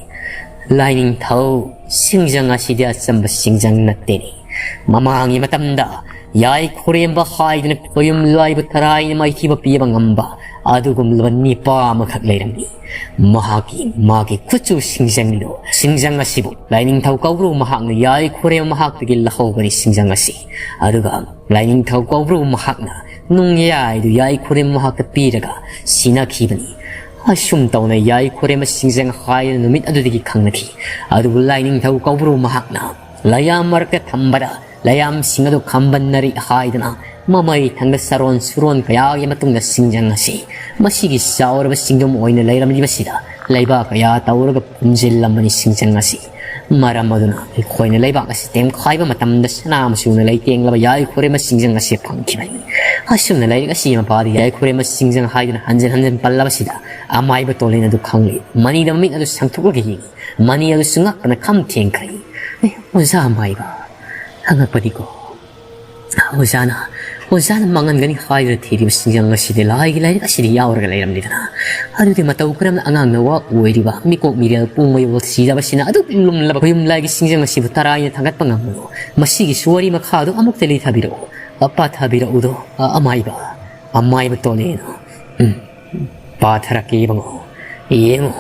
"ꯂꯥꯏꯅꯤꯡꯊꯧ, ꯁꯤꯡꯖꯪ ꯑꯁꯤꯗꯤ ꯑꯆꯝꯕ ꯁꯤꯡꯖꯪ ꯅꯠꯇꯦꯅꯦ꯫ ꯃꯃꯥꯡꯒꯤ ꯃꯇꯝꯗ ꯌꯥꯏ ꯈꯨꯔꯦꯝꯕ ꯍꯥꯏꯗꯨꯅ ꯈꯣꯌꯨꯝ ꯂꯥꯏꯕꯨ ꯇꯔꯥꯏꯅ ꯃꯥꯏꯊꯤꯕ ꯄꯤꯕ ꯉꯝꯕ ꯑꯗꯨꯒꯨꯝꯂꯕ ꯅꯤꯄꯥ ꯑꯃꯈꯛ ꯂꯩꯔꯝꯃꯤ꯫ ꯃꯍꯥꯛꯀꯤ, ꯃꯥꯒꯤ ꯀꯨꯆꯨ ꯁꯤꯡꯖꯪꯗꯣ, ꯁꯤꯡꯖꯪ ꯑꯁꯤꯕꯨ ꯂꯥꯏꯅꯤꯡꯊꯧ ꯀꯧꯕ꯭ꯔꯨ ꯃꯍꯥꯛꯅ ꯌꯥꯏ ꯈꯨꯔꯦꯝꯕ ꯃꯍꯥꯛꯇꯒꯤ ꯂꯧꯍꯧꯕꯅꯤ ꯁꯤꯡꯖꯪ ꯑꯁꯤ꯫ ꯑꯗꯨꯒ ꯂꯥꯏꯅꯤꯡꯊꯧ ꯀꯧꯕ꯭ꯔꯨ ꯃꯍꯥꯛꯅ ꯅꯨꯡꯌꯥꯏꯗꯨ ꯌꯥꯏ ꯈꯨꯔꯦꯝꯕ ꯃꯍꯥꯛꯇ ꯄꯤꯔꯒ ꯁꯤꯅꯈꯤꯕꯅꯤ꯫ ꯑꯁꯨꯝ ꯇꯧꯅ ꯌꯥꯏ ꯈꯨꯔꯦꯝꯕ ꯁꯤꯡꯖꯪ ꯍꯥꯏꯗꯨꯅ ꯅꯨꯃꯤꯠ ꯑꯗꯨꯗꯒꯤ ꯈꯪꯅꯈꯤ꯫ ꯑꯗꯨꯕꯨ ꯂꯥꯏꯅꯤꯡꯊꯧ ꯀꯧꯕ꯭ꯔꯨ ꯃꯍꯥꯛꯅ ꯂꯩꯌꯥꯝ ꯃꯔꯛꯇ ꯊꯝꯕꯗ ꯂꯩꯌꯥꯝꯁꯤꯡ ꯑꯗꯨ ꯈꯝꯕꯟꯅꯔꯤ ꯍꯥꯏꯗꯨꯅ ꯃꯃꯩ ꯊꯪꯗ ꯆꯔꯣꯟ ꯁꯨꯔꯣꯟ ꯀꯌꯥꯒꯤ ꯃꯇꯨꯡꯗ ꯁꯤꯡꯖꯪ ꯑꯁꯤ, ꯃꯁꯤꯒꯤ ꯆꯥꯎꯔꯕ ꯁꯤꯡꯖꯨꯝ ꯑꯣꯏꯅ ꯂꯩꯔꯝꯂꯤꯕꯁꯤꯗ ꯂꯩꯕꯥꯛ ꯀꯌꯥ ꯇꯧꯔꯒ ꯐꯨꯝꯖꯤꯜꯂꯝꯕꯅꯤ ꯁꯤꯡꯖꯪ ꯑꯁꯤ꯫ ꯃꯔꯝ ꯑꯗꯨꯅ ꯑꯩꯈꯣꯏꯅ ꯂꯩꯕꯥꯛ ꯑꯁꯤ ꯇꯦꯝꯈꯥꯏꯕ ꯃꯇꯝꯗ ꯁꯅꯥ ꯃꯆꯨꯅ ꯂꯩꯇꯦꯡꯂꯕ ꯌꯥꯏ ꯈꯨꯔꯦꯝꯕ ꯁꯤꯡꯖꯪ ꯑꯁꯤ ꯐꯪꯈꯤꯕꯅꯤ꯫ ꯑꯁꯨꯝꯅ ꯂꯥꯏꯔꯤꯛ ꯑꯁꯤꯒꯤ ꯃꯄꯥꯗ ꯌꯥꯏ ꯈꯨꯔꯦꯝꯕ ꯁꯤꯡꯖꯪ ꯍꯥꯏꯗꯨꯅ ꯍꯟꯖꯤꯟ ꯍꯟꯖꯤꯟ ꯄꯜꯂꯕꯁꯤꯗ ꯑꯃꯥꯏꯕ ꯇꯣꯂꯦꯟ ꯑꯗꯨ ꯈꯪꯂꯦ꯫ ꯃꯅꯤꯗ ꯃꯃꯤꯠ ꯑꯗꯨ ꯁꯪꯊꯣꯛꯂꯒ ꯌꯦꯡꯉꯤ꯫ ꯃꯅꯤ ꯑꯗꯨꯁꯨ ꯉꯛꯄꯅ ꯈꯝ ꯊꯦꯡꯈ꯭ꯔꯦ꯫ "ꯑꯦ, ꯑꯣꯖꯥ ꯑꯃꯥꯏꯕ, ꯑꯉꯛꯄꯅꯤꯀꯣ꯫ ꯑꯣꯖꯥꯅ, ꯑꯣꯖꯥꯅ ꯃꯥꯡꯍꯟꯒꯅꯤ ꯍꯥꯏꯗꯨꯅ ꯊꯤꯔꯤꯕ ꯁꯤꯡꯖꯪ ꯑꯁꯤꯗꯤ ꯂꯥꯏꯒꯤ ꯂꯥꯏꯔꯤꯛ ꯑꯁꯤꯗ ꯌꯥꯎꯔꯒ ꯂꯩꯔꯝꯂꯤꯗꯅ꯫ ꯑꯗꯨꯗꯤ ꯃꯇꯧ ꯀꯔꯝꯅ ꯑꯉꯥꯡ ꯅꯋꯥ ꯑꯣꯏꯔꯤꯕ ꯃꯤꯀꯣꯛ ꯃꯤꯔꯦꯜ ꯄꯨꯡ ꯃꯌꯣꯜ ꯁꯤꯗꯕꯁꯤꯅ ꯑꯗꯨꯛ ꯂꯨꯝꯂꯕ ꯈꯣꯌꯨꯝ ꯂꯥꯏꯒꯤ ꯁꯤꯡꯖꯪ ꯑꯁꯤꯕꯨ ꯇꯔꯥꯏꯅ ꯊꯥꯡꯒꯠꯄ ꯉꯝꯕꯅꯣ? ꯃꯁꯤꯒꯤ ꯋꯥꯔꯤ ꯃꯈꯥꯗꯨ ꯑꯃꯨꯛꯇ ꯂꯤꯊꯕꯤꯔꯛꯎ꯫ ꯑ, ꯄꯥꯊꯕꯤꯔꯛꯎꯗꯣ, ꯑ, ꯑꯃꯥꯏꯕ, ꯑꯃꯥꯏꯕ ꯇꯣꯂꯦꯅ꯫ ꯎꯝ, ꯄꯥꯊꯔꯛꯀꯦ ꯏꯕꯨꯡꯉꯣ꯫ ꯌꯦꯡꯉꯨ,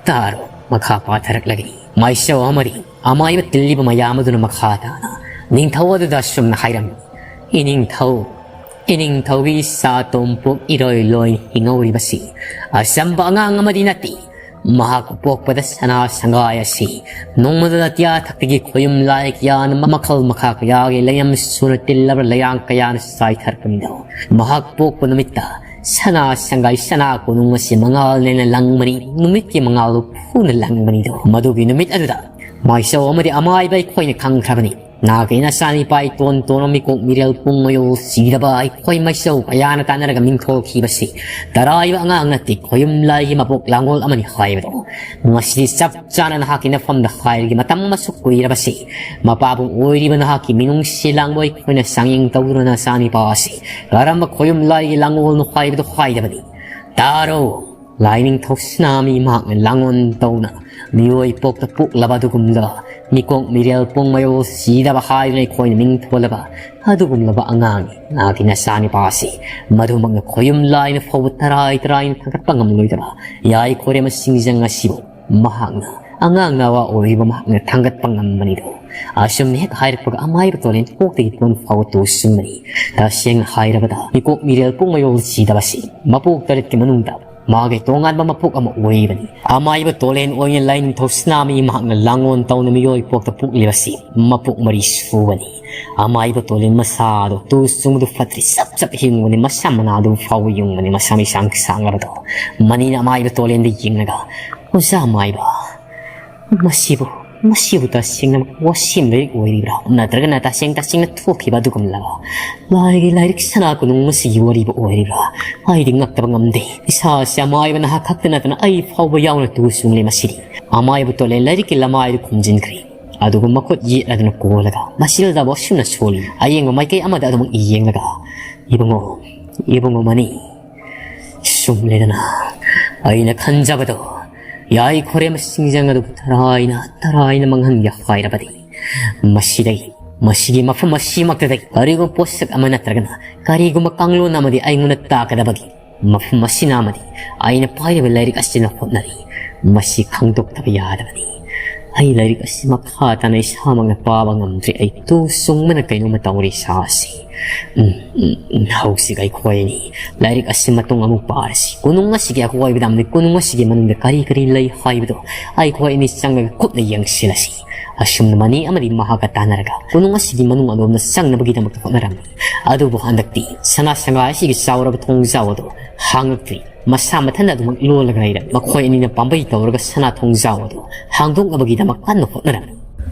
ꯇꯥꯔꯣ, ꯃꯈꯥ ꯄꯥꯊꯔꯛꯂꯒꯅꯤ꯫ ꯃꯥꯏꯆꯧ ꯑꯃꯗꯤ ꯑꯃꯥꯏꯕ ꯇꯤꯜꯂꯤꯕ ꯃꯌꯥꯝ ꯑꯗꯨꯅ ꯃꯈꯥ ꯇꯥꯅ ꯅꯤꯡꯊꯧ ꯑꯗꯨꯗ ꯑꯁꯨꯝꯅ ꯍꯥꯏꯔꯝꯃꯤ, "ꯏꯅꯤꯡꯊꯧ, ꯏꯅꯤꯡꯊꯧꯒꯤ ꯏꯆꯥ ꯇꯣꯝꯄꯣꯛ ꯏꯔꯣꯏ ꯂꯣꯏ ꯍꯤꯡꯍꯧꯔꯤꯕꯁꯤ ꯑꯆꯝꯕ ꯑꯉꯥꯡ ꯑꯃꯗꯤ ꯅꯠꯇꯦ꯫ ꯃꯍꯥꯛꯄꯨ ꯄꯣꯛꯄꯗ ꯁꯅꯥ ꯁꯪꯒꯥꯏ ꯑꯁꯤ ꯅꯣꯡꯃꯗ ꯑꯇꯤꯌꯥ ꯊꯛꯇꯒꯤ ꯈꯣꯌꯨꯝ ꯂꯥꯏ ꯀꯌꯥꯅ ꯃꯈꯜ ꯃꯈꯥ ꯀꯌꯥꯒꯤ ꯂꯩꯌꯝ ꯁꯨꯅ ꯇꯤꯜꯂꯕ ꯂꯩꯔꯥꯡ ꯀꯌꯥꯅ ꯆꯥꯏꯊꯔꯛꯄꯅꯤꯗꯣ꯫ ꯃꯍꯥꯛ ꯄꯣꯛꯄ ꯅꯨꯃꯤꯠꯇ ꯁꯅꯥ ꯁꯪꯒꯥꯏ ꯁꯅꯥ ꯀꯣꯅꯨꯡ ꯑꯁꯤ ꯃꯉꯥꯜꯅꯦꯅ ꯂꯪꯕꯅꯤ, ꯅꯨꯃꯤꯠꯀꯤ ꯃꯉꯥꯜꯕꯨ ꯐꯨꯅ ꯂꯪꯕꯅꯤꯗꯣ꯫ ꯃꯗꯨꯒꯤ ꯅꯨꯃꯤꯠ ꯑꯗꯨꯗ ꯃꯥꯏꯆꯧ ꯑꯃꯗꯤ ꯑꯃꯥꯏꯕ ꯑꯩꯈꯣꯏꯅ ꯈꯪꯈ꯭ꯔꯕꯅꯤ꯫ ꯅꯍꯥꯛꯀꯤ ꯅꯆꯥꯅꯤꯄꯥ ꯏꯇꯣꯟ ꯇꯣꯟꯕ ꯃꯤꯀꯣꯛ ꯃꯤꯔꯦꯜ ꯄꯨꯡ ꯃꯌꯣꯜ ꯁꯤꯗꯕ ꯑꯩꯈꯣꯏ ꯃꯥꯏꯆꯧ ꯀꯌꯥꯅ ꯇꯥꯟꯅꯔꯒ ꯃꯤꯡꯊꯣꯜꯈꯤꯕꯁꯤ ꯇꯔꯥꯏꯕ ꯑꯉꯥꯡ ꯅꯠꯇꯦ, ꯈꯣꯌꯨꯝ ꯂꯥꯏꯒꯤ ꯃꯄꯣꯛ ꯂꯥꯡꯒꯣꯜ ꯑꯃꯅꯤ ꯍꯥꯏꯕꯗꯣ꯫ ꯉꯁꯤꯗꯤ ꯆꯞ ꯆꯥꯅ ꯅꯍꯥꯛꯀꯤ ꯅꯐꯝꯗ ꯍꯥꯏꯔꯒꯦ꯫ ꯃꯇꯝ ꯑꯁꯨꯛ ꯀꯨꯏꯔꯕꯁꯤ ꯃꯄꯥꯕꯨꯡ ꯑꯣꯏꯔꯤꯕ ꯅꯍꯥꯛꯀꯤ ꯃꯤꯅꯨꯡꯁꯤ ꯂꯥꯡꯕ ꯑꯩꯈꯣꯏꯅ ꯆꯥꯡꯌꯦꯡ ꯇꯧꯗꯨꯅ ꯅꯆꯥꯅꯤꯄꯥ ꯑꯁꯤ ꯀꯔꯝꯕ ꯈꯣꯌꯨꯝ ꯂꯥꯏꯒꯤ ꯂꯥꯡꯒꯣꯜꯅꯣ ꯍꯥꯏꯕꯗꯨ ꯍꯥꯏꯗꯕꯅꯤ꯫ ꯇꯥꯔꯣ!" ꯂꯥꯏꯅꯤꯡꯊꯧ ꯁꯅꯥꯃꯍꯤ ꯃꯍꯥꯛꯅ ꯂꯥꯡꯑꯣꯟ ꯇꯧꯅ ꯃꯤꯑꯣꯏ ꯄꯣꯛꯇ ꯄꯣꯛꯂꯕ ꯑꯗꯨꯒꯨꯝꯂꯕ ꯃꯤꯀꯣꯛ ꯃꯤꯔꯦꯜ ꯄꯨꯡ ꯃꯌꯣꯜ ꯁꯤꯗꯕ ꯍꯥꯏꯗꯨꯅ ꯑꯩꯈꯣꯏꯅ ꯃꯤꯡ ꯊꯣꯜꯂꯕ ꯑꯗꯨꯒꯨꯝꯂꯕ ꯑꯉꯥꯡꯅꯤ꯫ ꯃꯍꯥꯛꯀꯤ ꯅꯆꯥꯅꯨꯄꯥ ꯑꯁꯤ ꯃꯗꯨꯃꯛꯅ ꯈꯣꯌꯨꯝ ꯂꯥꯏꯅ ꯐꯥꯎꯕ ꯇꯔꯥꯏ ꯇꯔꯥꯏꯅ ꯊꯥꯡꯒꯠꯄ ꯉꯝꯂꯣꯏꯗꯕ ꯌꯥꯏ ꯈꯣꯔꯦꯝꯕ ꯁꯤꯡꯖꯪ ꯑꯁꯤꯕꯨ ꯃꯍꯥꯛꯅ, ꯑꯉꯥꯡ ꯅꯋꯥ ꯑꯣꯏꯔꯤꯕ ꯃꯍꯥꯛꯅ ꯊꯥꯡꯒꯠꯄ ꯉꯝꯕꯅꯤꯗꯣ꯫ ꯑꯁꯨꯝꯅ ꯍꯦꯛ ꯍꯥꯏꯔꯛꯄꯒ ꯑꯃꯥꯏꯕ ꯇꯣꯂꯦꯟ ꯀꯣꯛꯇꯒꯤ ꯇꯣꯟ ꯐꯥꯎꯕ ꯇꯨ ꯆꯨꯡꯕꯅꯤ꯫ ꯇꯁꯦꯡꯅ ꯍꯥꯏꯔꯕꯗ ꯃꯤꯀꯣꯛ ꯃꯤꯔꯦꯜ ꯄꯨꯡ ꯃꯌꯣꯜ ꯁꯤꯗꯕꯁꯤ ꯃꯄꯣꯛ ꯇꯔꯦꯠꯀꯤ ꯃꯅꯨꯡꯗ ꯃꯥꯒꯤ ꯇꯣꯉꯥꯟꯕ ꯃꯄꯣꯛ ꯑꯃ ꯑꯣꯏꯕꯅꯤ꯫ ꯑꯃꯥꯏꯕ ꯇꯣꯂꯦꯟ ꯑꯣꯏꯅ ꯂꯥꯏꯅꯤꯡꯊꯧ ꯁꯅꯥꯃꯍꯤ ꯃꯍꯥꯛꯅ ꯂꯥꯡꯑꯣꯟ ꯇꯧꯅ ꯃꯤꯑꯣꯏ ꯄꯣꯛꯇ ꯄꯣꯛꯂꯤꯕꯁꯤ ꯃꯄꯣꯛ ꯃꯔꯤ ꯁꯨꯕꯅꯤ꯫ ꯑꯃꯥꯏꯕ ꯇꯣꯂꯦꯟ ꯃꯁꯥꯗꯣ ꯇꯨ ꯆꯨꯡꯕꯗꯨ ꯐꯠꯇ꯭ꯔꯤ ꯆꯞ ꯆꯞ ꯍꯤꯡꯕꯅꯤ꯫ ꯃꯁꯝ ꯃꯅꯥꯗꯨ ꯐꯥꯎꯕ ꯌꯨꯡꯕꯅꯤ꯫ ꯃꯁꯝ ꯏꯁꯥꯡ ꯁꯥꯡꯂꯕꯗꯣ꯫ ꯃꯅꯤꯅ ꯑꯃꯥꯏꯕ ꯇꯣꯂꯦꯟꯗ ꯌꯦꯡꯂꯒ, "ꯑꯣꯖꯥ ꯑꯃꯥꯏꯕ, ꯃꯁꯤꯕꯨ, ꯃꯁꯤꯕꯨ ꯇꯁꯦꯡꯅ ꯋꯥꯁꯦꯝ ꯂꯥꯏꯔꯤꯛ ꯑꯣꯏꯔꯤꯕ꯭ꯔꯥ? ꯅꯠꯇ꯭ꯔꯒꯅ ꯇꯁꯦꯡ ꯇꯁꯦꯡꯅ ꯊꯣꯛꯈꯤꯕ ꯑꯗꯨꯒꯨꯝꯂꯕ ꯂꯥꯏꯒꯤ ꯂꯥꯏꯔꯤꯛ ꯁꯅꯥ ꯀꯣꯅꯨꯡ ꯑꯁꯤꯒꯤ ꯋꯥꯔꯤꯕꯨ ꯑꯣꯏꯔꯤꯕ꯭ꯔꯥ? ꯑꯩꯗꯤ ꯉꯛꯇꯕ ꯉꯝꯗꯦ꯫ ꯏꯁꯥꯁꯦ ꯑꯃꯥꯏꯕ ꯅꯍꯥꯛ ꯈꯛꯇ ꯅꯠꯇꯅ ꯑꯩ ꯐꯥꯎꯕ ꯌꯥꯎꯅ ꯇꯨ ꯆꯨꯡꯂꯦ ꯃꯁꯤꯗꯤ꯫" ꯑꯃꯥꯏꯕ ꯇꯣꯂꯦꯟ ꯂꯥꯏꯔꯤꯛꯀꯤ ꯂꯃꯥꯏꯗꯨ ꯈꯨꯝꯖꯤꯟꯈ꯭ꯔꯦ꯫ ꯑꯗꯨꯒ ꯃꯈꯨꯠ ꯌꯦꯠ ꯑꯗꯨꯅ ꯀꯣꯜꯂꯒ ꯃꯁꯤꯜꯗꯕ ꯑꯁꯨꯝꯅ ꯁꯣꯜꯂꯤ꯫ ꯑꯌꯦꯡꯕ ꯃꯥꯏꯀꯩ ꯑꯃꯗ ꯑꯗꯨꯃꯛ ꯌꯦꯡꯂꯒ, "ꯏꯕꯨꯡꯉꯣ, ꯏꯕꯨꯡꯉꯣ ꯃꯅꯤ, ꯆꯨꯝꯂꯦꯗꯅ꯫ ꯑꯩꯅ ꯈꯟꯖꯕꯗꯣ, ꯌꯥꯏ ꯈꯣꯔꯦꯝꯕ ꯁꯤꯡꯖꯪ ꯑꯗꯨꯕꯨ ꯇꯔꯥꯏꯅ, ꯇꯔꯥꯏꯅ ꯃꯥꯡꯍꯟꯒꯦ ꯍꯥꯏꯔꯕꯗꯤ, ꯃꯁꯤꯗꯒꯤ, ꯃꯁꯤꯒꯤ ꯃꯐꯝ ꯑꯁꯤꯃꯛꯇꯗꯒꯤ ꯀꯔꯤꯒꯨꯝꯕ ꯄꯣꯠꯁꯛ ꯑꯃ ꯅꯠꯇ꯭ꯔꯒꯅ ꯀꯔꯤꯒꯨꯝꯕ ꯀꯥꯡꯂꯣꯟ ꯑꯃꯗꯤ ꯑꯩꯉꯣꯟꯗ ꯇꯥꯛꯀꯗꯕꯒꯤ ꯃꯐꯝ ꯑꯁꯤꯅ ꯑꯃꯗꯤ ꯑꯩꯅ ꯄꯥꯏꯔꯤꯕ ꯂꯥꯏꯔꯤꯛ ꯑꯁꯤꯅ ꯍꯣꯠꯅꯔꯤ꯫ ꯃꯁꯤ ꯈꯪꯗꯣꯛꯇꯕ ꯌꯥꯗꯕꯅꯤ꯫ ꯑꯩ ꯂꯥꯏꯔꯤꯛ ꯑꯁꯤ ꯃꯈꯥ ꯇꯥꯅ ꯏꯁꯥꯃꯛꯅ ꯄꯥꯕ ꯉꯝꯗ꯭ꯔꯦ꯫ ꯑꯩ ꯇꯨ ꯆꯨꯡꯕꯅ ꯀꯩꯅꯣꯝꯃ ꯇꯧꯔꯤ ꯏꯁꯥꯁꯤ꯫ ꯎꯝ, ꯎꯝ, ꯎꯝ, ꯍꯧꯖꯤꯛ ꯑꯩꯈꯣꯏ ꯑꯅꯤ ꯂꯥꯏꯔꯤꯛ ꯑꯁꯤ ꯃꯇꯨꯡ ꯑꯃꯨꯛ ꯄꯥꯔꯁꯤ꯫ ꯀꯣꯅꯨꯡ ꯑꯁꯤꯒꯤ ꯑꯀꯣꯏꯕꯗ ꯑꯃꯗꯤ ꯀꯣꯅꯨꯡ ꯑꯁꯤꯒꯤ ꯃꯅꯨꯡꯗ ꯀꯔꯤ ꯀꯔꯤ ꯂꯩ ꯍꯥꯏꯕꯗꯨ ꯑꯩꯈꯣꯏ ꯑꯅꯤ ꯆꯪꯂꯒ ꯀꯨꯞꯅ ꯌꯦꯡꯁꯤꯜꯂꯁꯤ꯫" ꯑꯁꯨꯝꯅ ꯃꯅꯤ ꯑꯃꯗꯤ ꯃꯍꯥꯛꯀ ꯇꯥꯟꯅꯔꯒ ꯀꯣꯅꯨꯡ ꯑꯁꯤꯒꯤ ꯃꯅꯨꯡ ꯑꯗꯣꯝꯗ ꯆꯪꯅꯕꯒꯤꯗꯃꯛꯇ ꯍꯣꯠꯅꯔꯝꯃꯤ꯫ ꯑꯗꯨꯕꯨ ꯍꯟꯗꯛꯇꯤ ꯁꯅꯥ ꯁꯪꯒꯥꯏ ꯑꯁꯤꯒꯤ ꯆꯥꯎꯔꯕ ꯊꯣꯡꯖꯥꯎ ꯑꯗꯨ ꯍꯥꯡꯂꯛꯇ꯭ꯔꯤ꯫ ꯃꯁꯥ ꯃꯊꯟꯇ ꯑꯗꯨꯃꯛ ꯂꯣꯜꯂꯒ ꯂꯩꯔꯝꯃꯤ꯫ ꯃꯈꯣꯏ ꯑꯅꯤꯅ ꯄꯥꯝꯕꯩ ꯇꯧꯔꯒ ꯁꯅꯥ ꯊꯣꯡꯖꯥꯎ ꯑꯗꯨ ꯍꯥꯡꯗꯣꯛꯅꯕꯒꯤꯗꯃꯛ ꯀꯟꯅ ꯍꯣꯠꯅꯔꯝꯃꯤ꯫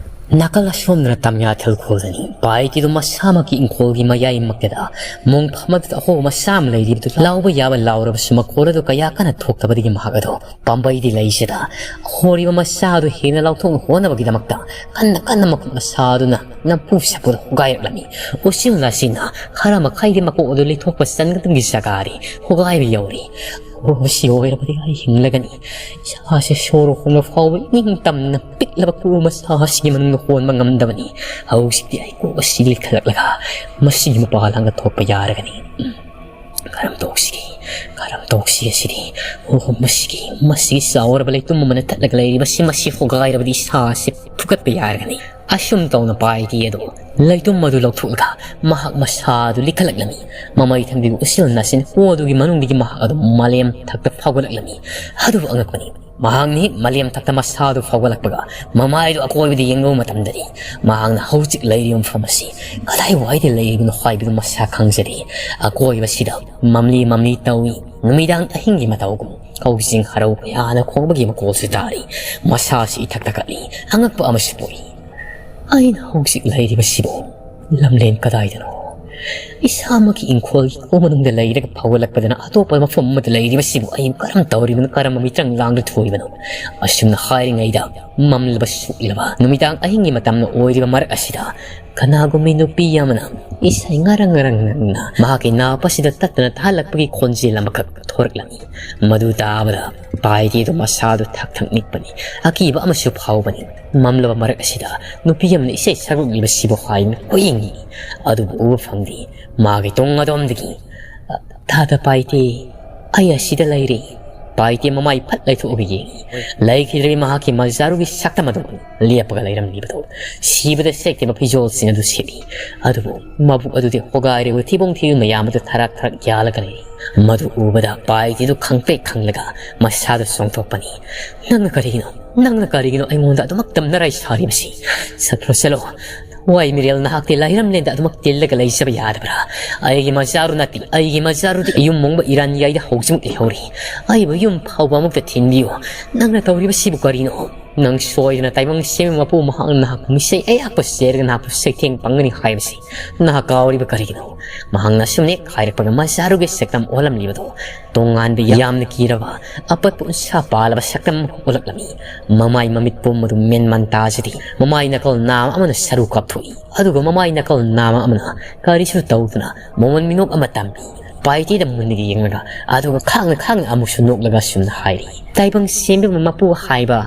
ꯅꯥꯀꯜ ꯑꯁꯣꯝꯗꯅ ꯇꯝꯌꯥꯊꯦꯜ ꯈꯣꯜꯗꯅꯤ꯫ ꯄꯥꯏꯇꯤꯗꯨ ꯃꯁꯥꯃꯛꯀꯤ ꯏꯪꯈꯣꯜꯒꯤ ꯃꯌꯥꯏꯃꯛꯇꯗ ꯃꯣꯡ ꯐꯝꯃꯗꯨꯗ ꯑꯍꯣꯕ ꯃꯆꯥ ꯑꯃ ꯂꯩꯔꯤꯕꯗꯨ ꯂꯥꯎꯕ ꯌꯥꯕ ꯂꯥꯎꯔꯕꯁꯨ ꯃꯈꯣꯜ ꯑꯗꯨ ꯀꯌꯥ ꯀꯟꯅ ꯊꯣꯛꯇꯕꯗꯒꯤ ꯃꯍꯥꯛ ꯑꯗꯨ ꯄꯥꯝꯕꯩꯗꯤ ꯂꯩꯖꯗ, ꯍꯣꯔꯤꯕ ꯃꯆꯥ ꯑꯗꯨ ꯍꯦꯟꯅ ꯂꯥꯎꯊꯣꯛꯅ ꯍꯣꯠꯅꯕꯒꯤꯗꯃꯛꯇ ꯀꯟꯅ ꯀꯟꯅ ꯃꯈꯨꯠ ꯃꯁꯥ ꯑꯗꯨꯅ ꯅꯝꯐꯨ ꯁꯥꯐꯨꯗ ꯍꯣꯒꯥꯏꯔꯛꯂꯝꯃꯤ꯫ ꯎꯆꯤꯜ ꯑꯁꯤꯅ ꯈꯔ ꯃꯈꯩꯗꯤ ꯃꯀꯣꯛ ꯑꯗꯨ ꯂꯩꯊꯣꯛꯄ ꯆꯟꯒꯗꯕꯒꯤ ꯖꯒꯥꯗꯤ ꯍꯣꯒꯥꯏꯕ ꯌꯧꯔꯤ꯫ ꯑꯣ, ꯁꯤ ꯑꯣꯏꯔꯕꯗꯤ ꯑꯩ ꯍꯤꯡꯂꯒꯅꯤ꯫ ꯏꯁꯥꯁꯦ ꯁꯣꯔ ꯍꯣꯟꯕ ꯐꯥꯎꯕ ꯏꯅꯤꯡ ꯇꯝꯅ ꯄꯤꯛꯂꯕ ꯀꯨ ꯃꯁꯥ ꯑꯁꯤꯒꯤ ꯃꯅꯨꯡꯗ ꯍꯣꯟꯕ ꯉꯝꯗꯕꯅꯤ꯫ ꯍꯧꯖꯤꯛꯇꯤ ꯑꯩ ꯀꯣꯛ ꯑꯁꯤ ꯂꯤꯈꯠꯂꯛꯂꯒ ꯃꯁꯤꯒꯤ ꯃꯄꯥ ꯂꯥꯡꯗ ꯊꯣꯛꯄ ꯌꯥꯔꯒꯅꯤ꯫ ꯎꯝ꯫ ꯀꯔꯝ ꯇꯧꯁꯤꯒꯦ? ꯀꯔꯝ ꯇꯧꯁꯤꯒꯦ ꯁꯤꯗꯤ? ꯑꯣ, ꯃꯁꯤꯒꯤ, ꯃꯁꯤꯒꯤ ꯆꯥꯎꯔꯕ ꯂꯩꯇꯨꯝ ꯑꯃꯅ ꯊꯠꯂꯒ ꯂꯩꯔꯤꯕꯁꯤ, ꯃꯁꯤ ꯍꯣꯒꯥꯏꯔꯕꯗꯤ ꯏꯁꯥꯁꯦ ꯐꯨꯒꯠꯄ ꯌꯥꯔꯒꯅꯤ꯫ ꯑꯁꯨꯝ ꯇꯧꯅ ꯄꯥꯏꯇꯤ ꯑꯗꯨ ꯂꯩꯇꯨꯝ ꯑꯗꯨ ꯂꯧꯊꯣꯛꯂꯒ ꯃꯍꯥꯛ ꯃꯁꯥꯗꯨ ꯂꯤꯈꯠꯂꯛꯂꯝꯃꯤ꯫ ꯃꯃꯩ ꯊꯝꯕꯤꯕ ꯎꯆꯤꯜ ꯅꯥꯆꯤꯟ ꯀꯣ ꯑꯗꯨꯒꯤ ꯃꯅꯨꯡꯗꯒꯤ ꯃꯍꯥꯛ ꯑꯗꯨ ꯃꯥꯂꯦꯝ ꯊꯛꯇ ꯐꯥꯎꯒꯠꯂꯛꯂꯝꯃꯤ꯫ ꯑꯗꯨꯕꯨ ꯑꯉꯛꯄꯅꯤ, ꯃꯍꯥꯛꯅ ꯍꯦꯛ ꯃꯥꯂꯦꯝ ꯊꯛꯇ ꯃꯁꯥꯗꯨ ꯐꯥꯎꯒꯠꯂꯛꯄꯒ ꯃꯃꯥꯏꯗꯨ ꯑꯀꯣꯏꯕꯗ ꯌꯦꯡꯂꯨꯕ ꯃꯇꯝꯗꯗꯤ ꯃꯍꯥꯛꯅ ꯍꯧꯖꯤꯛ ꯂꯩꯔꯤꯕ ꯃꯐꯝ ꯑꯁꯤ ꯀꯗꯥꯏꯋꯥꯏꯗ ꯂꯩꯔꯤꯕꯅꯣ ꯍꯥꯏꯕꯗꯨ ꯃꯁꯥ ꯈꯪꯖꯗꯦ꯫ ꯑꯀꯣꯏꯕꯁꯤꯗ ꯃꯝꯂꯤ ꯃꯝꯂꯤ ꯇꯧꯏ꯫ ꯅꯨꯃꯤꯗꯥꯡ ꯑꯍꯤꯡꯒꯤ ꯃꯇꯧꯒꯨꯝ ꯀꯧꯖꯤꯡ ꯍꯔꯥꯎ ꯀꯌꯥꯅ ꯈꯣꯡꯕꯒꯤ ꯃꯈꯣꯜꯁꯨ ꯇꯥꯔꯤ꯫ ꯃꯁꯥꯁꯤ ꯏꯊꯛ ꯊꯛꯀꯠꯂꯤ꯫ ꯑꯉꯛꯄ ꯑꯃꯁꯨ ꯄꯣꯛꯏ꯫ ꯑꯩꯅ ꯍꯧꯖꯤꯛ ꯂꯩꯔꯤꯕꯁꯤꯕꯨ ꯂꯝꯂꯦꯟ ꯀꯗꯥꯏꯗꯅꯣ? ꯏꯁꯥꯃꯛꯀꯤ ꯏꯪꯈꯣꯜꯒꯤ ꯀꯣ ꯃꯅꯨꯡꯗ ꯂꯩꯔꯒ ꯐꯥꯎꯒꯠꯂꯛꯄꯗꯅ ꯑꯇꯣꯞꯄ ꯃꯐꯝ ꯑꯃꯗ ꯂꯩꯔꯤꯕꯁꯤꯕꯨ ꯑꯩ ꯀꯔꯝ ꯇꯧꯔꯤꯕꯅꯣ? ꯀꯔꯝꯕ ꯃꯤꯆꯪ ꯂꯥꯡꯗ ꯊꯣꯛꯏꯕꯅꯣ? ꯑꯁꯨꯝꯅ ꯍꯥꯏꯔꯤꯉꯩꯗ ꯃꯝꯂꯕ ꯁꯣꯛꯂꯕ ꯅꯨꯃꯤꯗꯥꯡ ꯑꯍꯤꯡꯒꯤ ꯃꯇꯝꯅ ꯑꯣꯏꯔꯤꯕ ꯃꯔꯛ ꯑꯁꯤꯗ ꯀꯅꯥꯒꯨꯝꯕꯤ ꯅꯨꯄꯤ ꯑꯃꯅ ꯏꯁꯩ ꯉꯔꯪ ꯉꯔꯪ ꯉꯪꯅ ꯃꯍꯥꯛꯀꯤ ꯅꯥꯄ ꯑꯁꯤꯗ ꯇꯠꯇꯅ ꯇꯥꯍꯜꯂꯛꯄꯒꯤ ꯈꯣꯟꯖꯦꯜ ꯑꯃꯈꯛ ꯊꯣꯔꯛꯂꯝꯃꯤ꯫ ꯃꯗꯨ ꯇꯥꯕꯗ ꯄꯥꯏꯇꯤꯗꯨ ꯃꯁꯥꯗꯨ ꯊꯛ ꯊꯛ ꯅꯤꯛꯄꯅꯤ꯫ ꯑꯀꯤꯕ ꯑꯃꯁꯨ ꯐꯥꯎꯕꯅꯤ꯫ ꯃꯝꯂꯕ ꯃꯔꯛ ꯑꯁꯤꯗ ꯅꯨꯄꯤ ꯑꯃꯅ ꯏꯁꯩ ꯁꯛꯂꯛꯂꯤꯕꯁꯤꯕꯨ ꯍꯥꯏꯅ ꯀꯣꯏꯌꯦꯡꯉꯤ꯫ ꯑꯗꯨꯕꯨ ꯎꯕ ꯐꯪꯗꯦ꯫ ꯃꯥꯒꯤ ꯇꯨꯡ ꯑꯗꯣꯝꯗꯒꯤ, "ꯇꯥꯗ ꯄꯥꯏꯇꯦ, ꯑꯩ ꯑꯁꯤꯗ ꯂꯩꯔꯦ"꯫ ꯄꯥꯏꯇꯦ ꯃꯃꯥꯏ ꯐꯠ ꯂꯩꯊꯣꯛꯑꯒ ꯌꯦꯡꯉꯤ꯫ ꯂꯩꯈꯤꯗ꯭ꯔꯕꯤ ꯃꯍꯥꯛꯀꯤ ꯃꯖꯥꯔꯨꯒꯤ ꯁꯛꯇꯝ ꯑꯗꯨ ꯂꯦꯞꯄꯒ ꯂꯩꯔꯝꯂꯤꯕꯗꯣ꯫ ꯁꯤꯕꯗ ꯁꯦꯛꯇꯕ ꯐꯤꯖꯣꯜꯁꯤꯡ ꯑꯗꯨ ꯁꯦꯠꯂꯤ꯫ ꯑꯗꯨꯕꯨ ꯃꯕꯨꯛ ꯑꯗꯨꯗꯤ ꯍꯣꯒꯥꯏꯔꯤꯕ ꯊꯤꯕꯣꯡ ꯊꯤꯔꯤꯕ ꯃꯌꯥꯝ ꯑꯗꯨ ꯊꯔꯥꯛ ꯊꯔꯥꯛ ꯌꯥꯜꯂꯒ ꯂꯩꯔꯤ꯫ ꯃꯗꯨ ꯎꯕꯗ ꯄꯥꯏꯇꯤꯗꯨ ꯈꯪꯄ꯭ꯔꯦꯛ ꯈꯪꯂꯒ ꯃꯁꯥꯗꯨ ꯆꯣꯡꯊꯣꯛꯄꯅꯤ꯫ "ꯅꯪꯅ ꯀꯔꯤꯒꯤꯅꯣ? ꯅꯪꯅ ꯀꯔꯤꯒꯤꯅꯣ ꯑꯩꯉꯣꯟꯗ ꯑꯗꯨꯃꯛ ꯇꯝꯅꯔꯥꯏ ꯁꯥꯔꯤꯕꯁꯤ? ꯆꯠꯈ꯭ꯔꯣ, ꯆꯠꯂꯣ꯫ ꯋꯥꯏ ꯃꯤꯔꯦꯜ, ꯅꯍꯥꯛꯇꯤ ꯂꯥꯏꯔꯝꯂꯦꯟꯗ ꯑꯗꯨꯃꯛ ꯇꯤꯜꯂꯒ ꯂꯩꯖꯕ ꯌꯥꯗꯕ꯭ꯔꯥ? ꯑꯩꯒꯤ ꯃꯆꯥꯔꯨ ꯅꯠꯇꯦ, ꯑꯩꯒꯤ ꯃꯆꯥꯔꯨꯗꯤ ꯌꯨꯝ ꯃꯣꯡꯕ ꯏꯔꯥꯟ ꯌꯥꯏꯗ ꯍꯧꯖꯤꯛꯃꯛ ꯂꯩꯍꯧꯔꯤ꯫ ꯑꯩꯕꯨ ꯌꯨꯝ ꯐꯥꯎꯕ ꯑꯃꯨꯛꯇ ꯊꯤꯟꯕꯤꯌꯨ꯫ ꯅꯪꯅ ꯇꯧꯔꯤꯕꯁꯤꯕꯨ ꯀꯔꯤꯅꯣ? ꯅꯪ ꯁꯣꯏꯗꯅ ꯇꯥꯏꯕꯪ ꯁꯦꯝꯕ ꯃꯄꯨ ꯃꯍꯥꯛꯅ ꯅꯍꯥꯛꯄꯨ ꯃꯤꯁꯩ ꯑꯌꯥꯛꯄ ꯆꯦꯔꯒ ꯅꯍꯥꯛꯄꯨ ꯆꯩꯊꯦꯡ ꯐꯪꯒꯅꯤ ꯍꯥꯏꯕꯁꯤ ꯅꯍꯥꯛ ꯀꯥꯎꯔꯤꯕ ꯀꯔꯤꯒꯤꯅꯣ?" ꯃꯍꯥꯛꯅ ꯑꯁꯨꯝꯅ ꯍꯦꯛ ꯍꯥꯏꯔꯛꯄꯒ ꯃꯆꯥꯔꯨꯒꯤ ꯁꯛꯇꯝ ꯑꯣꯜꯂꯝꯂꯤꯕꯗꯣ ꯇꯣꯉꯥꯟꯕ ꯌꯥꯝꯅ ꯀꯤꯔꯕ ꯑꯄꯠꯄ ꯎꯟꯁꯥ ꯄꯥꯜꯂꯕ ꯁꯛꯇꯝ ꯑꯃ ꯑꯣꯜꯂꯛꯂꯝꯃꯤ꯫ ꯃꯃꯥꯏ ꯃꯃꯤꯠ ꯄꯨꯝꯕꯗꯨ ꯃꯦꯟꯃꯥꯟ ꯇꯥꯖꯗꯦ꯫ ꯃꯃꯥꯏ ꯅꯥꯀꯜ ꯅꯥꯝꯃ ꯑꯃꯅ ꯁꯔꯨ ꯀꯥꯞꯊꯣꯛꯏ, ꯑꯗꯨꯒ ꯃꯃꯥꯏ ꯅꯥꯀꯜ ꯅꯥꯝꯃ ꯑꯃꯅ ꯀꯔꯤꯁꯨ ꯇꯧꯗꯅ ꯃꯃꯣꯟ ꯃꯤꯅꯣꯛ ꯑꯃ ꯇꯝꯃꯤ꯫ ꯄꯥꯏꯇꯦꯗ ꯃꯨꯟꯅ ꯌꯦꯡꯂꯒ, ꯑꯗꯨꯒ ꯈꯥꯡꯅ ꯈꯥꯡꯅ ꯑꯃꯨꯛꯁꯨ ꯅꯣꯛꯂꯒ ꯑꯁꯨꯝꯅ ꯍꯥꯏꯔꯤ, "ꯇꯥꯏꯕꯪ ꯁꯦꯝꯕꯤꯕ ꯃꯄꯨ ꯍꯥꯏꯕ,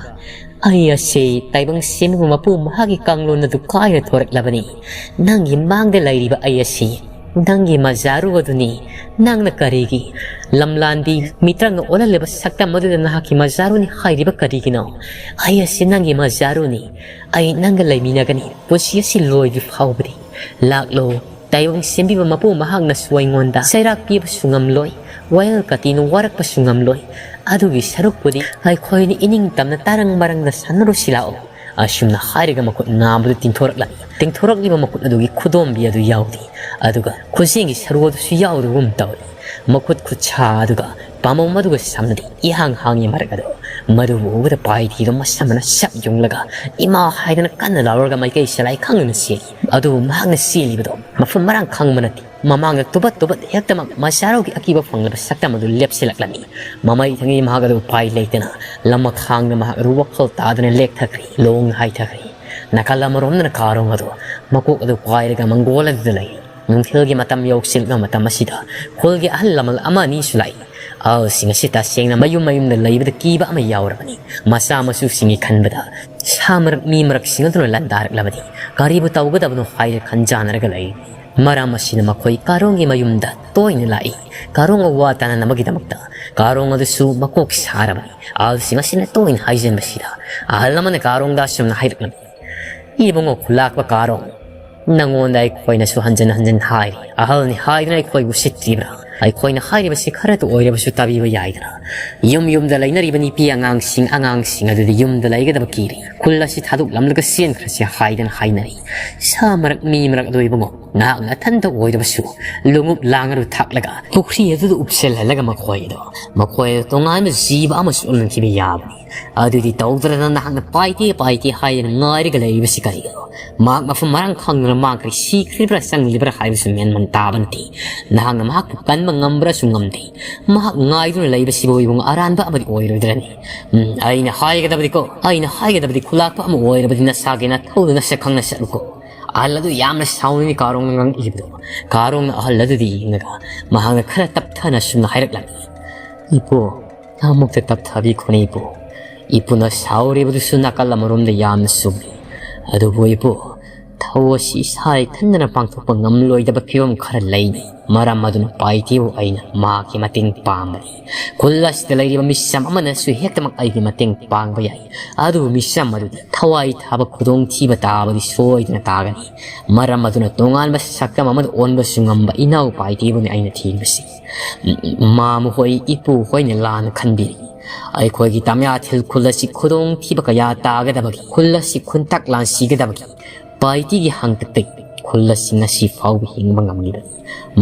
ꯑꯩ ꯑꯁꯤ ꯇꯥꯏꯕꯪ ꯁꯦꯝꯕꯤꯕ ꯃꯄꯨ ꯃꯍꯥꯛꯀꯤ ꯀꯥꯡꯂꯣꯟ ꯑꯗꯨ ꯀꯥꯏꯅ ꯊꯣꯔꯛꯂꯕꯅꯤ꯫ ꯅꯪꯒꯤ ꯃꯥꯡꯗ ꯂꯩꯔꯤꯕ ꯑꯩ ꯑꯁꯤ ꯅꯪꯒꯤ ꯃꯖꯥꯔꯨ ꯑꯗꯨꯅꯤ꯫ ꯅꯪꯅ ꯀꯔꯤꯒꯤ ꯂꯝꯂꯥꯟꯕꯤ ꯃꯤꯇ꯭ꯔꯪꯅ ꯑꯣꯜꯍꯜꯂꯤꯕ ꯁꯛꯇꯝ ꯑꯗꯨꯗ ꯅꯍꯥꯛꯀꯤ ꯃꯖꯥꯔꯨꯅꯤ ꯍꯥꯏꯔꯤꯕ ꯀꯔꯤꯒꯤꯅꯣ? ꯑꯩ ꯑꯁꯤ ꯅꯪꯒꯤ ꯃꯖꯥꯔꯨꯅꯤ꯫ ꯑꯩ ꯅꯪꯒ ꯂꯩꯃꯤꯟꯅꯒꯅꯤ ꯄꯨꯟꯁꯤ ꯑꯁꯤ ꯂꯣꯏꯗ꯭ꯔꯤ ꯐꯥꯎꯕꯗꯤ꯫ ꯂꯥꯛꯂꯣ, ꯇꯥꯏꯕꯪ ꯁꯦꯝꯕꯤꯕ ꯃꯄꯨ ꯃꯍꯥꯛꯅꯁꯨ ꯑꯩꯉꯣꯟꯗ ꯆꯩꯔꯥꯛ ꯄꯤꯕꯁꯨ ꯉꯝꯂꯣꯏ, ꯋꯥꯌꯦꯜ ꯀꯇꯤꯅ ꯋꯥꯔꯛꯄꯁꯨ ꯉꯝꯂꯣꯏ꯫ ꯑꯗꯨꯒꯤ ꯁꯔꯨꯛꯄꯨꯗꯤ ꯑꯩꯈꯣꯏꯅꯤ ꯏꯅꯤꯡ ꯇꯝꯅ ꯇꯥꯔꯪ ꯃꯔꯪꯗ ꯁꯥꯟꯅꯔꯨꯁꯤ ꯂꯥꯛꯑꯣ꯫" ꯑꯁꯨꯝꯅ ꯍꯥꯏꯔꯒ ꯃꯈꯨꯠ ꯅꯥꯝꯕꯗꯨ ꯇꯤꯡꯊꯣꯔꯛꯂꯝꯃꯤ꯫ ꯇꯤꯡꯊꯣꯔꯛꯂꯤꯕ ꯃꯈꯨꯠ ꯑꯗꯨꯒꯤ ꯈꯨꯗꯣꯝꯕꯤ ꯑꯗꯨ ꯌꯥꯎꯗꯦ, ꯑꯗꯨꯒ ꯈꯨꯖꯦꯡꯒꯤ ꯁꯔꯨ ꯑꯗꯨꯁꯨ ꯌꯥꯎꯗꯕꯒꯨꯝ ꯇꯧꯏ꯫ ꯃꯈꯨꯠ ꯈꯨꯠꯁꯥ ꯑꯗꯨꯒ ꯄꯥꯝꯕꯣꯝ ꯑꯗꯨꯒ ꯁꯝꯅꯗꯤ ꯏꯍꯥꯡ ꯍꯥꯡꯉꯤ ꯃꯔꯛ ꯑꯗꯨ꯫ ꯃꯗꯨꯕꯨ ꯎꯕꯗ ꯄꯥꯏꯊꯤꯗꯨ ꯃꯁꯝꯅ ꯁꯛ ꯌꯨꯡꯂꯒ ꯏꯃꯥ ꯍꯥꯏꯗꯅ ꯀꯟꯅ ꯂꯥꯎꯔꯒ ꯃꯥꯏꯀꯩ ꯁꯂꯥꯏ ꯈꯪꯗꯅ ꯆꯦꯜꯂꯤ꯫ ꯑꯗꯨꯕꯨ ꯃꯍꯥꯛꯅ ꯆꯦꯜꯂꯤꯕꯗꯣ ꯃꯐꯝ ꯃꯔꯥꯡ ꯈꯪꯕ ꯅꯠꯇꯦ꯫ ꯃꯃꯥꯡꯗ ꯇꯨꯕꯠ ꯇꯨꯕꯠ ꯍꯦꯛꯇꯃꯛ ꯃꯖꯥꯔꯨꯒꯤ ꯑꯀꯤꯕ ꯐꯪꯂꯕ ꯁꯛꯇꯝ ꯑꯗꯨ ꯂꯦꯞꯁꯤꯜꯂꯛꯂꯝꯃꯤ꯫ ꯃꯃꯩ ꯊꯪꯉꯤ ꯃꯍꯥꯛ ꯑꯗꯨ ꯎꯄꯥꯏ ꯂꯩꯇꯅ ꯂꯃꯈꯥꯡꯗ ꯃꯍꯥꯛ ꯑꯗꯨ ꯋꯥꯈꯜ ꯇꯥꯗꯅ ꯂꯦꯛꯊꯈ꯭ꯔꯤ, ꯂꯣꯡꯅ ꯍꯥꯏꯊꯈ꯭ꯔꯤ꯫ ꯅꯥꯀꯜ ꯑꯃꯔꯣꯝꯗꯅ ꯀꯥꯔꯣꯡ ꯑꯗꯨ ꯃꯀꯣꯛ ꯑꯗꯨ ꯄꯥꯏꯔꯒ ꯃꯪꯒꯣꯜ ꯑꯗꯨꯗ ꯂꯩꯔꯤ꯫ ꯅꯨꯡꯊꯤꯜꯒꯤ ꯃꯇꯝ ꯌꯧꯁꯤꯜꯂꯛꯂꯕ ꯃꯇꯝ ꯑꯁꯤꯗ ꯈꯨꯜꯒꯤ ꯑꯍꯜ ꯂꯃꯟ ꯑꯃ ꯑꯅꯤꯁꯨ ꯂꯥꯛꯏ꯫ ꯑꯍꯜꯁꯤꯡ ꯑꯁꯤ ꯇꯁꯦꯡꯅ ꯃꯌꯨꯝ ꯃꯌꯨꯝꯗ ꯂꯩꯕꯗ ꯀꯤꯕ ꯑꯃ ꯌꯥꯎꯔꯕꯅꯤ꯫ ꯃꯆꯥ ꯃꯁꯨꯁꯤꯡꯒꯤ ꯈꯟꯕꯗ ꯁꯥ ꯃꯔꯛ ꯃꯤ ꯃꯔꯛꯁꯤꯡ ꯑꯗꯨꯅ ꯂꯥꯟꯗꯥꯔꯛꯂꯕꯗꯤ ꯀꯔꯤꯕꯨ ꯇꯧꯒꯗꯕꯅꯣ ꯍꯥꯏꯅ ꯈꯟꯖꯥꯟꯅꯔꯒ ꯂꯩꯔꯤ꯫ ꯃꯔꯝ ꯑꯁꯤꯅ ꯃꯈꯣꯏ ꯀꯥꯔꯣꯡꯒꯤ ꯃꯌꯨꯝꯗ ꯇꯣꯏꯅ ꯂꯥꯛꯏ꯫ ꯀꯥꯔꯣꯡꯒ ꯋꯥ ꯇꯥꯅꯅꯕꯒꯤꯗꯃꯛꯇ꯫ ꯀꯥꯔꯣꯡ ꯑꯗꯨꯁꯨ ꯃꯀꯣꯛ ꯁꯥꯔꯕꯅꯤ꯫ ꯑꯍꯜꯁꯤꯡ ꯑꯁꯤꯅ ꯇꯣꯏꯅ ꯍꯥꯏꯖꯤꯟꯕꯁꯤꯗ ꯑꯍꯜ ꯑꯃꯅ ꯀꯥꯔꯣꯡꯗ ꯑꯁꯨꯝꯅ ꯍꯥꯏꯔꯛꯂꯝꯃꯤ, "ꯏꯕꯨꯡꯉꯣ ꯈꯨꯂꯥꯛꯄ ꯀꯥꯔꯣꯡ, ꯅꯪꯉꯣꯟꯗ ꯑꯩꯈꯣꯏꯅꯁꯨ ꯍꯟꯖꯤꯟ ꯍꯟꯖꯤꯟ ꯍꯥꯏꯔꯤ, ꯑꯍꯜꯅꯤ ꯍꯥꯏꯗꯨꯅ ꯑꯩꯈꯣꯏꯕꯨ ꯎꯁꯤꯠꯇ꯭ꯔꯤꯕ꯭ꯔꯥ? ꯑꯩꯈꯣꯏꯅ ꯍꯥꯏꯔꯤꯕꯁꯤ ꯈꯔꯇ ꯑꯣꯏꯔꯕꯁꯨ ꯇꯥꯕꯤꯕ ꯌꯥꯏꯗꯅ꯫ ꯌꯨꯝ ꯌꯨꯝꯗ ꯂꯩꯅꯔꯤꯕ ꯅꯨꯄꯤ ꯑꯉꯥꯡꯁꯤꯡ, ꯑꯉꯥꯡꯁꯤꯡ ꯑꯗꯨꯗꯤ ꯌꯨꯝꯗ ꯂꯩꯒꯗꯕ ꯀꯤꯔꯤ, ꯈꯨꯜ ꯑꯁꯤ ꯊꯥꯗꯣꯛꯂꯝꯂꯒ ꯆꯦꯟꯈ꯭ꯔꯁꯤ ꯍꯥꯏꯗꯅ ꯍꯥꯏꯅꯔꯤ꯫ ꯁꯥ ꯃꯔꯛ ꯃꯤ ꯃꯔꯛ ꯑꯗꯨ ꯏꯕꯨꯡꯉꯣ, ꯅꯍꯥꯛ ꯅꯊꯟꯇ ꯑꯣꯏꯔꯕꯁꯨ ꯂꯣꯡꯎꯞ ꯂꯥꯡ ꯑꯗꯨ ꯊꯥꯛꯂꯒ ꯄꯨꯈ꯭ꯔꯤ ꯑꯗꯨꯗ ꯎꯞꯁꯤꯜꯍꯜꯂꯒ ꯃꯈꯣꯏ ꯑꯗꯣ, ꯃꯈꯣꯏ ꯑꯗꯣ ꯇꯣꯉꯥꯟꯕ ꯖꯤꯕ ꯑꯃꯁꯨ ꯑꯣꯜꯍꯟꯈꯤꯕ ꯌꯥꯕꯅꯤ꯫ ꯑꯗꯨꯗꯤ ꯇꯧꯗ꯭ꯔꯗꯅ ꯅꯍꯥꯛꯅ ꯄꯥꯏꯇꯦ ꯄꯥꯏꯇꯦ ꯍꯥꯏꯗꯅ ꯉꯥꯏꯔꯒ ꯂꯩꯔꯤꯕꯁꯤ ꯀꯔꯤꯒꯤꯅꯣ? ꯃꯍꯥꯛ ꯃꯐꯝ ꯃꯔꯥꯡ ꯈꯪꯗꯅ ꯃꯥꯡꯈ꯭ꯔꯦ, ꯁꯤꯈ꯭ꯔꯤꯕ꯭ꯔꯥ ꯆꯪꯂꯤꯕ꯭ꯔꯥ ꯍꯥꯏꯕꯁꯨ ꯃꯦꯟꯃꯟ ꯇꯥꯕ ꯅꯠꯇꯦ꯫ ꯅꯍꯥꯛꯅ ꯃꯍꯥꯛꯄꯨ ꯀꯟꯕ ꯉꯝꯕ꯭ꯔꯥꯁꯨ ꯉꯝꯗꯦ꯫ ꯃꯍꯥꯛ ꯉꯥꯏꯗꯨꯅ ꯂꯩꯕꯁꯤꯕꯨ ꯏꯕꯨꯡ ꯑꯔꯥꯟꯕ ꯑꯃꯗꯤ ꯑꯣꯏꯔꯣꯏꯗ꯭ꯔꯅꯤ? ꯎꯝ, ꯑꯩꯅ ꯍꯥꯏꯒꯗꯕꯗꯤꯀꯣ, ꯑꯩꯅ ꯍꯥꯏꯒꯗꯕꯗꯤ ꯈꯨꯂꯥꯛꯄ ꯑꯃ ꯑꯣꯏꯔꯕꯗꯤ ꯅꯁꯥꯒꯤ ꯅꯊꯧꯗꯨ ꯅꯁꯛ ꯈꯪꯅ ꯆꯠꯂꯨꯀꯣ꯫ ꯑꯍꯜ ꯑꯗꯨ ꯌꯥꯝꯅ ꯁꯥꯎꯅꯤꯡꯏ ꯀꯥꯔꯣꯡꯅ ꯉꯥꯡꯂꯛꯂꯤꯕꯗꯣ꯫ ꯀꯥꯔꯣꯡꯅ ꯑꯍꯜ ꯑꯗꯨꯗ ꯌꯦꯡꯂꯒ ꯃꯍꯥꯛꯅ ꯈꯔ ꯇꯞꯊꯅ ꯑꯁꯨꯝꯅ ꯍꯥꯏꯔꯛꯂꯝꯃꯤ, "ꯏꯄꯨ, ꯑꯃꯨꯛꯇ ꯇꯞꯊꯕꯤꯈꯣꯅꯦ ꯏꯄꯨ꯫ ꯏꯄꯨꯅ ꯁꯥꯎꯔꯤꯕꯗꯨꯁꯨ ꯅꯥꯀꯜ ꯑꯃꯔꯣꯝꯗ ꯌꯥꯝꯅ ꯆꯨꯝꯃꯤ꯫ ꯑꯗꯨꯕꯨ ꯏꯄꯨ, ꯊꯧ ꯑꯁꯤ ꯏꯁꯥ ꯏꯊꯟꯗꯅ ꯄꯥꯡꯊꯣꯛꯄ ꯉꯝꯂꯣꯏꯗꯕ ꯐꯤꯕꯝ ꯈꯔ ꯂꯩꯅꯩ꯫ ꯃꯔꯝ ꯑꯗꯨꯅ ꯄꯥꯏꯇꯤꯕꯨ ꯑꯩꯅ ꯃꯍꯥꯛꯀꯤ ꯃꯇꯦꯡ ꯄꯥꯡꯕꯅꯤ꯫ ꯈꯨꯜ ꯑꯁꯤꯗ ꯂꯩꯔꯤꯕ ꯃꯤꯆꯝ ꯑꯃꯅꯁꯨ ꯍꯦꯛꯇꯃꯛ ꯑꯩꯒꯤ ꯃꯇꯦꯡ ꯄꯥꯡꯕ ꯌꯥꯏ꯫ ꯑꯗꯨꯕꯨ ꯃꯤꯆꯝ ꯑꯗꯨꯗ ꯊꯋꯥꯏ ꯊꯥꯕ ꯈꯨꯗꯣꯡꯊꯤꯕ ꯇꯥꯕꯗꯤ ꯁꯣꯏꯗꯅ ꯇꯥꯒꯅꯤ꯫ ꯃꯔꯝ ꯑꯗꯨꯅ ꯇꯣꯉꯥꯟꯕ ꯁꯛꯇꯝ ꯑꯃꯗ ꯑꯣꯟꯕꯁꯨ ꯉꯝꯕ ꯏꯅꯥꯎ ꯄꯥꯏꯇꯤꯕꯨꯅꯤ ꯑꯩꯅ ꯊꯤꯔꯤꯕꯁꯤ꯫ ꯃꯥꯃ ꯍꯣꯏ, ꯏꯄꯨ ꯍꯣꯏꯅ ꯂꯥꯟꯅ ꯈꯟꯕꯤꯔꯤ꯫ ꯑꯩꯈꯣꯏꯒꯤ ꯇꯃꯌꯥꯊꯤꯜ ꯈꯨꯜ ꯑꯁꯤ ꯈꯨꯗꯣꯡꯊꯤꯕ ꯀꯌꯥ ꯇꯥꯒꯗꯕꯒꯤ, ꯈꯨꯜ ꯑꯁꯤ ꯈꯨꯟꯇꯥꯛ ꯂꯥꯟꯁꯤꯒꯗꯕꯒꯤ ꯄꯥꯏꯇꯤꯒꯤ ꯍꯥꯡꯇꯛꯇꯒꯤ ꯈꯨꯜ ꯑꯁꯤ ꯉꯁꯤ ꯐꯥꯎꯕ ꯍꯤꯡꯕ ꯉꯝꯂꯤꯕꯅꯤ꯫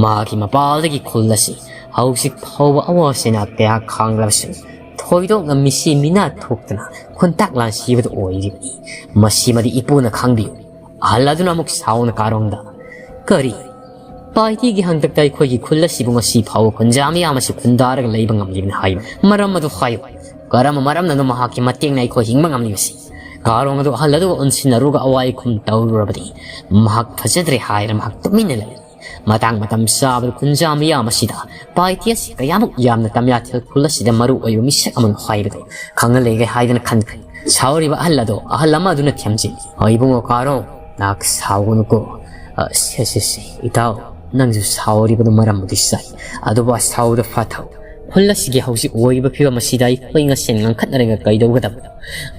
ꯃꯍꯥꯛꯀꯤ ꯃꯄꯥꯜꯗꯒꯤ ꯈꯨꯜ ꯑꯁꯤ ꯍꯧꯖꯤꯛ ꯐꯥꯎꯕ ꯑꯋꯥ ꯁꯦꯅꯥ ꯀꯌꯥ ꯈꯥꯡꯂꯕꯁꯨ, ꯊꯣꯏꯗꯣꯛꯅ ꯃꯤꯁꯤ ꯃꯤꯅꯥ ꯊꯣꯛꯇꯅ ꯈꯨꯟꯇꯥꯛ ꯂꯥꯟꯁꯤꯕꯗ ꯑꯣꯏꯔꯤꯕꯅꯤ꯫ ꯃꯁꯤꯃꯗꯤ ꯏꯄꯨꯅ ꯈꯪꯕꯤꯌꯨ꯫" ꯑꯍꯜ ꯑꯗꯨꯅ ꯑꯃꯨꯛ ꯁꯥꯎꯅ ꯀꯥꯔꯣꯡꯗ, "ꯀꯔꯤ? ꯄꯥꯏꯇꯤꯒꯤ ꯍꯥꯡꯇꯛꯇ ꯑꯩꯈꯣꯏꯒꯤ ꯈꯨꯜ ꯑꯁꯤꯕꯨ ꯉꯁꯤ ꯐꯥꯎꯕ ꯈꯨꯟꯖꯥ ꯃꯤꯌꯥꯝ ꯑꯁꯤ ꯈꯨꯟꯗꯥꯔꯒ ꯂꯩꯕ ꯉꯝꯂꯤꯕꯅꯤ ꯍꯥꯏꯕ? ꯃꯔꯝ ꯑꯗꯨ ꯍꯥꯏꯌꯨ꯫ ꯀꯔꯝꯕ ꯃꯔꯝꯅꯅꯣ ꯃꯍꯥꯛꯀꯤ ꯃꯇꯦꯡꯅ ꯑꯩꯈꯣꯏ ꯍꯤꯡꯕ ꯉꯝꯂꯤꯕꯁꯤ?" ꯀꯥꯔꯣꯡ ꯑꯗꯨ ꯑꯍꯜ ꯑꯗꯨꯒ ꯑꯣꯟꯁꯤꯟꯅꯔꯨꯒ ꯑꯋꯥꯏ ꯈꯨꯝ ꯇꯧꯔꯨꯔꯕꯗꯤ ꯃꯍꯥꯛ ꯐꯖꯗ꯭ꯔꯦ ꯍꯥꯏꯔ ꯃꯍꯥꯛ ꯇꯨꯃꯤꯟꯅ ꯂꯩ꯫ ꯃꯇꯥꯡ ꯃꯇꯝ ꯆꯥꯕꯗ ꯈꯨꯟꯖꯥ ꯃꯤꯌꯥꯝ ꯑꯁꯤꯗ ꯄꯥꯏꯇꯤ ꯑꯁꯤ ꯀꯌꯥꯃꯨꯛ ꯌꯥꯝꯅ ꯇꯃꯌꯥꯊꯤꯜ ꯈꯨꯜ ꯑꯁꯤꯗ ꯃꯔꯨ ꯑꯣꯏꯕ ꯃꯤꯁꯛ ꯑꯃꯅꯣ ꯍꯥꯏꯕꯗꯨ ꯈꯪꯍꯜꯂꯦꯒꯦ ꯍꯥꯏꯗꯅ ꯈꯟꯈ꯭ꯔꯦ꯫ ꯁꯥꯎꯔꯤꯕ ꯑꯍꯜ ꯑꯗꯣ ꯑꯍꯜ ꯑꯃ ꯑꯗꯨꯅ ꯊꯦꯝꯖꯤꯜꯂꯤ꯫ "ꯍꯣꯏ ꯏꯕꯨꯡꯉꯣ ꯀꯥꯔꯣꯡ, ꯅꯍꯥꯛ ꯁꯥꯎꯒꯅꯨꯀꯣ꯫" "ꯑ, ꯁꯦ, ꯁꯦ, ꯁꯦ, ꯏꯇꯥꯎ, ꯅꯪꯁꯨ ꯁꯥꯎꯔꯤꯕꯗꯨ ꯃꯔꯝꯕꯨꯗꯤ ꯆꯥꯏ꯫ ꯑꯗꯨꯕꯨ ꯑꯁꯥꯎꯗ ꯐꯥꯊꯧ꯫ ꯈꯨꯜ ꯑꯁꯤꯒꯤ ꯍꯧꯖꯤꯛ ꯑꯣꯏꯔꯤꯕ ꯐꯤꯕꯝ ꯑꯁꯤꯗ ꯑꯩꯈꯣꯏ ꯃꯁꯦꯟ ꯉꯥꯡꯈꯠꯅꯔꯒ ꯀꯩꯗꯧꯒꯗꯕꯅꯣ?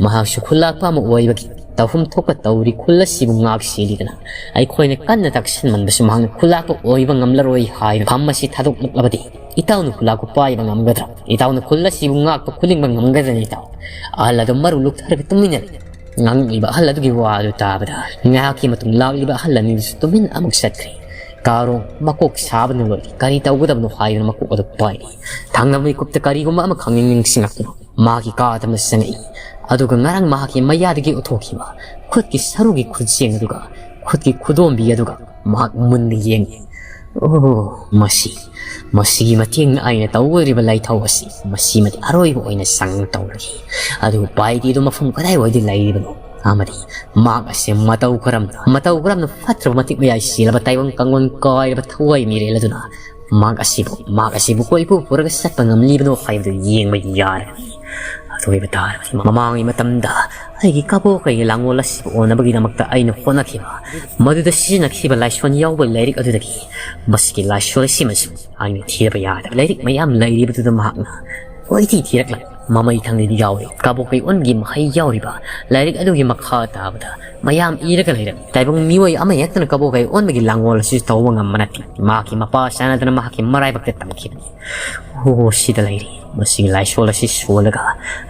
ꯃꯍꯥꯛꯁꯨ ꯈꯨꯜꯂꯥꯛꯄ ꯑꯃ ꯑꯣꯏꯕꯒꯤ ꯇꯧꯐꯝ ꯊꯣꯛꯄ ꯇꯧꯔꯤ꯫ ꯈꯨꯜ ꯑꯁꯤꯕꯨ ꯉꯥꯛ ꯁꯦꯜꯂꯤꯗꯅ ꯑꯩꯈꯣꯏꯅ ꯀꯟꯅ ꯇꯛꯁꯤꯟꯃꯟꯕꯁꯨ ꯃꯍꯥꯛꯅ ꯈꯨꯜꯂꯥꯛꯄ ꯑꯣꯏꯕ ꯉꯝꯂꯔꯣꯏ ꯍꯥꯏꯅ ꯐꯝ ꯑꯁꯤ ꯊꯥꯗꯣꯛꯂꯛꯂꯕꯗꯤ ꯏꯇꯥꯎꯅ ꯈꯨꯜꯂꯥꯛꯄ ꯄꯥꯏꯕ ꯉꯝꯒꯗ꯭ꯔꯥ? ꯏꯇꯥꯎꯅ ꯈꯨꯜ ꯑꯁꯤꯕꯨ ꯉꯥꯛꯄ ꯈꯨꯅꯤꯡꯕ ꯉꯝꯒꯗ꯭ꯔꯅꯤ ꯏꯇꯥꯎ?" ꯑꯍꯜ ꯑꯗꯨ ꯃꯔꯨ ꯂꯨꯛꯊꯔꯒ ꯇꯨꯃꯤꯟꯅ ꯂꯩ꯫ ꯉꯥꯡꯂꯤꯕ ꯑꯍꯜ ꯑꯗꯨꯒꯤ ꯋꯥ ꯑꯗꯨ ꯇꯥꯕꯗ ꯉꯥꯏꯍꯥꯛꯀꯤ ꯃꯇꯨꯡ ꯂꯥꯛꯂꯤꯕ ꯑꯍꯜ ꯑꯅꯤꯗꯨꯁꯨ ꯇꯨꯃꯤꯟꯅ ꯑꯃꯨꯛ ꯆꯠꯈ꯭ꯔꯦ꯫ ꯀꯥꯔꯣꯡ ꯃꯀꯣꯛ ꯁꯥꯕꯅ ꯂꯣꯏꯔꯦ꯫ ꯀꯔꯤ ꯇꯧꯒꯗꯕꯅꯣ ꯍꯥꯏꯗꯨꯅ ꯃꯀꯣꯛ ꯑꯗꯨ ꯄꯥꯏꯔꯤ꯫ ꯊꯪꯅꯕ ꯃꯤꯀꯨꯞꯇ ꯀꯔꯤꯒꯨꯝꯕ ꯑꯃꯈꯛ ꯅꯤꯡꯁꯤꯡꯂꯛꯇꯨꯅ ꯃꯥꯒꯤ ꯀꯥꯗ ꯑꯃ ꯆꯪꯉꯛꯏ꯫ ꯑꯗꯨꯒ ꯉꯔꯥꯡ ꯃꯍꯥꯛꯀꯤ ꯃꯌꯥꯗꯒꯤ ꯎꯠꯊꯣꯛꯈꯤꯕ ꯈꯨꯠꯀꯤ ꯁꯔꯨꯒꯤ ꯈꯨꯠꯁꯦꯡ ꯑꯗꯨꯒ ꯈꯨꯠꯀꯤ ꯈꯨꯗꯣꯝꯕꯤ ꯑꯗꯨꯒ ꯃꯍꯥꯛ ꯃꯨꯟꯅ ꯌꯦꯡꯉꯤ꯫ "ꯑꯣ, ꯃꯁꯤ, ꯃꯁꯤꯒꯤ ꯃꯇꯦꯡꯅ ꯑꯩꯅ ꯇꯧꯒꯗꯧꯔꯤꯕ ꯂꯥꯏꯊꯧ ꯑꯁꯤ ꯃꯁꯤꯃꯗꯤ ꯑꯔꯣꯏꯕ ꯑꯣꯏꯅ ꯆꯪ ꯇꯧꯔꯒꯦ꯫ ꯑꯗꯨꯕꯨ ꯄꯥꯏꯗꯤ ꯑꯗꯨ ꯃꯐꯝ ꯀꯗꯥꯏꯋꯥꯏꯗ ꯂꯩꯔꯤꯕꯅꯣ?" ꯑꯃꯗꯤ ꯃꯍꯥꯛ ꯑꯁꯤ ꯃꯇꯧ ꯀꯔꯝꯅ, ꯃꯇꯧ ꯀꯔꯝꯅ ꯐꯠꯇ꯭ꯔꯕ ꯃꯇꯤꯛ ꯃꯌꯥꯏ ꯆꯦꯜꯂꯕ ꯇꯥꯏꯕꯪ ꯀꯥꯡꯂꯣꯟ ꯀꯥꯏꯔꯕ ꯊꯋꯥꯏ ꯃꯤꯔꯦꯜ ꯑꯗꯨꯅ ꯃꯍꯥꯛ ꯑꯁꯤꯕꯨ, ꯃꯍꯥꯛ ꯑꯁꯤꯕꯨ ꯀꯣꯏꯄꯨ ꯄꯨꯔꯒ ꯆꯠꯄ ꯉꯝꯂꯤꯕꯅꯣ ꯍꯥꯏꯕꯗꯨ ꯌꯦꯡꯕ ꯌꯥꯔꯒꯅꯤ꯫ ꯑꯗꯨ ꯑꯣꯏꯕ ꯇꯥꯔꯕꯗꯤ ꯃꯃꯥꯡꯒꯤ ꯃꯇꯝꯗ ꯑꯩꯒꯤ ꯀꯕꯣꯛ ꯀꯩꯒꯤ ꯂꯥꯡꯒꯣꯜ ꯑꯁꯤꯕꯨ ꯑꯣꯟꯅꯕꯒꯤꯗꯃꯛꯇ ꯑꯩꯅ ꯍꯣꯠꯅꯈꯤꯕ, ꯃꯗꯨꯗ ꯁꯤꯖꯤꯟꯅꯈꯤꯕ ꯂꯥꯏꯁꯣꯟ ꯌꯥꯎꯕ ꯂꯥꯏꯔꯤꯛ ꯑꯗꯨꯗꯒꯤ ꯃꯁꯤꯒꯤ ꯂꯥꯏꯁꯣꯟ ꯑꯁꯤꯃꯁꯨ ꯑꯩꯅ ꯊꯤꯗꯕ ꯌꯥꯗꯕ ꯂꯥꯏꯔꯤꯛ ꯃꯌꯥꯝ ꯂꯩꯔꯤꯕꯗꯨꯗ ꯃꯍꯥꯛꯅ ꯀꯣꯏꯊꯤ ꯊꯤꯔꯛꯂꯒ ꯃꯃꯩ ꯊꯪꯗꯗꯤ ꯌꯥꯎꯔꯤ꯫ ꯀꯕꯣꯛ ꯀꯩ ꯑꯣꯟꯒꯤ ꯃꯍꯩ ꯌꯥꯎꯔꯤꯕ ꯂꯥꯏꯔꯤꯛ ꯑꯗꯨꯒꯤ ꯃꯈꯥ ꯇꯥꯕꯗ ꯃꯌꯥꯝ ꯏꯔꯒ ꯂꯩꯔꯝꯃꯤ꯫ ꯇꯥꯏꯕꯪ ꯃꯤꯑꯣꯏ ꯑꯃ ꯍꯦꯛꯇꯅ ꯀꯕꯣꯛ ꯀꯩ ꯑꯣꯟꯕꯒꯤ ꯂꯥꯡꯒꯣꯜ ꯑꯁꯤ ꯇꯧꯕ ꯉꯝꯕ ꯅꯠꯇꯦ꯫ ꯃꯍꯥꯛꯀꯤ ꯃꯄꯥ ꯆꯥꯟꯅꯗꯅ ꯃꯍꯥꯛꯀꯤ ꯃꯔꯥꯏꯕꯛꯇ ꯇꯝꯈꯤꯕꯅꯤ꯫ ꯑꯣ, ꯁꯤꯗ ꯂꯩꯔꯤ꯫ ꯃꯁꯤꯒꯤ ꯂꯥꯏꯁꯣꯟ ꯑꯁꯤ ꯁꯣꯜꯂꯒ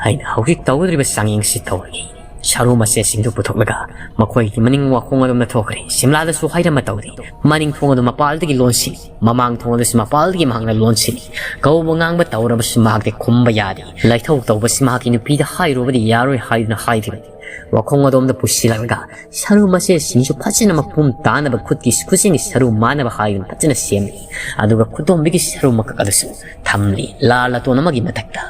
ꯑꯩꯅ ꯍꯧꯖꯤꯛ ꯇꯧꯒꯗꯧꯔꯤꯕ ꯆꯥꯡꯌꯦꯡꯁꯤ ꯇꯧꯔꯒꯦ꯫ ꯁꯔꯨ ꯃꯆꯦꯠꯁꯤꯡꯗꯨ ꯄꯨꯊꯣꯛꯂꯒ ꯃꯈꯣꯏꯒꯤ ꯃꯅꯤꯡ ꯋꯥꯈꯣꯡ ꯑꯗꯣꯝꯗ ꯊꯣꯛꯈ꯭ꯔꯦ꯫ ꯁꯤꯝꯂꯥꯗꯁꯨ ꯍꯥꯏꯔꯝꯃ ꯇꯧꯗꯦ꯫ ꯃꯅꯤꯡ ꯊꯣꯡ ꯑꯗꯨ ꯃꯄꯥꯜꯗꯒꯤ ꯂꯣꯟꯁꯤꯜꯂꯤ, ꯃꯃꯥꯡ ꯊꯣꯡ ꯑꯗꯨꯁꯨ ꯃꯄꯥꯜꯗꯒꯤ ꯃꯍꯥꯛꯅ ꯂꯣꯟꯁꯤꯜꯂꯤ꯫ ꯀꯧꯕ ꯉꯥꯡꯕ ꯇꯧꯔꯕꯁꯨ ꯃꯍꯥꯛꯇꯤ ꯈꯨꯝꯕ ꯌꯥꯗꯦ꯫ ꯂꯥꯏꯊꯧ ꯇꯧꯕꯁꯤ ꯃꯍꯥꯛꯀꯤ ꯅꯨꯄꯤꯗ ꯍꯥꯏꯔꯨꯕꯗꯤ ꯌꯥꯔꯣꯏ ꯍꯥꯏꯗꯨꯅ ꯍꯥꯏꯈꯤꯕꯅꯤ꯫ ꯋꯥꯈꯣꯡ ꯑꯗꯣꯝꯗ ꯄꯨꯁꯤꯜꯂꯛꯂꯒ ꯁꯔꯨ ꯃꯆꯦꯠꯁꯤꯡꯁꯨ ꯐꯖꯅ ꯃꯄꯨꯝ ꯇꯥꯅꯕ ꯈꯨꯠꯀꯤ ꯈꯨꯖꯤꯟꯒꯤ ꯁꯔꯨ ꯃꯥꯟꯅꯕ ꯍꯥꯏꯗꯨꯅ ꯐꯖꯅ ꯁꯦꯝꯂꯤ꯫ ꯑꯗꯨꯒ ꯈꯨꯗꯣꯝꯕꯤꯒꯤ ꯁꯔꯨ ꯃꯀꯛ ꯑꯗꯨꯁꯨ ꯊꯝꯂꯤ꯫ ꯂꯥ ꯂꯥꯇꯣꯟ ꯑꯃꯒꯤ ꯃꯊꯛꯇ꯫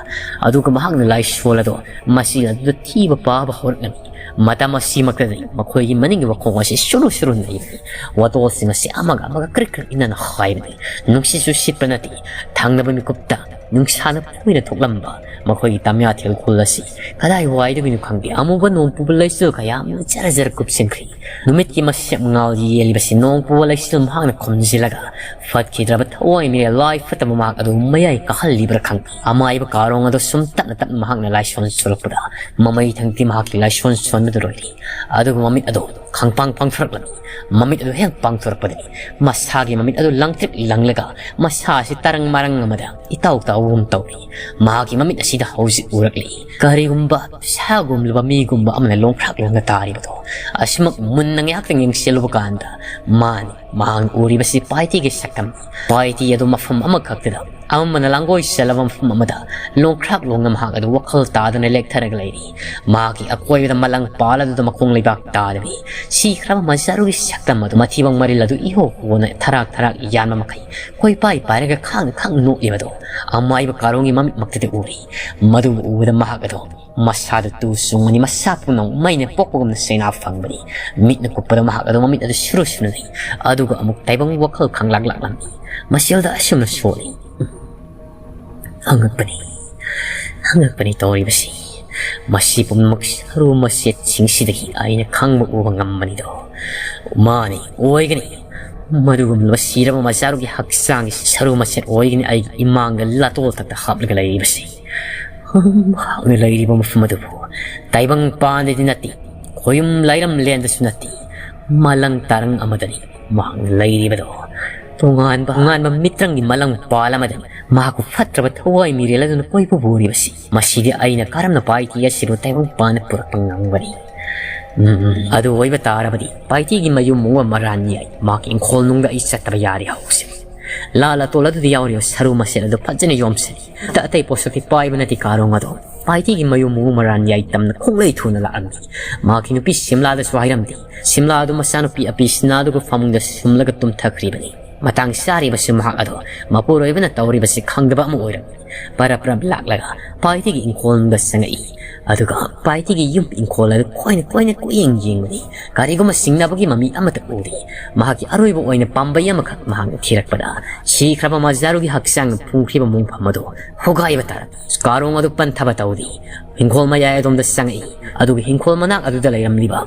ꯑꯗꯨꯒ ꯃꯍꯥꯛꯅ ꯂꯥꯏꯁꯣꯜ ꯑꯗꯣ ꯃꯁꯤ ꯑꯗꯨꯗ ꯊꯤꯕ ꯄꯥꯕ ꯍꯧꯔꯛꯂꯝꯃꯤ꯫ ꯃꯇꯝ ꯑꯁꯤꯃꯛꯇꯗꯤ ꯃꯈꯣꯏꯒꯤ ꯃꯅꯤꯡꯒꯤ ꯋꯥꯈꯣꯡ ꯑꯁꯤ ꯁꯨꯔꯨ ꯁꯨꯔꯨ ꯅꯩꯕꯅꯤ꯫ ꯋꯥꯇꯣꯜꯁꯤꯡ ꯑꯁꯤ ꯑꯃꯒ ꯑꯃꯒ ꯀ꯭ꯔꯤꯛ ꯀ꯭ꯔꯤꯛ ꯏꯟꯅꯅ ꯍꯥꯏꯕꯅꯤ꯫ ꯅꯨꯡꯁꯤꯠꯁꯨ ꯁꯤꯠꯄ ꯅꯠꯇꯦ꯫ ꯊꯪꯅꯕ ꯃꯤꯀꯨꯞꯇ ꯅꯨꯡꯁꯥꯅ ꯐꯣꯏꯅ ꯊꯣꯛꯂꯝꯕ ꯃꯈꯣꯏꯒꯤ ꯇꯝꯌꯥꯊꯦꯜ ꯈꯨꯜ ꯑꯁꯤ ꯀꯗꯥꯏꯋꯥꯏꯗꯒꯤꯅꯣ ꯈꯪꯗꯦ, ꯑꯃꯨꯕ ꯅꯣꯡ ꯄꯨꯕ ꯂꯩꯆꯤꯜ ꯀꯌꯥ ꯑꯃꯅ ꯖꯔ ꯖꯔ ꯀꯨꯞꯁꯤꯟꯈ꯭ꯔꯤ꯫ ꯅꯨꯃꯤꯠꯀꯤ ꯃꯁꯦꯞ ꯃꯉꯥꯜ ꯌꯦꯜꯂꯤꯕꯁꯤ ꯅꯣꯡ ꯄꯨꯕ ꯂꯩꯆꯤꯜ ꯃꯍꯥꯛꯅ ꯈꯨꯝꯖꯤꯜꯂꯒ ꯐꯠꯈꯤꯗ꯭ꯔꯕ ꯊꯋꯥꯏ ꯃꯤꯔꯦꯜ ꯂꯥꯏ ꯐꯠꯇꯕ ꯃꯍꯥꯛ ꯑꯗꯨ ꯃꯌꯥꯏ ꯀꯥꯍꯜꯂꯤꯕ꯭ꯔꯥ ꯈꯪꯗꯦ꯫ ꯑꯃꯥꯏꯕ ꯀꯥꯔꯣꯡ ꯑꯗꯨ ꯁꯨꯝ ꯇꯞꯅ ꯇꯞꯅ ꯃꯍꯥꯛꯅ ꯂꯥꯏꯁꯣꯟ ꯁꯣꯜꯂꯛꯄꯗ ꯃꯃꯩ ꯊꯪꯇꯤ ꯃꯍꯥꯛꯀꯤ ꯂꯥꯏꯁꯣꯟ ꯁꯣꯟꯕꯗꯨ ꯂꯣꯏꯔꯦ꯫ ꯑꯗꯨꯒ ꯃꯃꯤꯠ ꯑꯗꯨ ꯈꯪꯄꯥꯡ ꯄꯥꯡꯊꯣꯔꯛꯂꯝꯃꯤ꯫ ꯃꯃꯤꯠ ꯑꯗꯨ ꯍꯦꯛ ꯄꯥꯡꯊꯣꯔꯛꯄꯗꯅꯤ ꯃꯁꯥꯒꯤ ꯃꯃꯤꯠ ꯑꯗꯨ ꯂꯪꯇ꯭ꯔꯤꯛ ꯂꯪꯂꯒ ꯃꯁꯥ ꯑꯁꯤ ꯇꯔꯪ ꯃꯔꯪ ꯑꯃꯗ ꯏꯇꯥꯎ ꯇꯥꯎꯕꯒꯨꯝ ꯇꯧꯔꯤ꯫ ꯃꯍꯥꯛꯀꯤ ꯃꯃꯤꯠ ꯑꯁꯤꯗ ꯍꯧꯖꯤꯛ ꯎꯔꯛꯂꯤ ꯀꯔꯤꯒꯨꯝꯕ ꯁꯥꯒꯨꯝꯂꯕ ꯃꯤꯒꯨꯝꯕ ꯑꯃꯅ ꯂꯣꯡꯈ꯭ꯔꯥꯛ ꯂꯣꯡꯅ ꯇꯥꯔꯤꯕꯗꯣ꯫ ꯑꯁꯤꯃꯛ ꯃꯨꯟꯅ ꯉꯥꯏꯍꯥꯛꯇꯪ ꯌꯦꯡꯁꯤꯜꯂꯨꯕ ꯀꯥꯟꯗ ꯃꯥꯅꯤ ꯃꯍꯥꯛꯅ ꯎꯔꯤꯕꯁꯤ ꯄꯥꯏꯇꯤꯒꯤ ꯁꯛꯇꯝ꯫ ꯄꯥꯏꯇꯤ ꯑꯗꯨ ꯃꯐꯝ ꯑꯃꯈꯛꯇꯗ ꯑꯃꯝꯕꯅ ꯂꯥꯡꯒꯣꯏ ꯆꯜꯂꯕ ꯃꯐꯝ ꯑꯃꯗ ꯂꯣꯡꯈ꯭ꯔꯥꯛ ꯂꯣꯡꯅ ꯃꯍꯥꯛ ꯑꯗꯨ ꯋꯥꯈꯜ ꯇꯥꯗꯅ ꯂꯦꯛꯊꯔꯒ ꯂꯩꯔꯤ꯫ ꯃꯍꯥꯛꯀꯤ ꯑꯀꯣꯏꯕꯗ ꯃꯂꯪ ꯄꯥꯜ ꯑꯗꯨꯗ ꯃꯈꯣꯡ ꯂꯩꯕꯥꯛ ꯇꯥꯗꯕꯤ ꯁꯤꯈ꯭ꯔꯕ ꯃꯆꯥꯔꯨꯒꯤ ꯁꯛꯇꯝ ꯑꯗꯨ, ꯃꯊꯤꯕꯣꯡ ꯃꯔꯤꯜ ꯑꯗꯨ ꯏꯍꯣ ꯍꯣꯅ ꯊꯔꯥꯛ ꯊꯔꯥꯛ ꯌꯥꯟꯕ ꯃꯈꯩ ꯀꯣꯏꯄꯥꯏ ꯄꯥꯏꯔꯒ ꯈꯥꯡ ꯈꯥꯡ ꯅꯣꯛꯂꯤꯕꯗꯨ ꯑꯃꯥꯏꯕ ꯀꯥꯔꯣꯡꯒꯤ ꯃꯃꯤꯠꯃꯛꯇꯗ ꯎꯔꯤ꯫ ꯃꯗꯨ ꯎꯕꯗ ꯃꯍꯥꯛ ꯑꯗꯨ ꯃꯁꯥꯗ ꯇꯨ ꯆꯨꯡꯉꯅꯤ, ꯃꯁꯥ ꯄꯨꯝꯅꯃꯛ ꯃꯩꯅ ꯄꯣꯛꯄꯒꯨꯝꯅ ꯆꯩꯅꯥ ꯐꯪꯕꯅꯤ꯫ ꯃꯤꯠꯅ ꯀꯨꯞꯄꯗ ꯃꯍꯥꯛ ꯑꯗꯨ ꯃꯃꯤꯠ ꯑꯗꯨ ꯁꯨꯔꯨ ꯁꯨꯔꯨꯅꯩ꯫ ꯑꯗꯨꯒ ꯑꯃꯨꯛ ꯇꯥꯏꯕꯪ ꯋꯥꯈꯜ ꯈꯪꯂꯥꯛ ꯂꯥꯛꯂꯝꯃꯤ꯫ ꯃꯁꯤꯗ ꯑꯁꯨꯝꯅ ꯁꯣꯜꯂꯤ꯫ ꯑꯉꯛꯄꯅꯤ, ꯑꯉꯛꯄꯅꯤ ꯇꯧꯔꯤꯕꯁꯤ꯫ ꯃꯁꯤ ꯄꯨꯝꯅꯃꯛ ꯁꯔꯨ ꯃꯆꯦꯠꯁꯤꯡꯁꯤꯗꯒꯤ ꯑꯩꯅ ꯈꯪꯕ ꯎꯕ ꯉꯝꯕꯅꯤꯗꯣ꯫ ꯃꯥꯅꯤ, ꯑꯣꯏꯒꯅꯤ꯫ ꯃꯗꯨꯒꯨꯝꯂꯕ ꯁꯤꯔꯕ ꯃꯆꯥꯔꯨꯒꯤ ꯍꯛꯆꯥꯡꯒꯤ ꯁꯔꯨ ꯃꯆꯦꯠ ꯑꯣꯏꯒꯅꯤ ꯑꯩꯒꯤ ꯏꯃꯥꯡꯗ ꯂꯥꯇꯣꯜ ꯊꯛꯇ ꯍꯥꯞꯂꯒ ꯂꯩꯔꯤꯕꯁꯤ꯫ ꯃꯍꯥꯛꯅ ꯂꯩꯔꯤꯕ ꯃꯐꯝ ꯑꯗꯨꯕꯨ ꯇꯥꯏꯕꯪ ꯄꯥꯟꯗꯗꯤ ꯅꯠꯇꯦ, ꯈꯣꯌꯨꯝ ꯂꯥꯏꯔꯝ ꯂꯦꯟꯗꯁꯨ ꯅꯠꯇꯦ, ꯃꯥꯂꯪ ꯇꯥꯔꯪ ꯑꯃꯗꯅꯤ ꯃꯍꯥꯛꯅ ꯂꯩꯔꯤꯕꯗꯣ꯫ ꯇꯣꯉꯥꯟꯕ, ꯇꯣꯉꯥꯟꯕ ꯃꯤꯇ꯭ꯔꯪꯒꯤ ꯃꯥꯂꯪ ꯄꯥꯜ ꯑꯃꯗꯅꯤ ꯃꯍꯥꯛꯄꯨ ꯐꯠꯇ꯭ꯔꯕ ꯊꯋꯥꯏ ꯃꯤꯔꯦꯜ ꯑꯗꯨꯅ ꯀꯣꯏꯕ ꯄꯨꯔꯤꯕꯁꯤ꯫ ꯃꯁꯤꯗꯤ ꯑꯩꯅ ꯀꯔꯝꯅ ꯄꯥꯏꯇꯤ ꯑꯁꯤꯕꯨ ꯇꯥꯏꯕꯪ ꯄꯥꯟꯗ ꯄꯨꯔꯛꯄ ꯉꯝꯒꯅꯤ? ꯎꯝ, ꯑꯗꯨ ꯑꯣꯏꯕ ꯇꯥꯔꯕꯗꯤ ꯄꯥꯏꯇꯤꯒꯤ ꯃꯌꯨꯝ ꯃꯨꯕ ꯃꯔꯥꯟ ꯌꯥꯏ꯫ ꯃꯍꯥꯛꯀꯤ ꯏꯪꯈꯣꯜ ꯅꯨꯡꯗ ꯑꯩ ꯆꯠꯇꯕ ꯌꯥꯔꯦ ꯍꯧꯖꯤꯛ꯫ ꯂꯥ ꯂꯥꯇꯣꯜ ꯑꯗꯨꯗ ꯌꯥꯎꯔꯤꯕ ꯁꯔꯨ ꯃꯆꯦꯠ ꯑꯗꯨ ꯐꯖꯅ ꯌꯣꯝꯁꯤꯜꯂꯤ꯫ ꯑꯇꯩ ꯄꯣꯠꯁꯛꯇꯤ ꯄꯥꯏꯕ ꯅꯠꯇꯦ ꯀꯥꯔꯣꯡ ꯑꯗꯣ꯫ ꯄꯥꯏꯇꯤꯒꯤ ꯃꯌꯨꯝ ꯃꯨꯕ ꯃꯔꯥꯟ ꯌꯥꯏ ꯇꯝꯅ ꯈꯣꯡꯂꯩ ꯊꯨꯅ ꯂꯥꯛꯂꯝꯃꯤ꯫ ꯃꯍꯥꯛꯀꯤ ꯅꯨꯄꯤ ꯁꯤꯝꯂꯥꯗꯁꯨ ꯍꯥꯏꯔꯝꯗꯦ꯫ ꯁꯤꯝꯂꯥ ꯑꯗꯨ ꯃꯆꯥꯅꯨꯄꯤ ꯑꯄꯤ ꯁꯤꯅꯥꯗꯨꯒ ꯐꯃꯨꯡꯗ ꯁꯨꯝꯂꯒ ꯇꯨꯝꯊꯈ꯭ꯔꯤꯕꯅꯤ꯫ ꯃꯇꯥꯡ ꯆꯥꯔꯤꯕꯁꯤ ꯃꯍꯥꯛ ꯑꯗꯣ ꯃꯄꯨꯔꯣꯏꯕꯅ ꯇꯧꯔꯤꯕꯁꯤ ꯈꯪꯗꯕ ꯑꯃ ꯑꯣꯏꯔꯝꯃꯤ꯫ ꯄꯔꯞ ꯄꯔꯞ ꯂꯥꯛꯂꯒ ꯄꯥꯏꯇꯤꯒꯤ ꯏꯪꯈꯣꯜꯗ ꯆꯪꯉꯛꯏ꯫ ꯑꯗꯨꯒ ꯄꯥꯏꯇꯤꯒꯤ ꯌꯨꯝ ꯏꯪꯈꯣꯜ ꯑꯗꯨ ꯀꯣꯏꯅ ꯀꯣꯏꯅ ꯀꯨꯌꯦꯡ ꯌꯦꯡꯕꯅꯤ꯫ ꯀꯔꯤꯒꯨꯝꯕ ꯆꯤꯡꯅꯕꯒꯤ ꯃꯃꯤ ꯑꯃꯠꯇ ꯎꯗꯦ꯫ ꯃꯍꯥꯛꯀꯤ ꯑꯔꯣꯏꯕ ꯑꯣꯏꯅ ꯄꯥꯝꯕꯩ ꯑꯃꯈꯛ ꯃꯍꯥꯛꯅ ꯊꯤꯔꯛꯄꯗ ꯁꯤꯈ꯭ꯔꯕ ꯃꯖꯥꯔꯨꯒꯤ ꯍꯛꯆꯥꯡꯅ ꯐꯨꯈ꯭ꯔꯤꯕ ꯃꯣꯡꯐꯝ ꯑꯗꯨ ꯍꯣꯒꯥꯏꯕ ꯇꯥꯔꯝꯃꯤ꯫ ꯀꯥꯔꯣꯡ ꯑꯗꯨ ꯄꯟꯊꯕ ꯇꯧꯗꯦ꯫ ꯍꯤꯡꯈꯣꯜ ꯃꯌꯥꯏ ꯑꯗꯣꯝꯗ ꯆꯪꯉꯛꯏ꯫ ꯑꯗꯨꯒ ꯍꯤꯡꯈꯣꯜ ꯃꯅꯥꯛ ꯑꯗꯨꯗ ꯂꯩꯔꯝꯂꯤꯕ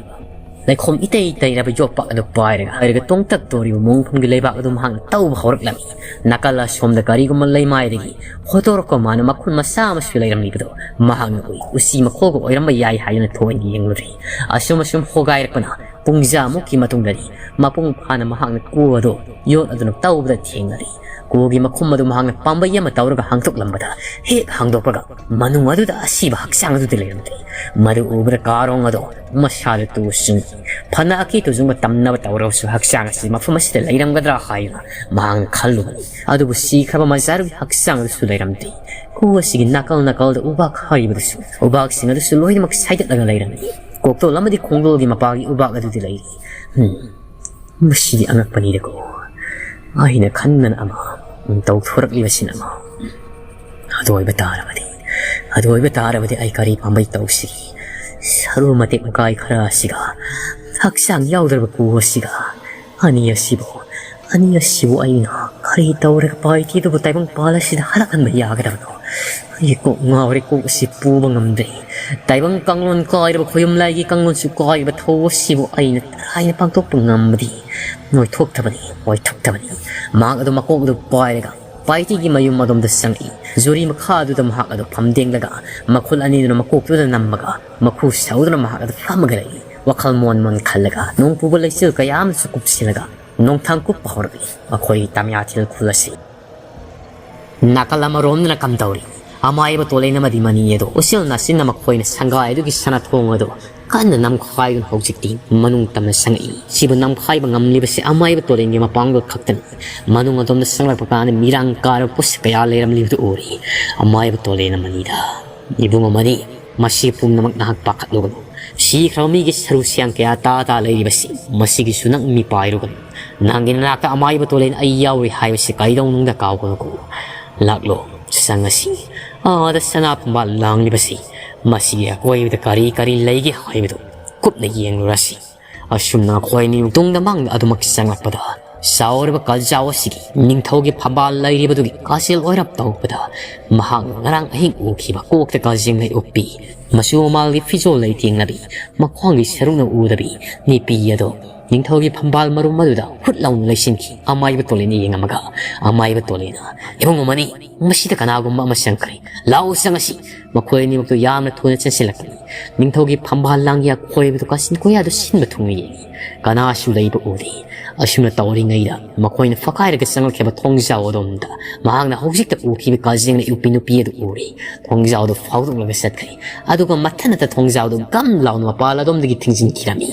ꯂꯩꯈꯣꯝ ꯏꯇꯩ ꯇꯩꯔꯕ ꯌꯣꯠꯄꯥꯛ ꯑꯗꯨ ꯄꯥꯏꯔꯒ, ꯄꯥꯏꯔꯒ ꯇꯣꯡꯇꯛ ꯇꯣꯔꯤꯕ ꯃꯣꯡꯐꯝꯒꯤ ꯂꯩꯕꯥꯛ ꯑꯗꯨ ꯃꯍꯥꯛꯅ ꯇꯧꯕ ꯍꯧꯔꯛꯂꯝꯃꯤ꯫ ꯅꯥꯀꯜ ꯑꯁꯣꯝꯗ ꯀꯔꯤꯒꯨꯝꯕ ꯂꯩꯃꯥꯏꯗꯒꯤ ꯍꯣꯠꯇꯣꯔꯛꯄ ꯃꯥꯅ ꯃꯈꯨꯟ ꯃꯆꯥ ꯑꯃꯁꯨ ꯂꯩꯔꯝꯂꯤꯕꯗꯣ ꯃꯍꯥꯛꯅ ꯎꯏ꯫ ꯎꯆꯤ ꯃꯈꯣꯜꯒ ꯑꯣꯏꯔꯝꯕ ꯌꯥꯏ ꯍꯥꯏꯗꯨꯅ ꯊꯣꯏꯅ ꯌꯦꯡꯂꯨꯔꯦ꯫ ꯑꯁꯨꯝ ꯑꯁꯨꯝ ꯍꯣꯒꯥꯏꯔꯛꯄꯅ ꯄꯨꯡꯖꯥꯃꯨꯛꯀꯤ ꯃꯇꯨꯡꯗꯗꯤ ꯃꯄꯨꯡ ꯐꯥꯅ ꯃꯍꯥꯛꯅ ꯀꯨ ꯑꯗꯨ ꯌꯣꯠ ꯑꯗꯨꯅ ꯇꯧꯕꯗ ꯊꯦꯡꯅꯔꯦ꯫ ꯀꯨꯒꯤ ꯃꯈꯨꯝ ꯑꯗꯨ ꯃꯍꯥꯛꯅ ꯄꯥꯝꯕꯩ ꯑꯃ ꯇꯧꯔꯒ ꯍꯥꯡꯗꯣꯛꯂꯝꯕꯗ, ꯍꯦꯛ ꯍꯥꯡꯗꯣꯛꯄꯒ ꯃꯅꯨꯡ ꯑꯗꯨꯗ ꯑꯁꯤꯕ ꯍꯛꯆꯥꯡ ꯑꯗꯨꯗꯤ ꯂꯩꯔꯝꯗꯦ꯫ ꯃꯗꯨ ꯎꯕꯗ ꯀꯥꯔꯣꯡ ꯑꯗꯣ ꯃꯁꯥꯗ ꯇꯨ ꯆꯨꯡ꯫ ꯐꯅ ꯑꯀꯤ ꯇꯨꯖꯨꯡꯕ ꯇꯝꯅꯕ ꯇꯧꯔꯕꯁꯨ ꯍꯛꯆꯥꯡ ꯑꯁꯤ ꯃꯐꯝ ꯑꯁꯤꯗ ꯂꯩꯔꯝꯒꯗ꯭ꯔꯥ ꯍꯥꯏꯅ ꯃꯍꯥꯛꯅ ꯈꯜꯂꯨꯕꯅꯤ꯫ ꯑꯗꯨꯕꯨ ꯁꯤꯈ꯭ꯔꯕ ꯃꯖꯥꯔꯨꯒꯤ ꯍꯛꯆꯥꯡ ꯑꯗꯨꯁꯨ ꯂꯩꯔꯝꯗꯦ꯫ ꯀꯨ ꯑꯁꯤꯒꯤ ꯅꯥꯀꯜ ꯅꯥꯀꯜꯗ ꯎꯕꯥꯛ ꯍꯥꯏꯔꯤꯕꯗꯨꯁꯨ, ꯎꯕꯥꯛꯁꯤꯡ ꯑꯗꯨꯁꯨ ꯂꯣꯏꯅꯃꯛ ꯁꯥꯏꯗꯠꯂꯒ ꯂꯩꯔꯝꯃꯤ꯫ ꯀꯣꯛꯇꯣꯜ ꯑꯃꯗꯤ ꯈꯣꯡꯗꯣꯜꯒꯤ ꯃꯄꯥꯒꯤ ꯎꯕꯥꯛ ꯑꯗꯨꯗꯤ ꯂꯩꯔꯤ꯫ ꯎꯝ, ꯃꯁꯤꯗꯤ ꯑꯉꯛꯄꯅꯤꯗꯀꯣ꯫ ꯑꯩꯅ ꯈꯟꯕꯅ ꯑꯃ, ꯇꯧꯊꯣꯔꯛꯂꯤꯕꯁꯤꯅ ꯑꯃ꯫ ꯑꯗꯨ ꯑꯣꯏꯕ ꯇꯥꯔꯕꯗꯤ, ꯑꯗꯨ ꯑꯣꯏꯕ ꯇꯥꯔꯕꯗꯤ ꯑꯩ ꯀꯔꯤ ꯄꯥꯝꯕꯩ ꯇꯧꯁꯤꯒꯦ? ꯁꯔꯨ ꯃꯇꯦꯛ ꯃꯀꯥꯏ ꯈꯔ ꯑꯁꯤꯒ, ꯍꯛꯆꯥꯡ ꯌꯥꯎꯗ꯭ꯔꯕ ꯀꯨ ꯑꯁꯤꯒ, ꯑꯅꯤ ꯑꯁꯤꯕꯨ, ꯑꯅꯤ ꯑꯁꯤꯕꯨ ꯑꯩꯅ ꯀꯔꯤ ꯇꯧꯔꯒ ꯄꯥꯏꯇꯤꯗꯨꯕꯨ ꯇꯥꯏꯕꯪ ꯄꯥꯜ ꯑꯁꯤꯗ ꯍꯜꯂꯛꯍꯟꯕ ꯌꯥꯒꯗꯕꯅꯣ? ꯑꯩ ꯀꯣꯛ ꯉꯥꯎꯔꯦ, ꯀꯣꯛ ꯑꯁꯤ ꯄꯨꯕ ꯉꯝꯗ꯭ꯔꯦ꯫ ꯇꯥꯏꯕꯪ ꯀꯥꯡꯂꯣꯟ ꯀꯥꯏꯔꯕ ꯈꯣꯌꯨꯝ ꯂꯥꯏꯒꯤ ꯀꯥꯡꯂꯣꯟꯁꯨ ꯀꯥꯏꯕ ꯊꯧ ꯑꯁꯤꯕꯨ ꯑꯩꯅ ꯇꯔꯥꯏꯅ ꯄꯥꯡꯊꯣꯛꯄ ꯉꯝꯕꯗꯤ ꯑꯣꯏꯊꯣꯛꯇꯕꯅꯤ, ꯑꯣꯏꯊꯣꯛꯇꯕꯅꯤ꯫ ꯃꯍꯥꯛ ꯑꯗꯨ ꯃꯀꯣꯛ ꯑꯗꯨ ꯄꯥꯏꯔꯒ ꯄꯥꯏꯇꯤꯒꯤ ꯃꯌꯨꯝ ꯑꯗꯣꯝꯗ ꯆꯪꯉꯛꯏ꯫ ꯖꯨꯔꯤ ꯃꯈꯥ ꯑꯗꯨꯗ ꯃꯍꯥꯛ ꯑꯗꯨ ꯐꯝꯗꯦꯡꯂꯒ ꯃꯈꯨꯜ ꯑꯅꯤꯗꯨꯅ ꯃꯀꯣꯛꯇꯨꯗ ꯅꯝꯃꯒ ꯃꯈꯨ ꯁꯧꯗꯨꯅ ꯃꯍꯥꯛ ꯑꯗꯨ ꯐꯝꯃꯒ ꯂꯩꯔꯤ꯫ ꯋꯥꯈꯜ ꯃꯣꯟ ꯃꯣꯟ ꯈꯜꯂꯒ ꯅꯣꯡ ꯄꯨꯕ ꯂꯩꯆꯤꯜ ꯀꯌꯥ ꯑꯃꯁꯨ ꯀꯨꯞꯁꯤꯜꯂꯒ ꯅꯣꯡꯊꯥꯡ ꯀꯨꯞꯄ ꯍꯧꯔꯛꯂꯤ꯫ ꯑꯩꯈꯣꯏ ꯇꯃꯤꯌꯥꯊꯤꯜ ꯈꯨꯜ ꯑꯁꯤ ꯅꯥꯀꯜ ꯑꯃꯔꯣꯝꯗꯅ ꯀꯝꯗꯧꯔꯤ? ꯑꯃꯥꯏꯕ ꯇꯣꯂꯦꯟ ꯑꯃꯗꯤ ꯃꯅꯤ ꯑꯗꯣ ꯎꯆꯤꯜ ꯅꯥꯆꯤꯟꯅ ꯃꯈꯣꯏꯅ ꯁꯪꯒꯥꯏ ꯑꯗꯨꯒꯤ ꯁꯅꯥꯊꯣꯡ ꯑꯗꯨ ꯀꯟꯅ ꯅꯝꯈꯥꯏꯗꯨꯅ ꯍꯧꯖꯤꯛꯇꯤ ꯃꯅꯨꯡ ꯇꯝꯅ ꯆꯪꯉꯛꯏ꯫ ꯁꯤꯕꯨ ꯅꯝꯈꯥꯏꯕ ꯉꯝꯂꯤꯕꯁꯤ ꯑꯃꯥꯏꯕ ꯇꯣꯂꯦꯟꯒꯤ ꯃꯄꯥꯡꯒꯜ ꯈꯛꯇꯅꯤ꯫ ꯃꯅꯨꯡ ꯑꯗꯣꯝꯗ ꯆꯪꯂꯛꯄ ꯀꯥꯟꯗ ꯃꯤꯔꯥꯡ ꯀꯥꯔꯕ ꯄꯣꯠꯁꯛ ꯀꯌꯥ ꯂꯩꯔꯝꯂꯤꯕꯗꯨ ꯎꯔꯤ꯫ ꯑꯃꯥꯏꯕ ꯇꯣꯂꯦꯟ ꯑꯃꯅꯤꯗ꯫ ꯏꯕꯨꯡ ꯑꯃꯅꯤ, ꯃꯁꯤ ꯄꯨꯝꯅꯃꯛ ꯅꯍꯥꯛ ꯄꯥꯈꯠꯂꯨꯒꯅꯨ꯫ ꯁꯤꯈ꯭ꯔꯕ ꯃꯤꯒꯤ ꯁꯔꯨ ꯁꯤꯌꯥꯡ ꯀꯌꯥ ꯇꯥ ꯇꯥ ꯂꯩꯔꯤꯕꯁꯤ, ꯃꯁꯤꯒꯤꯁꯨ ꯅꯪ ꯃꯤꯄꯥꯏꯔꯨꯒꯅꯨ꯫ ꯅꯪꯒꯤ ꯅꯅꯥꯛꯇ ꯑꯃꯥꯏꯕ ꯇꯣꯂꯦꯟ ꯑꯩ ꯌꯥꯎꯔꯤ ꯍꯥꯏꯕꯁꯤ ꯀꯩꯗꯧꯅꯨꯡꯗ ꯀꯥꯎꯒꯅꯨꯀꯣ꯫ ꯂꯥꯛꯂꯣ, ꯆꯪꯉꯁꯤ꯫ ꯑꯥꯗ ꯁꯅꯥ ꯐꯝꯕꯥꯜ ꯂꯥꯡꯂꯤꯕꯁꯤ, ꯃꯁꯤꯒꯤ ꯑꯀꯣꯏꯕꯗ ꯀꯔꯤ ꯀꯔꯤ ꯂꯩꯒꯦ ꯍꯥꯏꯕꯗꯨ ꯀꯨꯞꯅ ꯌꯦꯡꯂꯨꯔꯁꯤ꯫ ꯑꯁꯨꯝꯅ ꯑꯩꯈꯣꯏ ꯑꯅꯤ ꯇꯨꯡꯗ ꯃꯥꯡꯗ ꯑꯗꯨꯃꯛ ꯆꯪꯂꯛꯄꯗ, ꯆꯥꯎꯔꯕ ꯀꯜꯖꯥꯎ ꯑꯁꯤꯒꯤ ꯅꯤꯡꯊꯧꯒꯤ ꯐꯝꯕꯥꯜ ꯂꯩꯔꯤꯕꯗꯨꯒꯤ ꯀꯥꯆꯤꯜ ꯑꯣꯏꯔꯞ ꯇꯧꯕꯗ, ꯃꯍꯥꯛꯅ ꯉꯔꯥꯡ ꯑꯍꯤꯡ ꯎꯈꯤꯕ ꯀꯣꯛꯇ ꯀꯥꯖꯤꯡꯂꯩ ꯎꯞꯄꯤ, ꯃꯆꯨ ꯃꯃꯥꯜꯒꯤ ꯐꯤꯖꯣꯜ ꯂꯩꯇꯦꯡꯂꯕꯤ, ꯃꯈ꯭ꯋꯥꯡꯒꯤ ꯁꯔꯨꯛꯅ ꯎꯗꯕꯤ ꯅꯨꯄꯤ ꯑꯗꯣ ꯅꯤꯡꯊꯧꯒꯤ ꯐꯝꯕꯥꯜ ꯃꯔꯨꯝ ꯑꯗꯨꯗ ꯍꯨꯠ ꯂꯥꯎꯅ ꯂꯩꯁꯤꯟꯈꯤ꯫ ꯑꯃꯥꯏꯕ ꯇꯣꯂꯦꯟꯅ ꯌꯦꯡꯉꯝꯃꯒ, ꯑꯃꯥꯏꯕ ꯇꯣꯂꯦꯟꯅ, "ꯏꯕꯨꯡ ꯑꯃꯅꯤ, ꯃꯁꯤꯗ ꯀꯅꯥꯒꯨꯝꯕ ꯑꯃ ꯆꯪꯈ꯭ꯔꯦ꯫ ꯂꯥꯛꯎ, ꯆꯪꯉꯁꯤ꯫" ꯃꯈꯣꯏ ꯑꯅꯤꯃꯛꯇꯨ ꯌꯥꯝꯅ ꯊꯨꯅ ꯆꯦꯟꯁꯤꯜꯂꯛꯄꯅꯤ꯫ ꯅꯤꯡꯊꯧꯒꯤ ꯐꯝꯕꯥꯜ ꯂꯥꯡꯒꯤ ꯑꯀꯣꯏꯕꯗꯨ ꯀꯥꯆꯤꯟ ꯀꯣꯌꯥꯗꯨ ꯁꯤꯟꯕ ꯊꯨꯡꯅ ꯌꯦꯡꯉꯤ꯫ ꯀꯅꯥꯁꯨ ꯂꯩꯕ ꯎꯗꯦ꯫ ꯑꯁꯨꯝꯅ ꯇꯧꯔꯤꯉꯩꯗ ꯃꯈꯣꯏꯅ ꯐꯛꯀꯥꯏꯔꯒ ꯆꯪꯂꯛꯈꯤꯕ ꯊꯣꯡꯖꯥꯎ ꯑꯗꯣꯝꯗ ꯃꯍꯥꯛꯅ ꯍꯧꯖꯤꯛꯇ ꯎꯈꯤꯕ ꯀꯥꯖꯤꯡꯅ ꯎꯞꯄꯤ ꯅꯨꯄꯤ ꯑꯗꯨ ꯎꯔꯦ꯫ ꯊꯣꯡꯖꯥꯎꯗꯨ ꯐꯥꯎꯗꯣꯛꯂꯒ ꯆꯠꯈ꯭ꯔꯦ꯫ ꯑꯗꯨꯒ ꯃꯊꯟꯅꯇ ꯊꯣꯡꯖꯥꯎꯗꯨ ꯒꯝ ꯂꯥꯎꯅ ꯃꯄꯥꯜ ꯑꯗꯣꯝꯗꯒꯤ ꯊꯤꯡꯖꯤꯟꯈꯤꯔꯝꯃꯤ꯫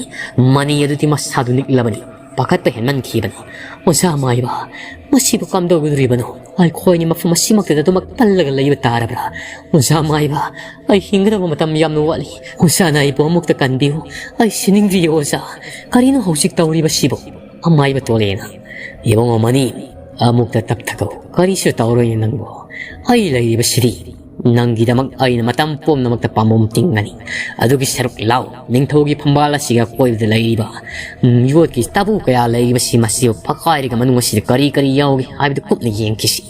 ꯃꯅꯤ ꯑꯗꯨꯗꯤ ꯃꯁꯥꯗꯨ ꯅꯤꯛꯂꯕꯅꯤ꯫ ꯄꯥꯈꯠꯄ ꯍꯦꯟꯃꯟꯈꯤꯕꯅ꯫ "ꯑꯣꯖꯥ ꯃꯥꯏꯕ, ꯃꯁꯤꯕꯨ ꯀꯝꯗꯧꯒꯗꯧꯔꯤꯕꯅꯣ? ꯑꯩꯈꯣꯏꯅꯤ ꯃꯐꯝ ꯑꯁꯤꯃꯛꯇꯗ ꯑꯗꯨꯃꯛ ꯄꯜꯂꯒ ꯂꯩꯕ ꯇꯥꯔꯕ꯭ꯔꯥ? ꯑꯣꯖꯥ ꯃꯥꯏꯕ, ꯑꯩ ꯍꯤꯡꯒꯗꯕ ꯃꯇꯝ ꯌꯥꯝꯅ ꯋꯥꯠꯂꯤ꯫ ꯑꯣꯖꯥꯅ ꯑꯩꯕꯨ ꯑꯃꯨꯛꯇ ꯀꯟꯕꯤꯌꯨ꯫ ꯑꯩ ꯁꯤꯅꯤꯡꯗ꯭ꯔꯤꯌꯦ ꯑꯣꯖꯥ꯫ ꯀꯔꯤꯅꯣ ꯍꯧꯖꯤꯛ ꯇꯧꯔꯤꯕꯁꯤꯕꯨ?" ꯑꯃꯥꯏꯕ ꯇꯣꯂꯦꯅ, "ꯏꯕꯨꯡꯉꯣ ꯃꯅꯤ, ꯑꯃꯨꯛꯇ ꯇꯞꯊꯈꯣ꯫ ꯀꯔꯤꯁꯨ ꯇꯧꯔꯣꯏꯅꯦ ꯅꯪꯕꯨ꯫ ꯑꯩ ꯂꯩꯔꯤꯕꯁꯤꯗꯤ ꯅꯪꯒꯤꯗꯃꯛ ꯑꯩꯅ ꯃꯇꯝ ꯄꯨꯝꯅꯃꯛꯇ ꯄꯥꯝꯕꯣꯝ ꯇꯤꯡꯒꯅꯤ꯫ ꯑꯗꯨꯒꯤ ꯁꯔꯨꯛ ꯂꯥꯎ, ꯅꯤꯡꯊꯧꯒꯤ ꯐꯝꯕꯥꯜ ꯑꯁꯤꯒꯤ ꯑꯀꯣꯏꯕꯗ ꯂꯩꯔꯤꯕ, ꯎꯝ, ꯌꯣꯠꯀꯤ ꯇꯥꯕꯨ ꯀꯌꯥ ꯂꯩꯔꯤꯕꯁꯤ, ꯃꯁꯤꯕꯨ ꯐꯛꯀꯥꯏꯔꯒ ꯃꯅꯨꯡ ꯑꯁꯤꯗ ꯀꯔꯤ ꯀꯔꯤ ꯌꯥꯎꯔꯤ ꯍꯥꯏꯕꯗꯨ ꯀꯨꯞꯅ ꯌꯦꯡꯈꯤꯁꯤ꯫"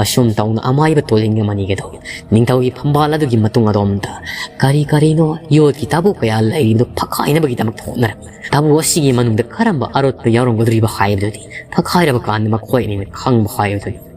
ꯑꯁꯨꯝ ꯇꯧꯅ ꯑꯃꯥꯏꯕ ꯇꯣꯂꯤꯟꯒ ꯃꯅꯤꯒꯗꯣ ꯅꯤꯡꯊꯧꯒꯤ ꯐꯝꯕꯥꯜ ꯑꯗꯨꯒꯤ ꯃꯇꯨꯡ ꯑꯗꯣꯝꯗ ꯀꯔꯤ ꯀꯔꯤꯅꯣ ꯌꯣꯠꯀꯤ ꯇꯥꯕꯨ ꯀꯌꯥ ꯂꯩꯔꯤꯕꯗꯨ ꯐꯛꯀꯥꯏꯅꯕꯒꯤꯗꯃꯛꯇ ꯍꯣꯠꯅꯔꯝꯃꯤ꯫ ꯇꯥꯕꯨ ꯑꯁꯤꯒꯤ ꯃꯅꯨꯡꯗ ꯀꯔꯝꯕ ꯑꯔꯣꯠꯄ ꯌꯥꯎꯔꯝꯒꯗꯧꯔꯤꯕ ꯍꯥꯏꯕꯗꯨꯗꯤ ꯐꯛꯀꯥꯏꯔꯕ ꯀꯥꯟꯗ ꯃꯈꯣꯏ ꯑꯅꯤꯅ ꯈꯪꯕ ꯍꯥꯏꯕꯗꯨꯅꯤ꯫